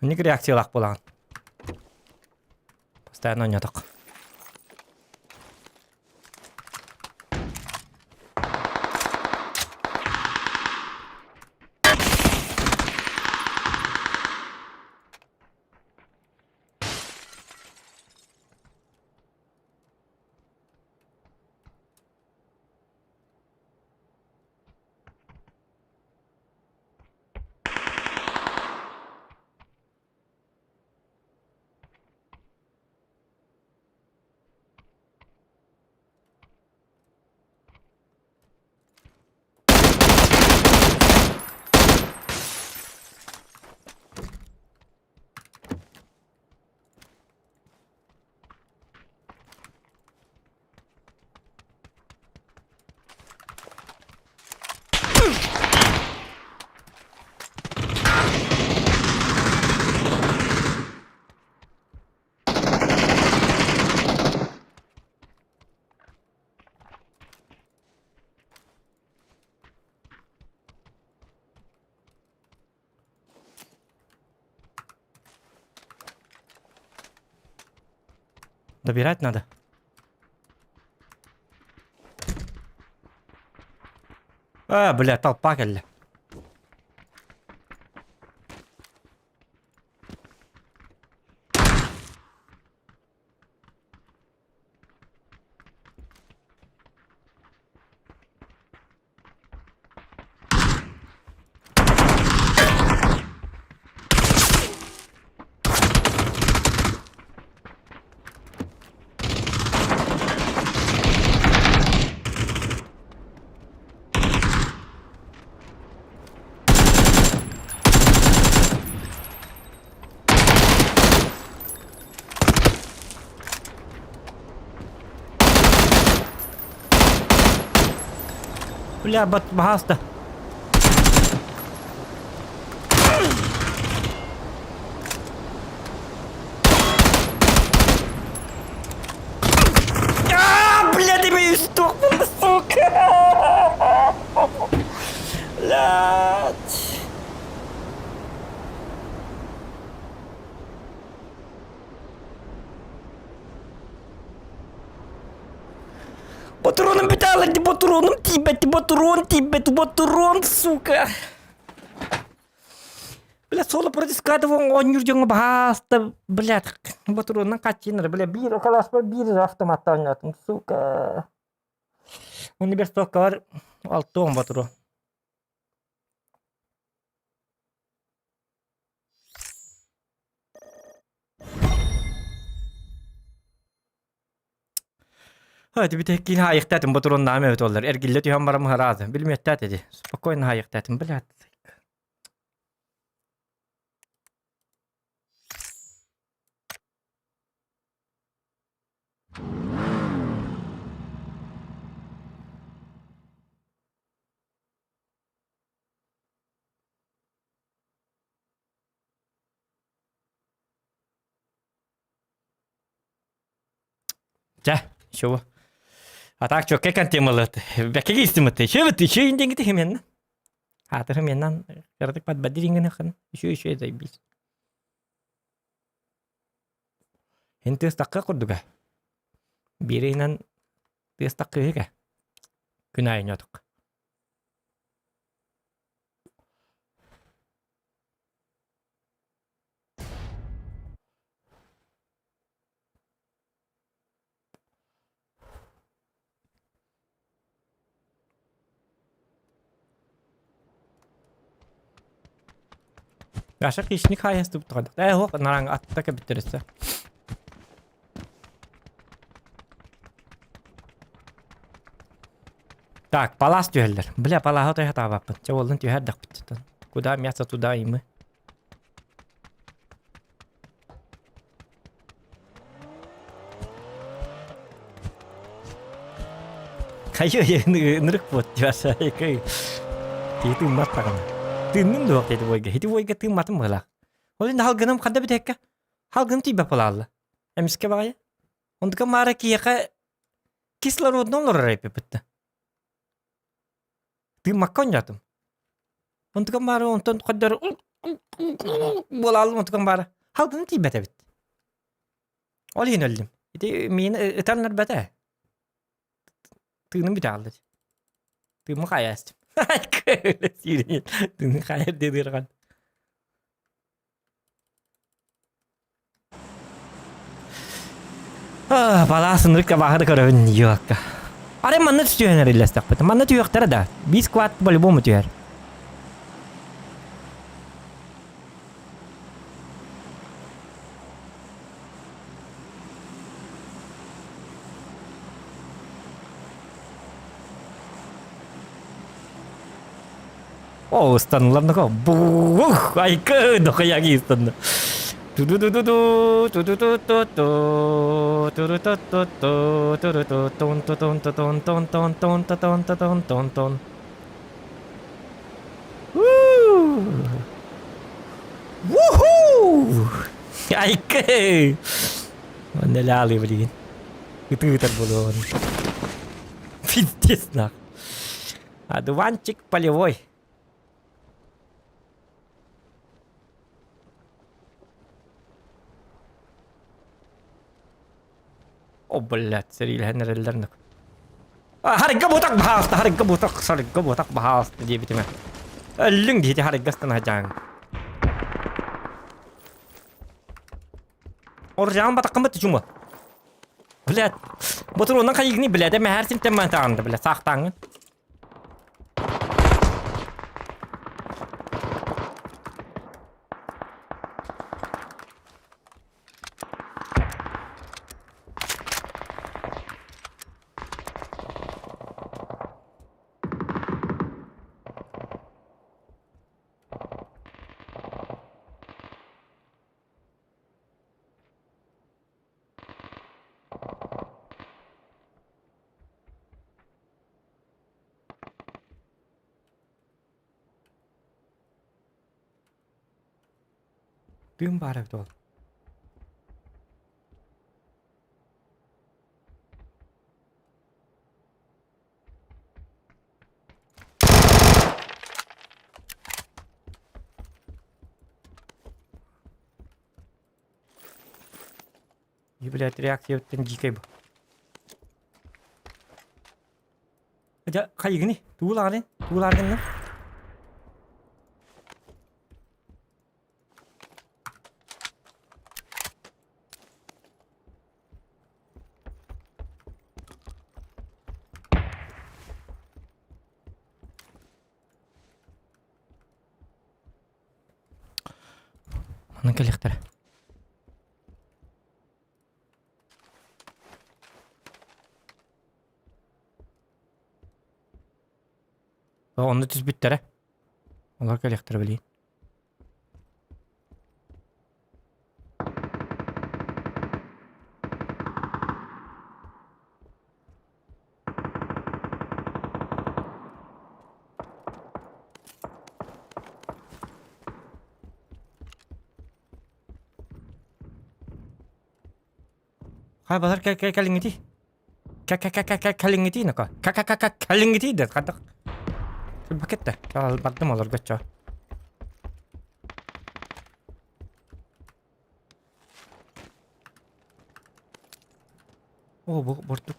Инник реакциялаах буолаҕын. Постоянно ойнотох. Добирать надо. А, бля, толпа кэллэ. Бля, бат баһааста. А, бля, ты меня стукнул, сука! Блядь. Ботуруонум бүтэ ботуруонум тиийбэт, ботуруон тиийбэт, ботуруон, сука! Бля, соло против оонньуур дьоҥҥо баһааста, блядь, ботуруонунан хаччыйынар, бля, биир каласпар биир автоматтаан оонньоотум, сука. Университеккалар 60 ботуруон. Һа, бүтэһиккиин хаайыахтаатым ботуруоннаам эбит буоллар. Эргиллэ түһэн баран ыраата. Билимиэхтээх ити. Спокойно хаайыахтаатым, блядь. Чэ, чего? А так чё, как темалыт? Бәкеге истимыты. Еще вот еще индеңгити хеменна. Хаты хеменнан кырдык подбадирингene хын. Еще еще заебись. Эн тыас такка курдуга. Бииринэн тыас таккыыга. Күн аайы ньотук. Гаша хищник хаайастыбыт тоҕо. Ээ уох нараҥ атта кэбиттэр өссө. Так, палаас түһэллэр. Бля, палааһы отой хатаабаппын. Чэ, уоллун түһэрдэхпит. Куда мясо, туда и мы. Хайы ынырык буот Гаша кый. Киһи тыыммат даҕаны. Тыынным дуо ити бойга. Ити бойга тыымматым быһалаах. Ол иһин халгыным ханна бүтэккэ? Халгыным тиийбэт буолаалла. Эмискэ баҕайы. Онтука маара киһиэхэ кислородно олорор эппиппит. Тыыммакка оонньоотум. Онтукам баара онтон ходдор буолааллым онтукам баара халгыным тиийбэт эбит. Ол иһин өллүм. Ити миин ытан өлбөтө. Тыыным бүтэ хаалла. Тыыммын хаайа астым. Тыыным хаайар диэн ыарахан. Балаас ынырык абааһы да көрөбүн йуакка. Арай манна түһэн эриллэстэхпит. Манна түһүөхтэрэ да. Биир склад по-любому түһэр. О, ыстанылар Бух, айка, дохуяги ыстанна. Ту-ду-ду-ду-ду, ту-ду-ду-ду-ду, ту-ру-ту-ту-ту, ту-ру-ту-тун-ту-тун-ту-тун-тун-тун-тун-тун-тун-тун-тун. Вуху! Айка! Нелялый блин. Ытыы-ытар буолуон. Пиздец нах. Одуванчик полевой. О, блядь, сэриилэһэн эрэллэр нак. Харга бутак баһаалта, харга бутак, харга бутак баһаалта диэбитимэ. Өллүҥ диэти харга астана дьааҥ. Оржаан батаккын бат чума. Блядь, ботуруонан хайыгны, блядь, мэһэр симтэн мантаҕында, блядь, саахтааҥҥын. Тыын баар эбит ол. И, блядь, реакция дикой бу. Дьэ, хайыгыный? Туулаҕын? Туулааргынна? Манна кэлиэхтэрэ. Онно түспүттэрэ. Олор кэлиэхтэрэ билигин. Хай балар кэлиҥҥитий? Кэлиҥҥитий нака? Кэлиҥҥитий да хадах. Бакетта. Бардым олорго чо. О, бу бурдук.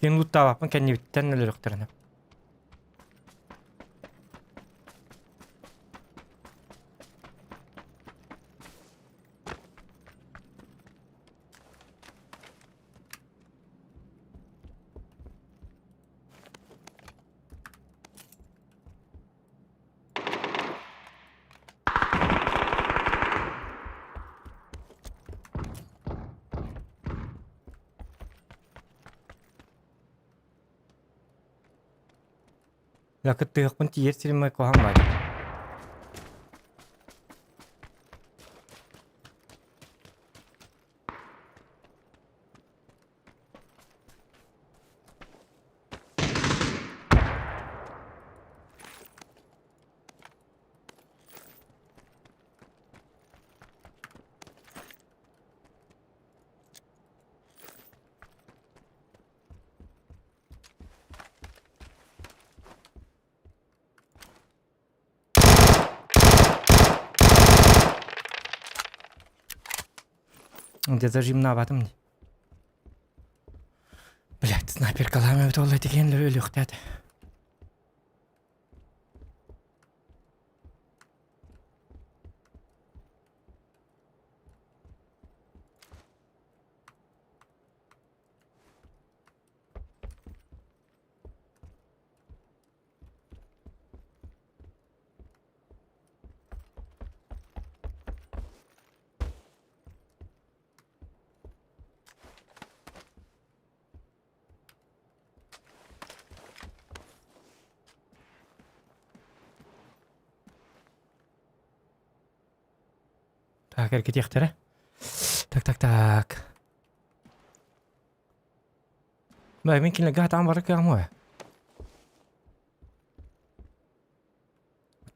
Кин луттаабаппын кэннибиттэн өлөрөхтөрүнэ. Кыттыһыахпын тиийэр сирим куһаҕан баар. Дьэ зажимнаабатым дии. Блядь, снайперкалаам эбит ол этигэн өлүөхтээтэ. Так, эргитиэхтэрэ. Так, так, так. Бай, мин кинилэргэ хатаан барар кыаҕым уо.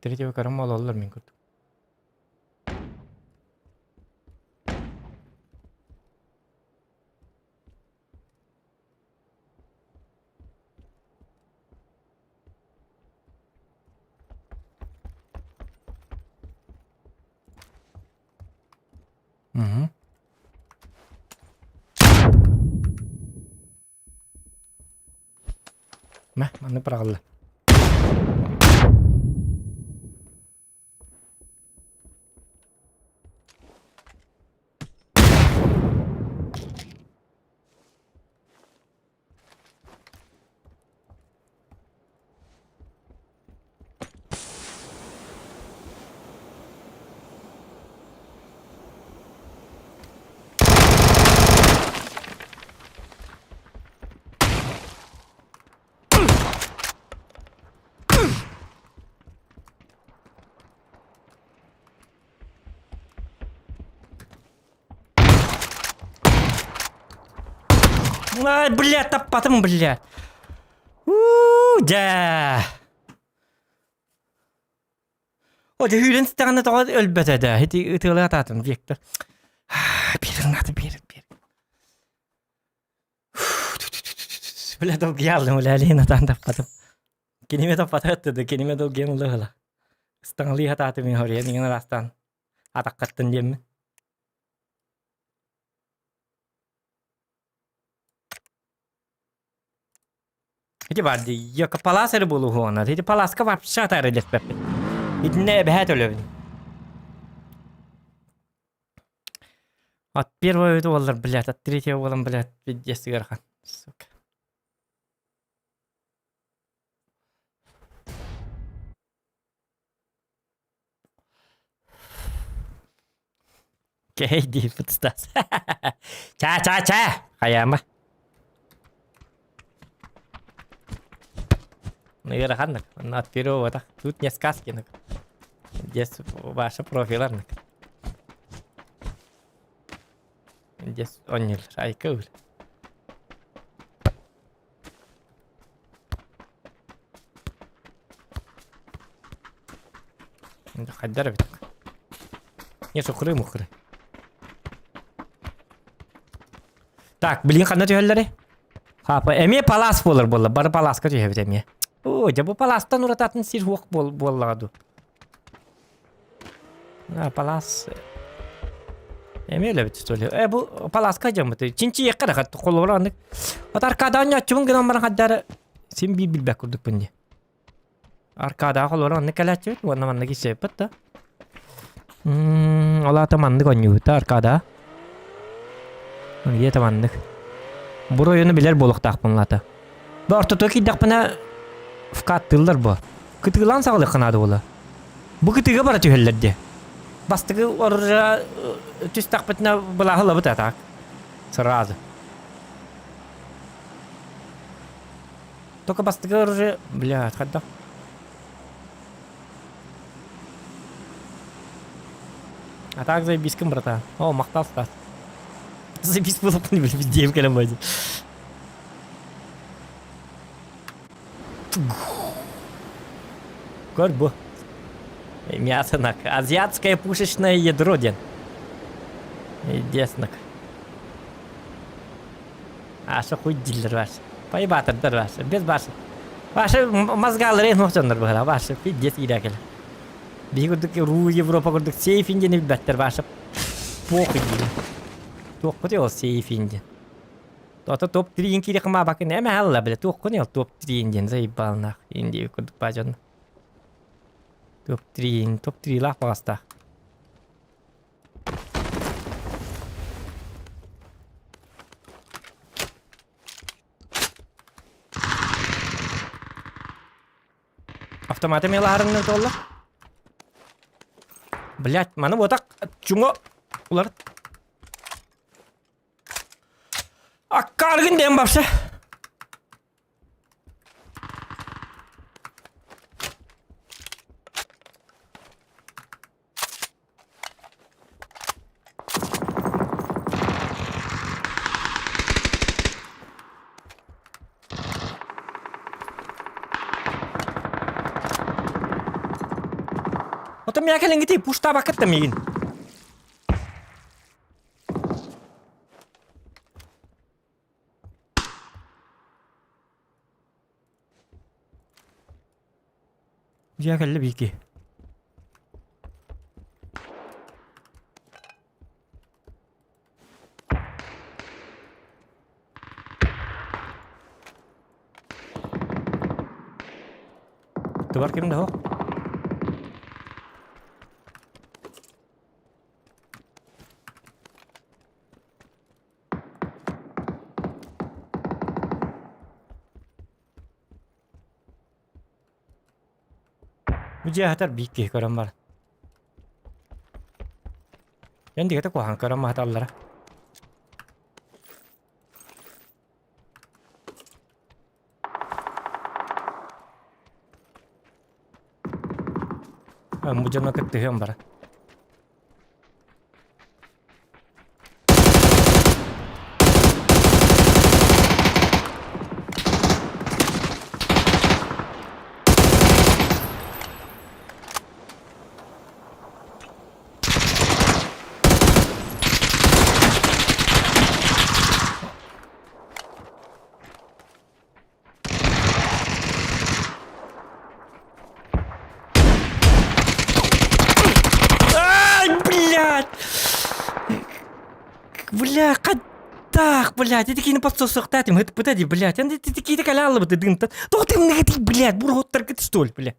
Третьего көрөн буолаллар мин курдук. Угу. Мэ, манны быраҕылла. Ай, бля, таппатым, бля. Уу, дьэ. О, дьэ, үүрэн сыттаҕына тоҕо өлбөтө да. Ити ытыалыы атаатым, Виктор. Биэрин аты, биэрин, биэрин. Бля, долгуйаалым, бля, Алина атаан таппатым. Киниме таппата да, киниме долгуйан ылла Ыстаҥалыы хатаатым, хоруйан иҥэн араастаан атаххаттан диэммин. Ити бар дии, йока палас эрэ буолуһуона. Ити паласка вообще атаары илэспэппин. Итиннэ эбэһээт өлөбүн. От первого буоллар, блядь, от третьего буолан, блядь, пиздец ыарахан. Сука. Кэй дии Стас. Ча-ча-ча! Хайаама. Ну, ыараханнык. Онно от первого так. Тут не сказки. Здесь ваша профиларнык. Здесь он айка үл. Хайдар эбит. Не сухры мухры. Так, блин, ханна түһэллэри? Хапа, эмиэ палас буолар буолла. Бары паласка түһэбит эмиэ. О, дьэ бу паластан урататын сир хуох буоллаҕа дуу. А, палас эмиэ өлөбүт что ли? Э, бу паласка дьоммут. Чинчийиэххэ да холобура оннук. Вот аркада оонньооччубун гынан баран хаддары син биир билбэт курдукпун дии. Аркадаҕа холобура оннук кэлээччибит уонна маннык исэппит да. Ол аата маннык оонньуубут да аркада. Ийэтэ маннык. Буруйуну билэр буолуохтаахпын лаата. Бу ортотугар киирдэхпинэ вкаттыыллар бу. Кытыылаан саҕалыахха наада буолла. Бу кытыыга бара түһэллэр дии. Бастакы оружие түстэхпитинэ былааһы ылабыт а так. Сразу. Только бастакы оружие, блядь, хайдах. А так заебись-кин, братан. О, махтал, Стас. Заебись буолуохпун билбит диэм кэлэн байды. Көр бу. Мясо Азиатское пушечное ядро диэн. Индеснак. Аша хуй дииллэр Вася. Поебатырдар Вася. Без Вася. Вася мозгалары нохтоннор быһыла. Вася пиздец иирэ кэлэ. Биһи курдук руу Европа курдук сейфин диэни билбэттэр Вася. Похуй дииллэр. Туохпут ол сейфин диэн. Ото топ 3 кири кымаабакын эмэ алла биле туоххун ол топ 3 диэн заебалнаах индия курдук баа дьон. Топ 3 топ 3 лаах баҕастаах. Автоматы мелаарыңны туолла. Блять, маны вот чуҥо улар. Аккааргын диэн вообще. Оттон миэхэ кэлиҥҥитий пуштаабаккыт да миигин. Дьиэ кэллэ биики. Тубар ким да суох. Бу дьиэ аһатар биир киһи көрөн баран. Эн дигэтэ куһаҕан көрөн маһаталлара. Бу дьоно кыттыһыам бара. Ай, блядь! Бля, так, блядь, ити киини подсосуохтаатым, ыппыта дии, блядь, эн ити киити кэлэ дымтан. Тоҕо тымныгытый, блядь, буруоттаргыт, что ли, блядь?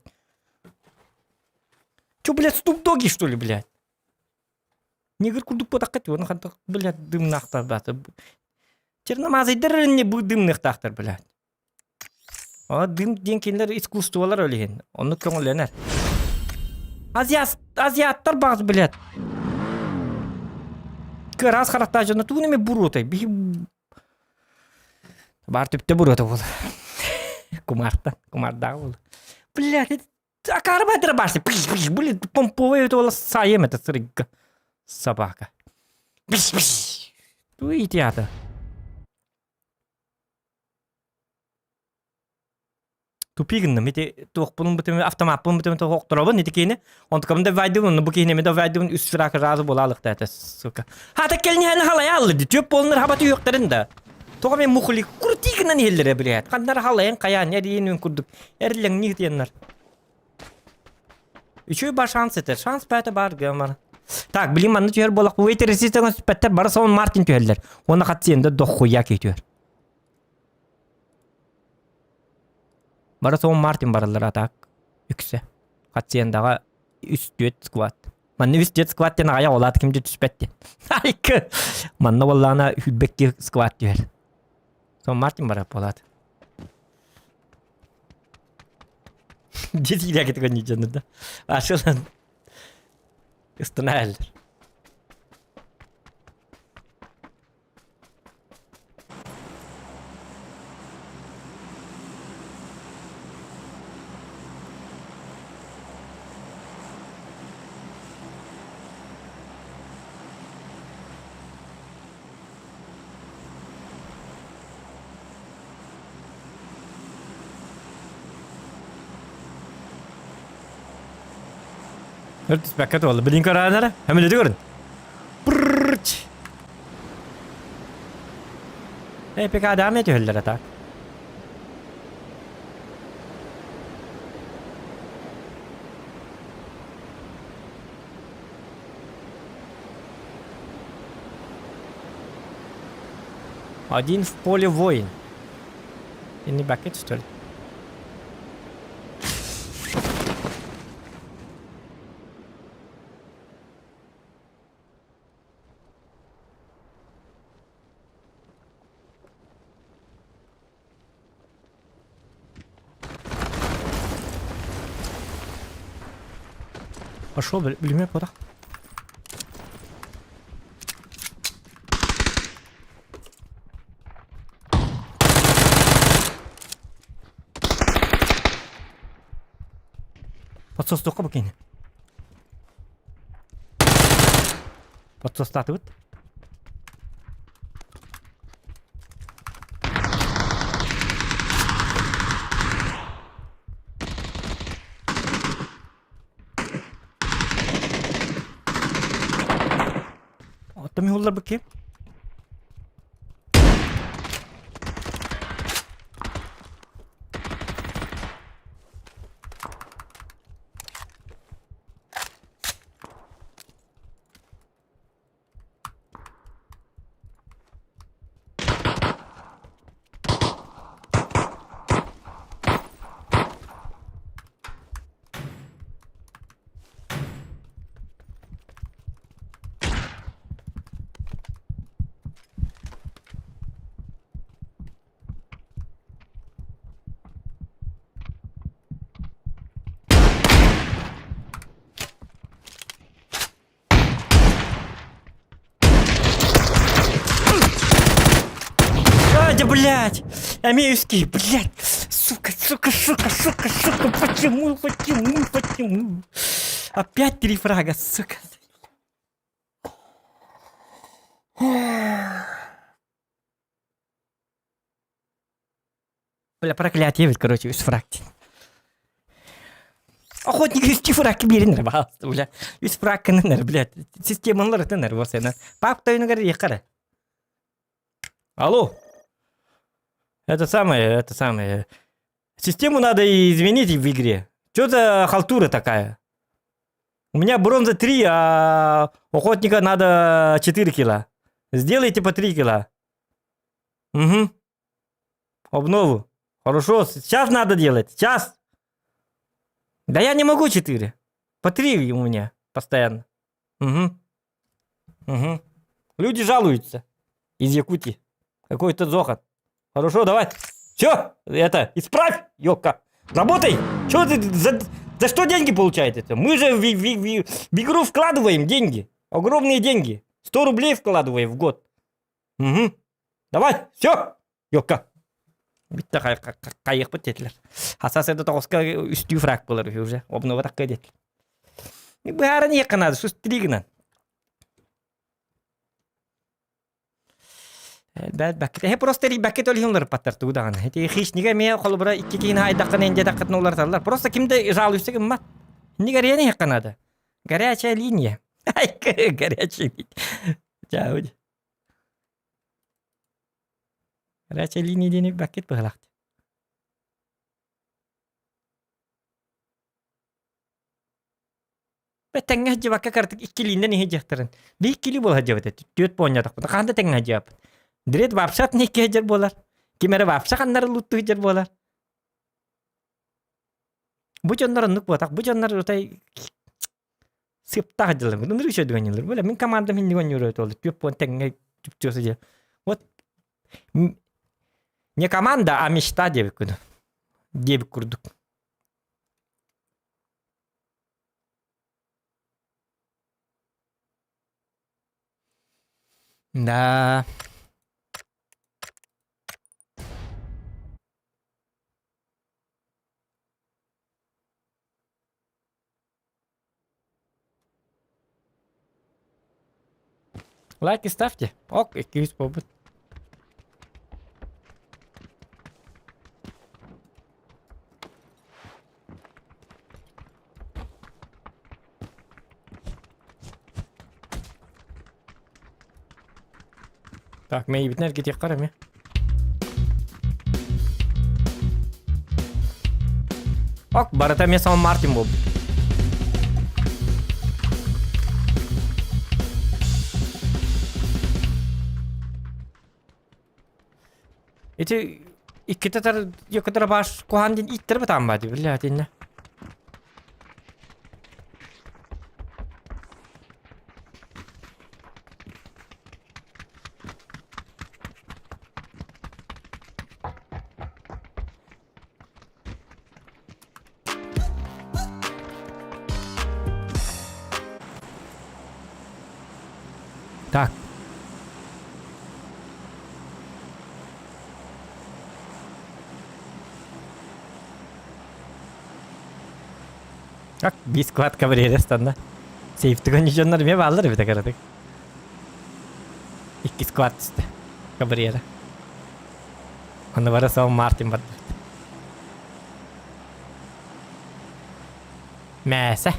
Чё, блядь, ступ-доги, что ли, блядь? Негр курдук буотахха уонна хантах, блядь, дымнаахтар баата. Черномазайдар не бу дымныахтаахтар, блядь. О, дым диэн кинилэр искусстволар ол иһин. Оннук көҥүллэнэр. Азиас, азиаттар баҕас, блядь. Кыраас харахтаах дьоно тугун эмэ буруотай. Биһи баар түптэ буруота буолар. Кумаартан, кумаардаах буолар. Блядь, акаары баайдара баарсы. Блин, помповая это была саем это сырыгга. Собака. Туй театр. Тупи гынным ити туохпунун бутуми автомаппын бутуми тохторобун ити киини онтукабын да вайдыбын бу киини да вайдыбын үс фрак разы буолаалыкта это сука хата келниһэн халайааллы ди түөп буолунар хаба түйүөхтэрин да тоҕо мен мухули крути гынан иһэллэрэ билээт ханнар халайан хайаан эриин курдук эрлэҥни тиэннэр үчүгэй бар шанс этэр шанс бээтэ бар гэмар так блин манна түһэр буолах уэйтер резистен сүппэттэр бары сон мартин түһэллэр уонна хатсиэнда дохуя киһи түһэр Бары Сон Мартин бараллар а так үксэ. Хациендаҕа үс түөрт сквад. Манна үс түөрт сквад диэн аҕайах олаат ким да түспэт диэн. Айкы! Манна буоллаҕына сүүрбэкки сквад түһэр. Сон Мартин барар буолаат. Дьиэ киирээкитигэр дьоннор да. Ашылан ыстана Өр түспэккэ туолла. Билин көрөөнөрө. Хөмөлөтү көрүн. Пыррч. ЭПК даам этүһэллэр так. Один в поле воин. И не бакет, что ли? Пошел, блин, куда? Подсостуохха бу кини. Подсостаатыбыт. Оттон миһуллар ким? А, да, блядь! Амеевский, блядь! Сука, сука, сука, сука, сука, почему, почему, почему? Опять три фрага, сука. Бля, проклятие ведь, короче, үс фраг. Охотник үс фраг биэрин пожалуйста, бля. Үс фраг кынынар, блядь. Системалар ытынар, вот сена. Пап тойнугар ехара. Алло. Это самое, это самое. Систему надо изменить в игре. Что за халтура такая? У меня бронза 3, а охотника надо 4 кило. Сделайте по 3 кило. Угу. Обнову. Хорошо, сейчас надо делать. Сейчас. Да я не могу 4. По 3 у меня постоянно. Угу. Угу. Люди жалуются из Якутии. Какой-то зохот. Хорошо, давай. Все, это, исправь, ёпка. Работай. Чё ты, за, за что деньги получаете? Мы же в, в, в, в игру вкладываем деньги. Огромные деньги. 100 рублей вкладываем в год. Угу. Давай, все, ёпка. Бүтте хайыхпыт диэтилэр. Хасас это тоҕуска үстүү фраг буолар үһү уже. Обнова такка диэтилэр. Быһааран иһиэххэ наада, сустри гынан. Бэт просто рибэккэ төлүһүн уларыппаттар тугу даҕаны. Ити хищнигэ эмиэ холобура икки киһини айдаххына инде таххытына уларыталлар. Просто ким да жалуйся гыммат. Инни горяни иһиэххэ наада. Горячая линия. Горячая линия. Чао. Горячая линия диэни баккет быһалаах. Тэҥҥэ сылдьыбакка кыратык иккилиинэн иһэ дьахтарын. Биир кили буола сылдьыбыт этэ. Түөрт буонньатахпына хаһан да тэҥҥэ сылдьыбаппыт. Дред вообще атын икки сылдьар буолар. Ким эрэ вообще ханнары луттуу сылдьар буолар. Бу дьоннор оннук буотах. Бу дьоннор утай сыптаах дьылым. Ынырык үчүгэй оонньууллар. Бу мин командам инник оонньуур этэ ол. Түөрт буон тэҥҥэ түптүө сылдьар. Вот не команда, а мечта диэбит курдук. Диэбит курдук. Да. Лайки ставьте. Ок, 200 буолбут. Так, мэйибитин эргитиэххэ эрэ эмиэ. Ок, барыта эмиэ Сан Мартин буолбут. Ити иккитэ тар якутара баш куһаан диэн ииттэр бытаан баа дии биллэ атиннэ. Так. Так, бискват кабриолет станна. Сейфтигон дьоннор эмиэ бааллар эбит акаратык. Икки сквад түстэ. Кабриера. Аны бара сол Мартин бардыбыт. Мээсэ.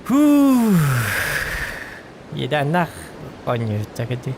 Фу. Еданах оонньуучча кэти.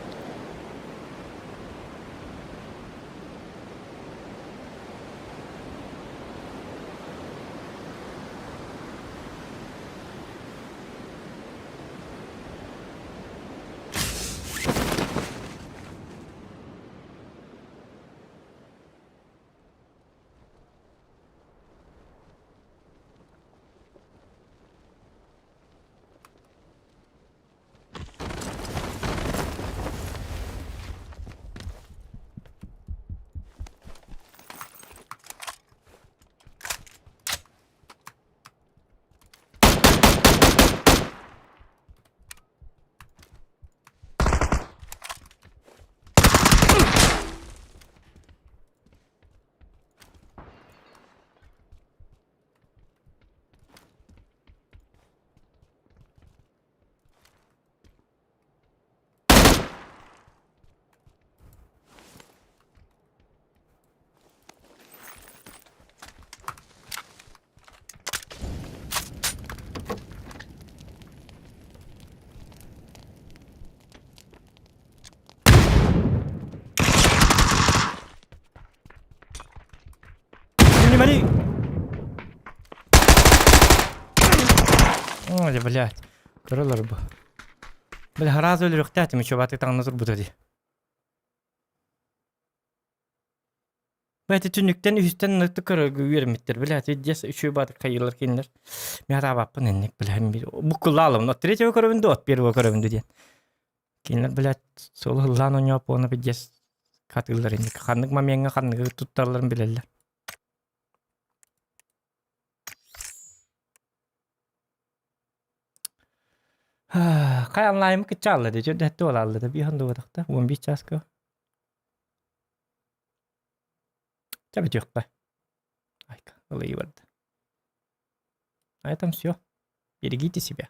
Внимание! Ой, блядь. Көрөлөр бу. Бля, сразу өлөрүөхтээтим, еще баты таҥна турбута дии. Бэти түннүктэн үһүстэн ынырыктык көрөргө үөрэммиттэр. Блядь, видес үчүгэй баатык хайыылар кинилэр. Мин араабаппын инник, блядь, буккуллаалым. От третьего көрөбүн да, от первого көрөбүн да диэн. Кинилэр, блядь, суол ыллаан оонньооппу уонна видес хатыыллар инник. Ханнык момеҥҥа ханныгы тутталларын билэллэр. Хай онлайым кыччаалла дии, дьөрдөһөттө буолаалла да, биир хонду 11 чааска. Чэ бүтүөххэ. Айка, ылыы барда. На этом все. Берегите себя.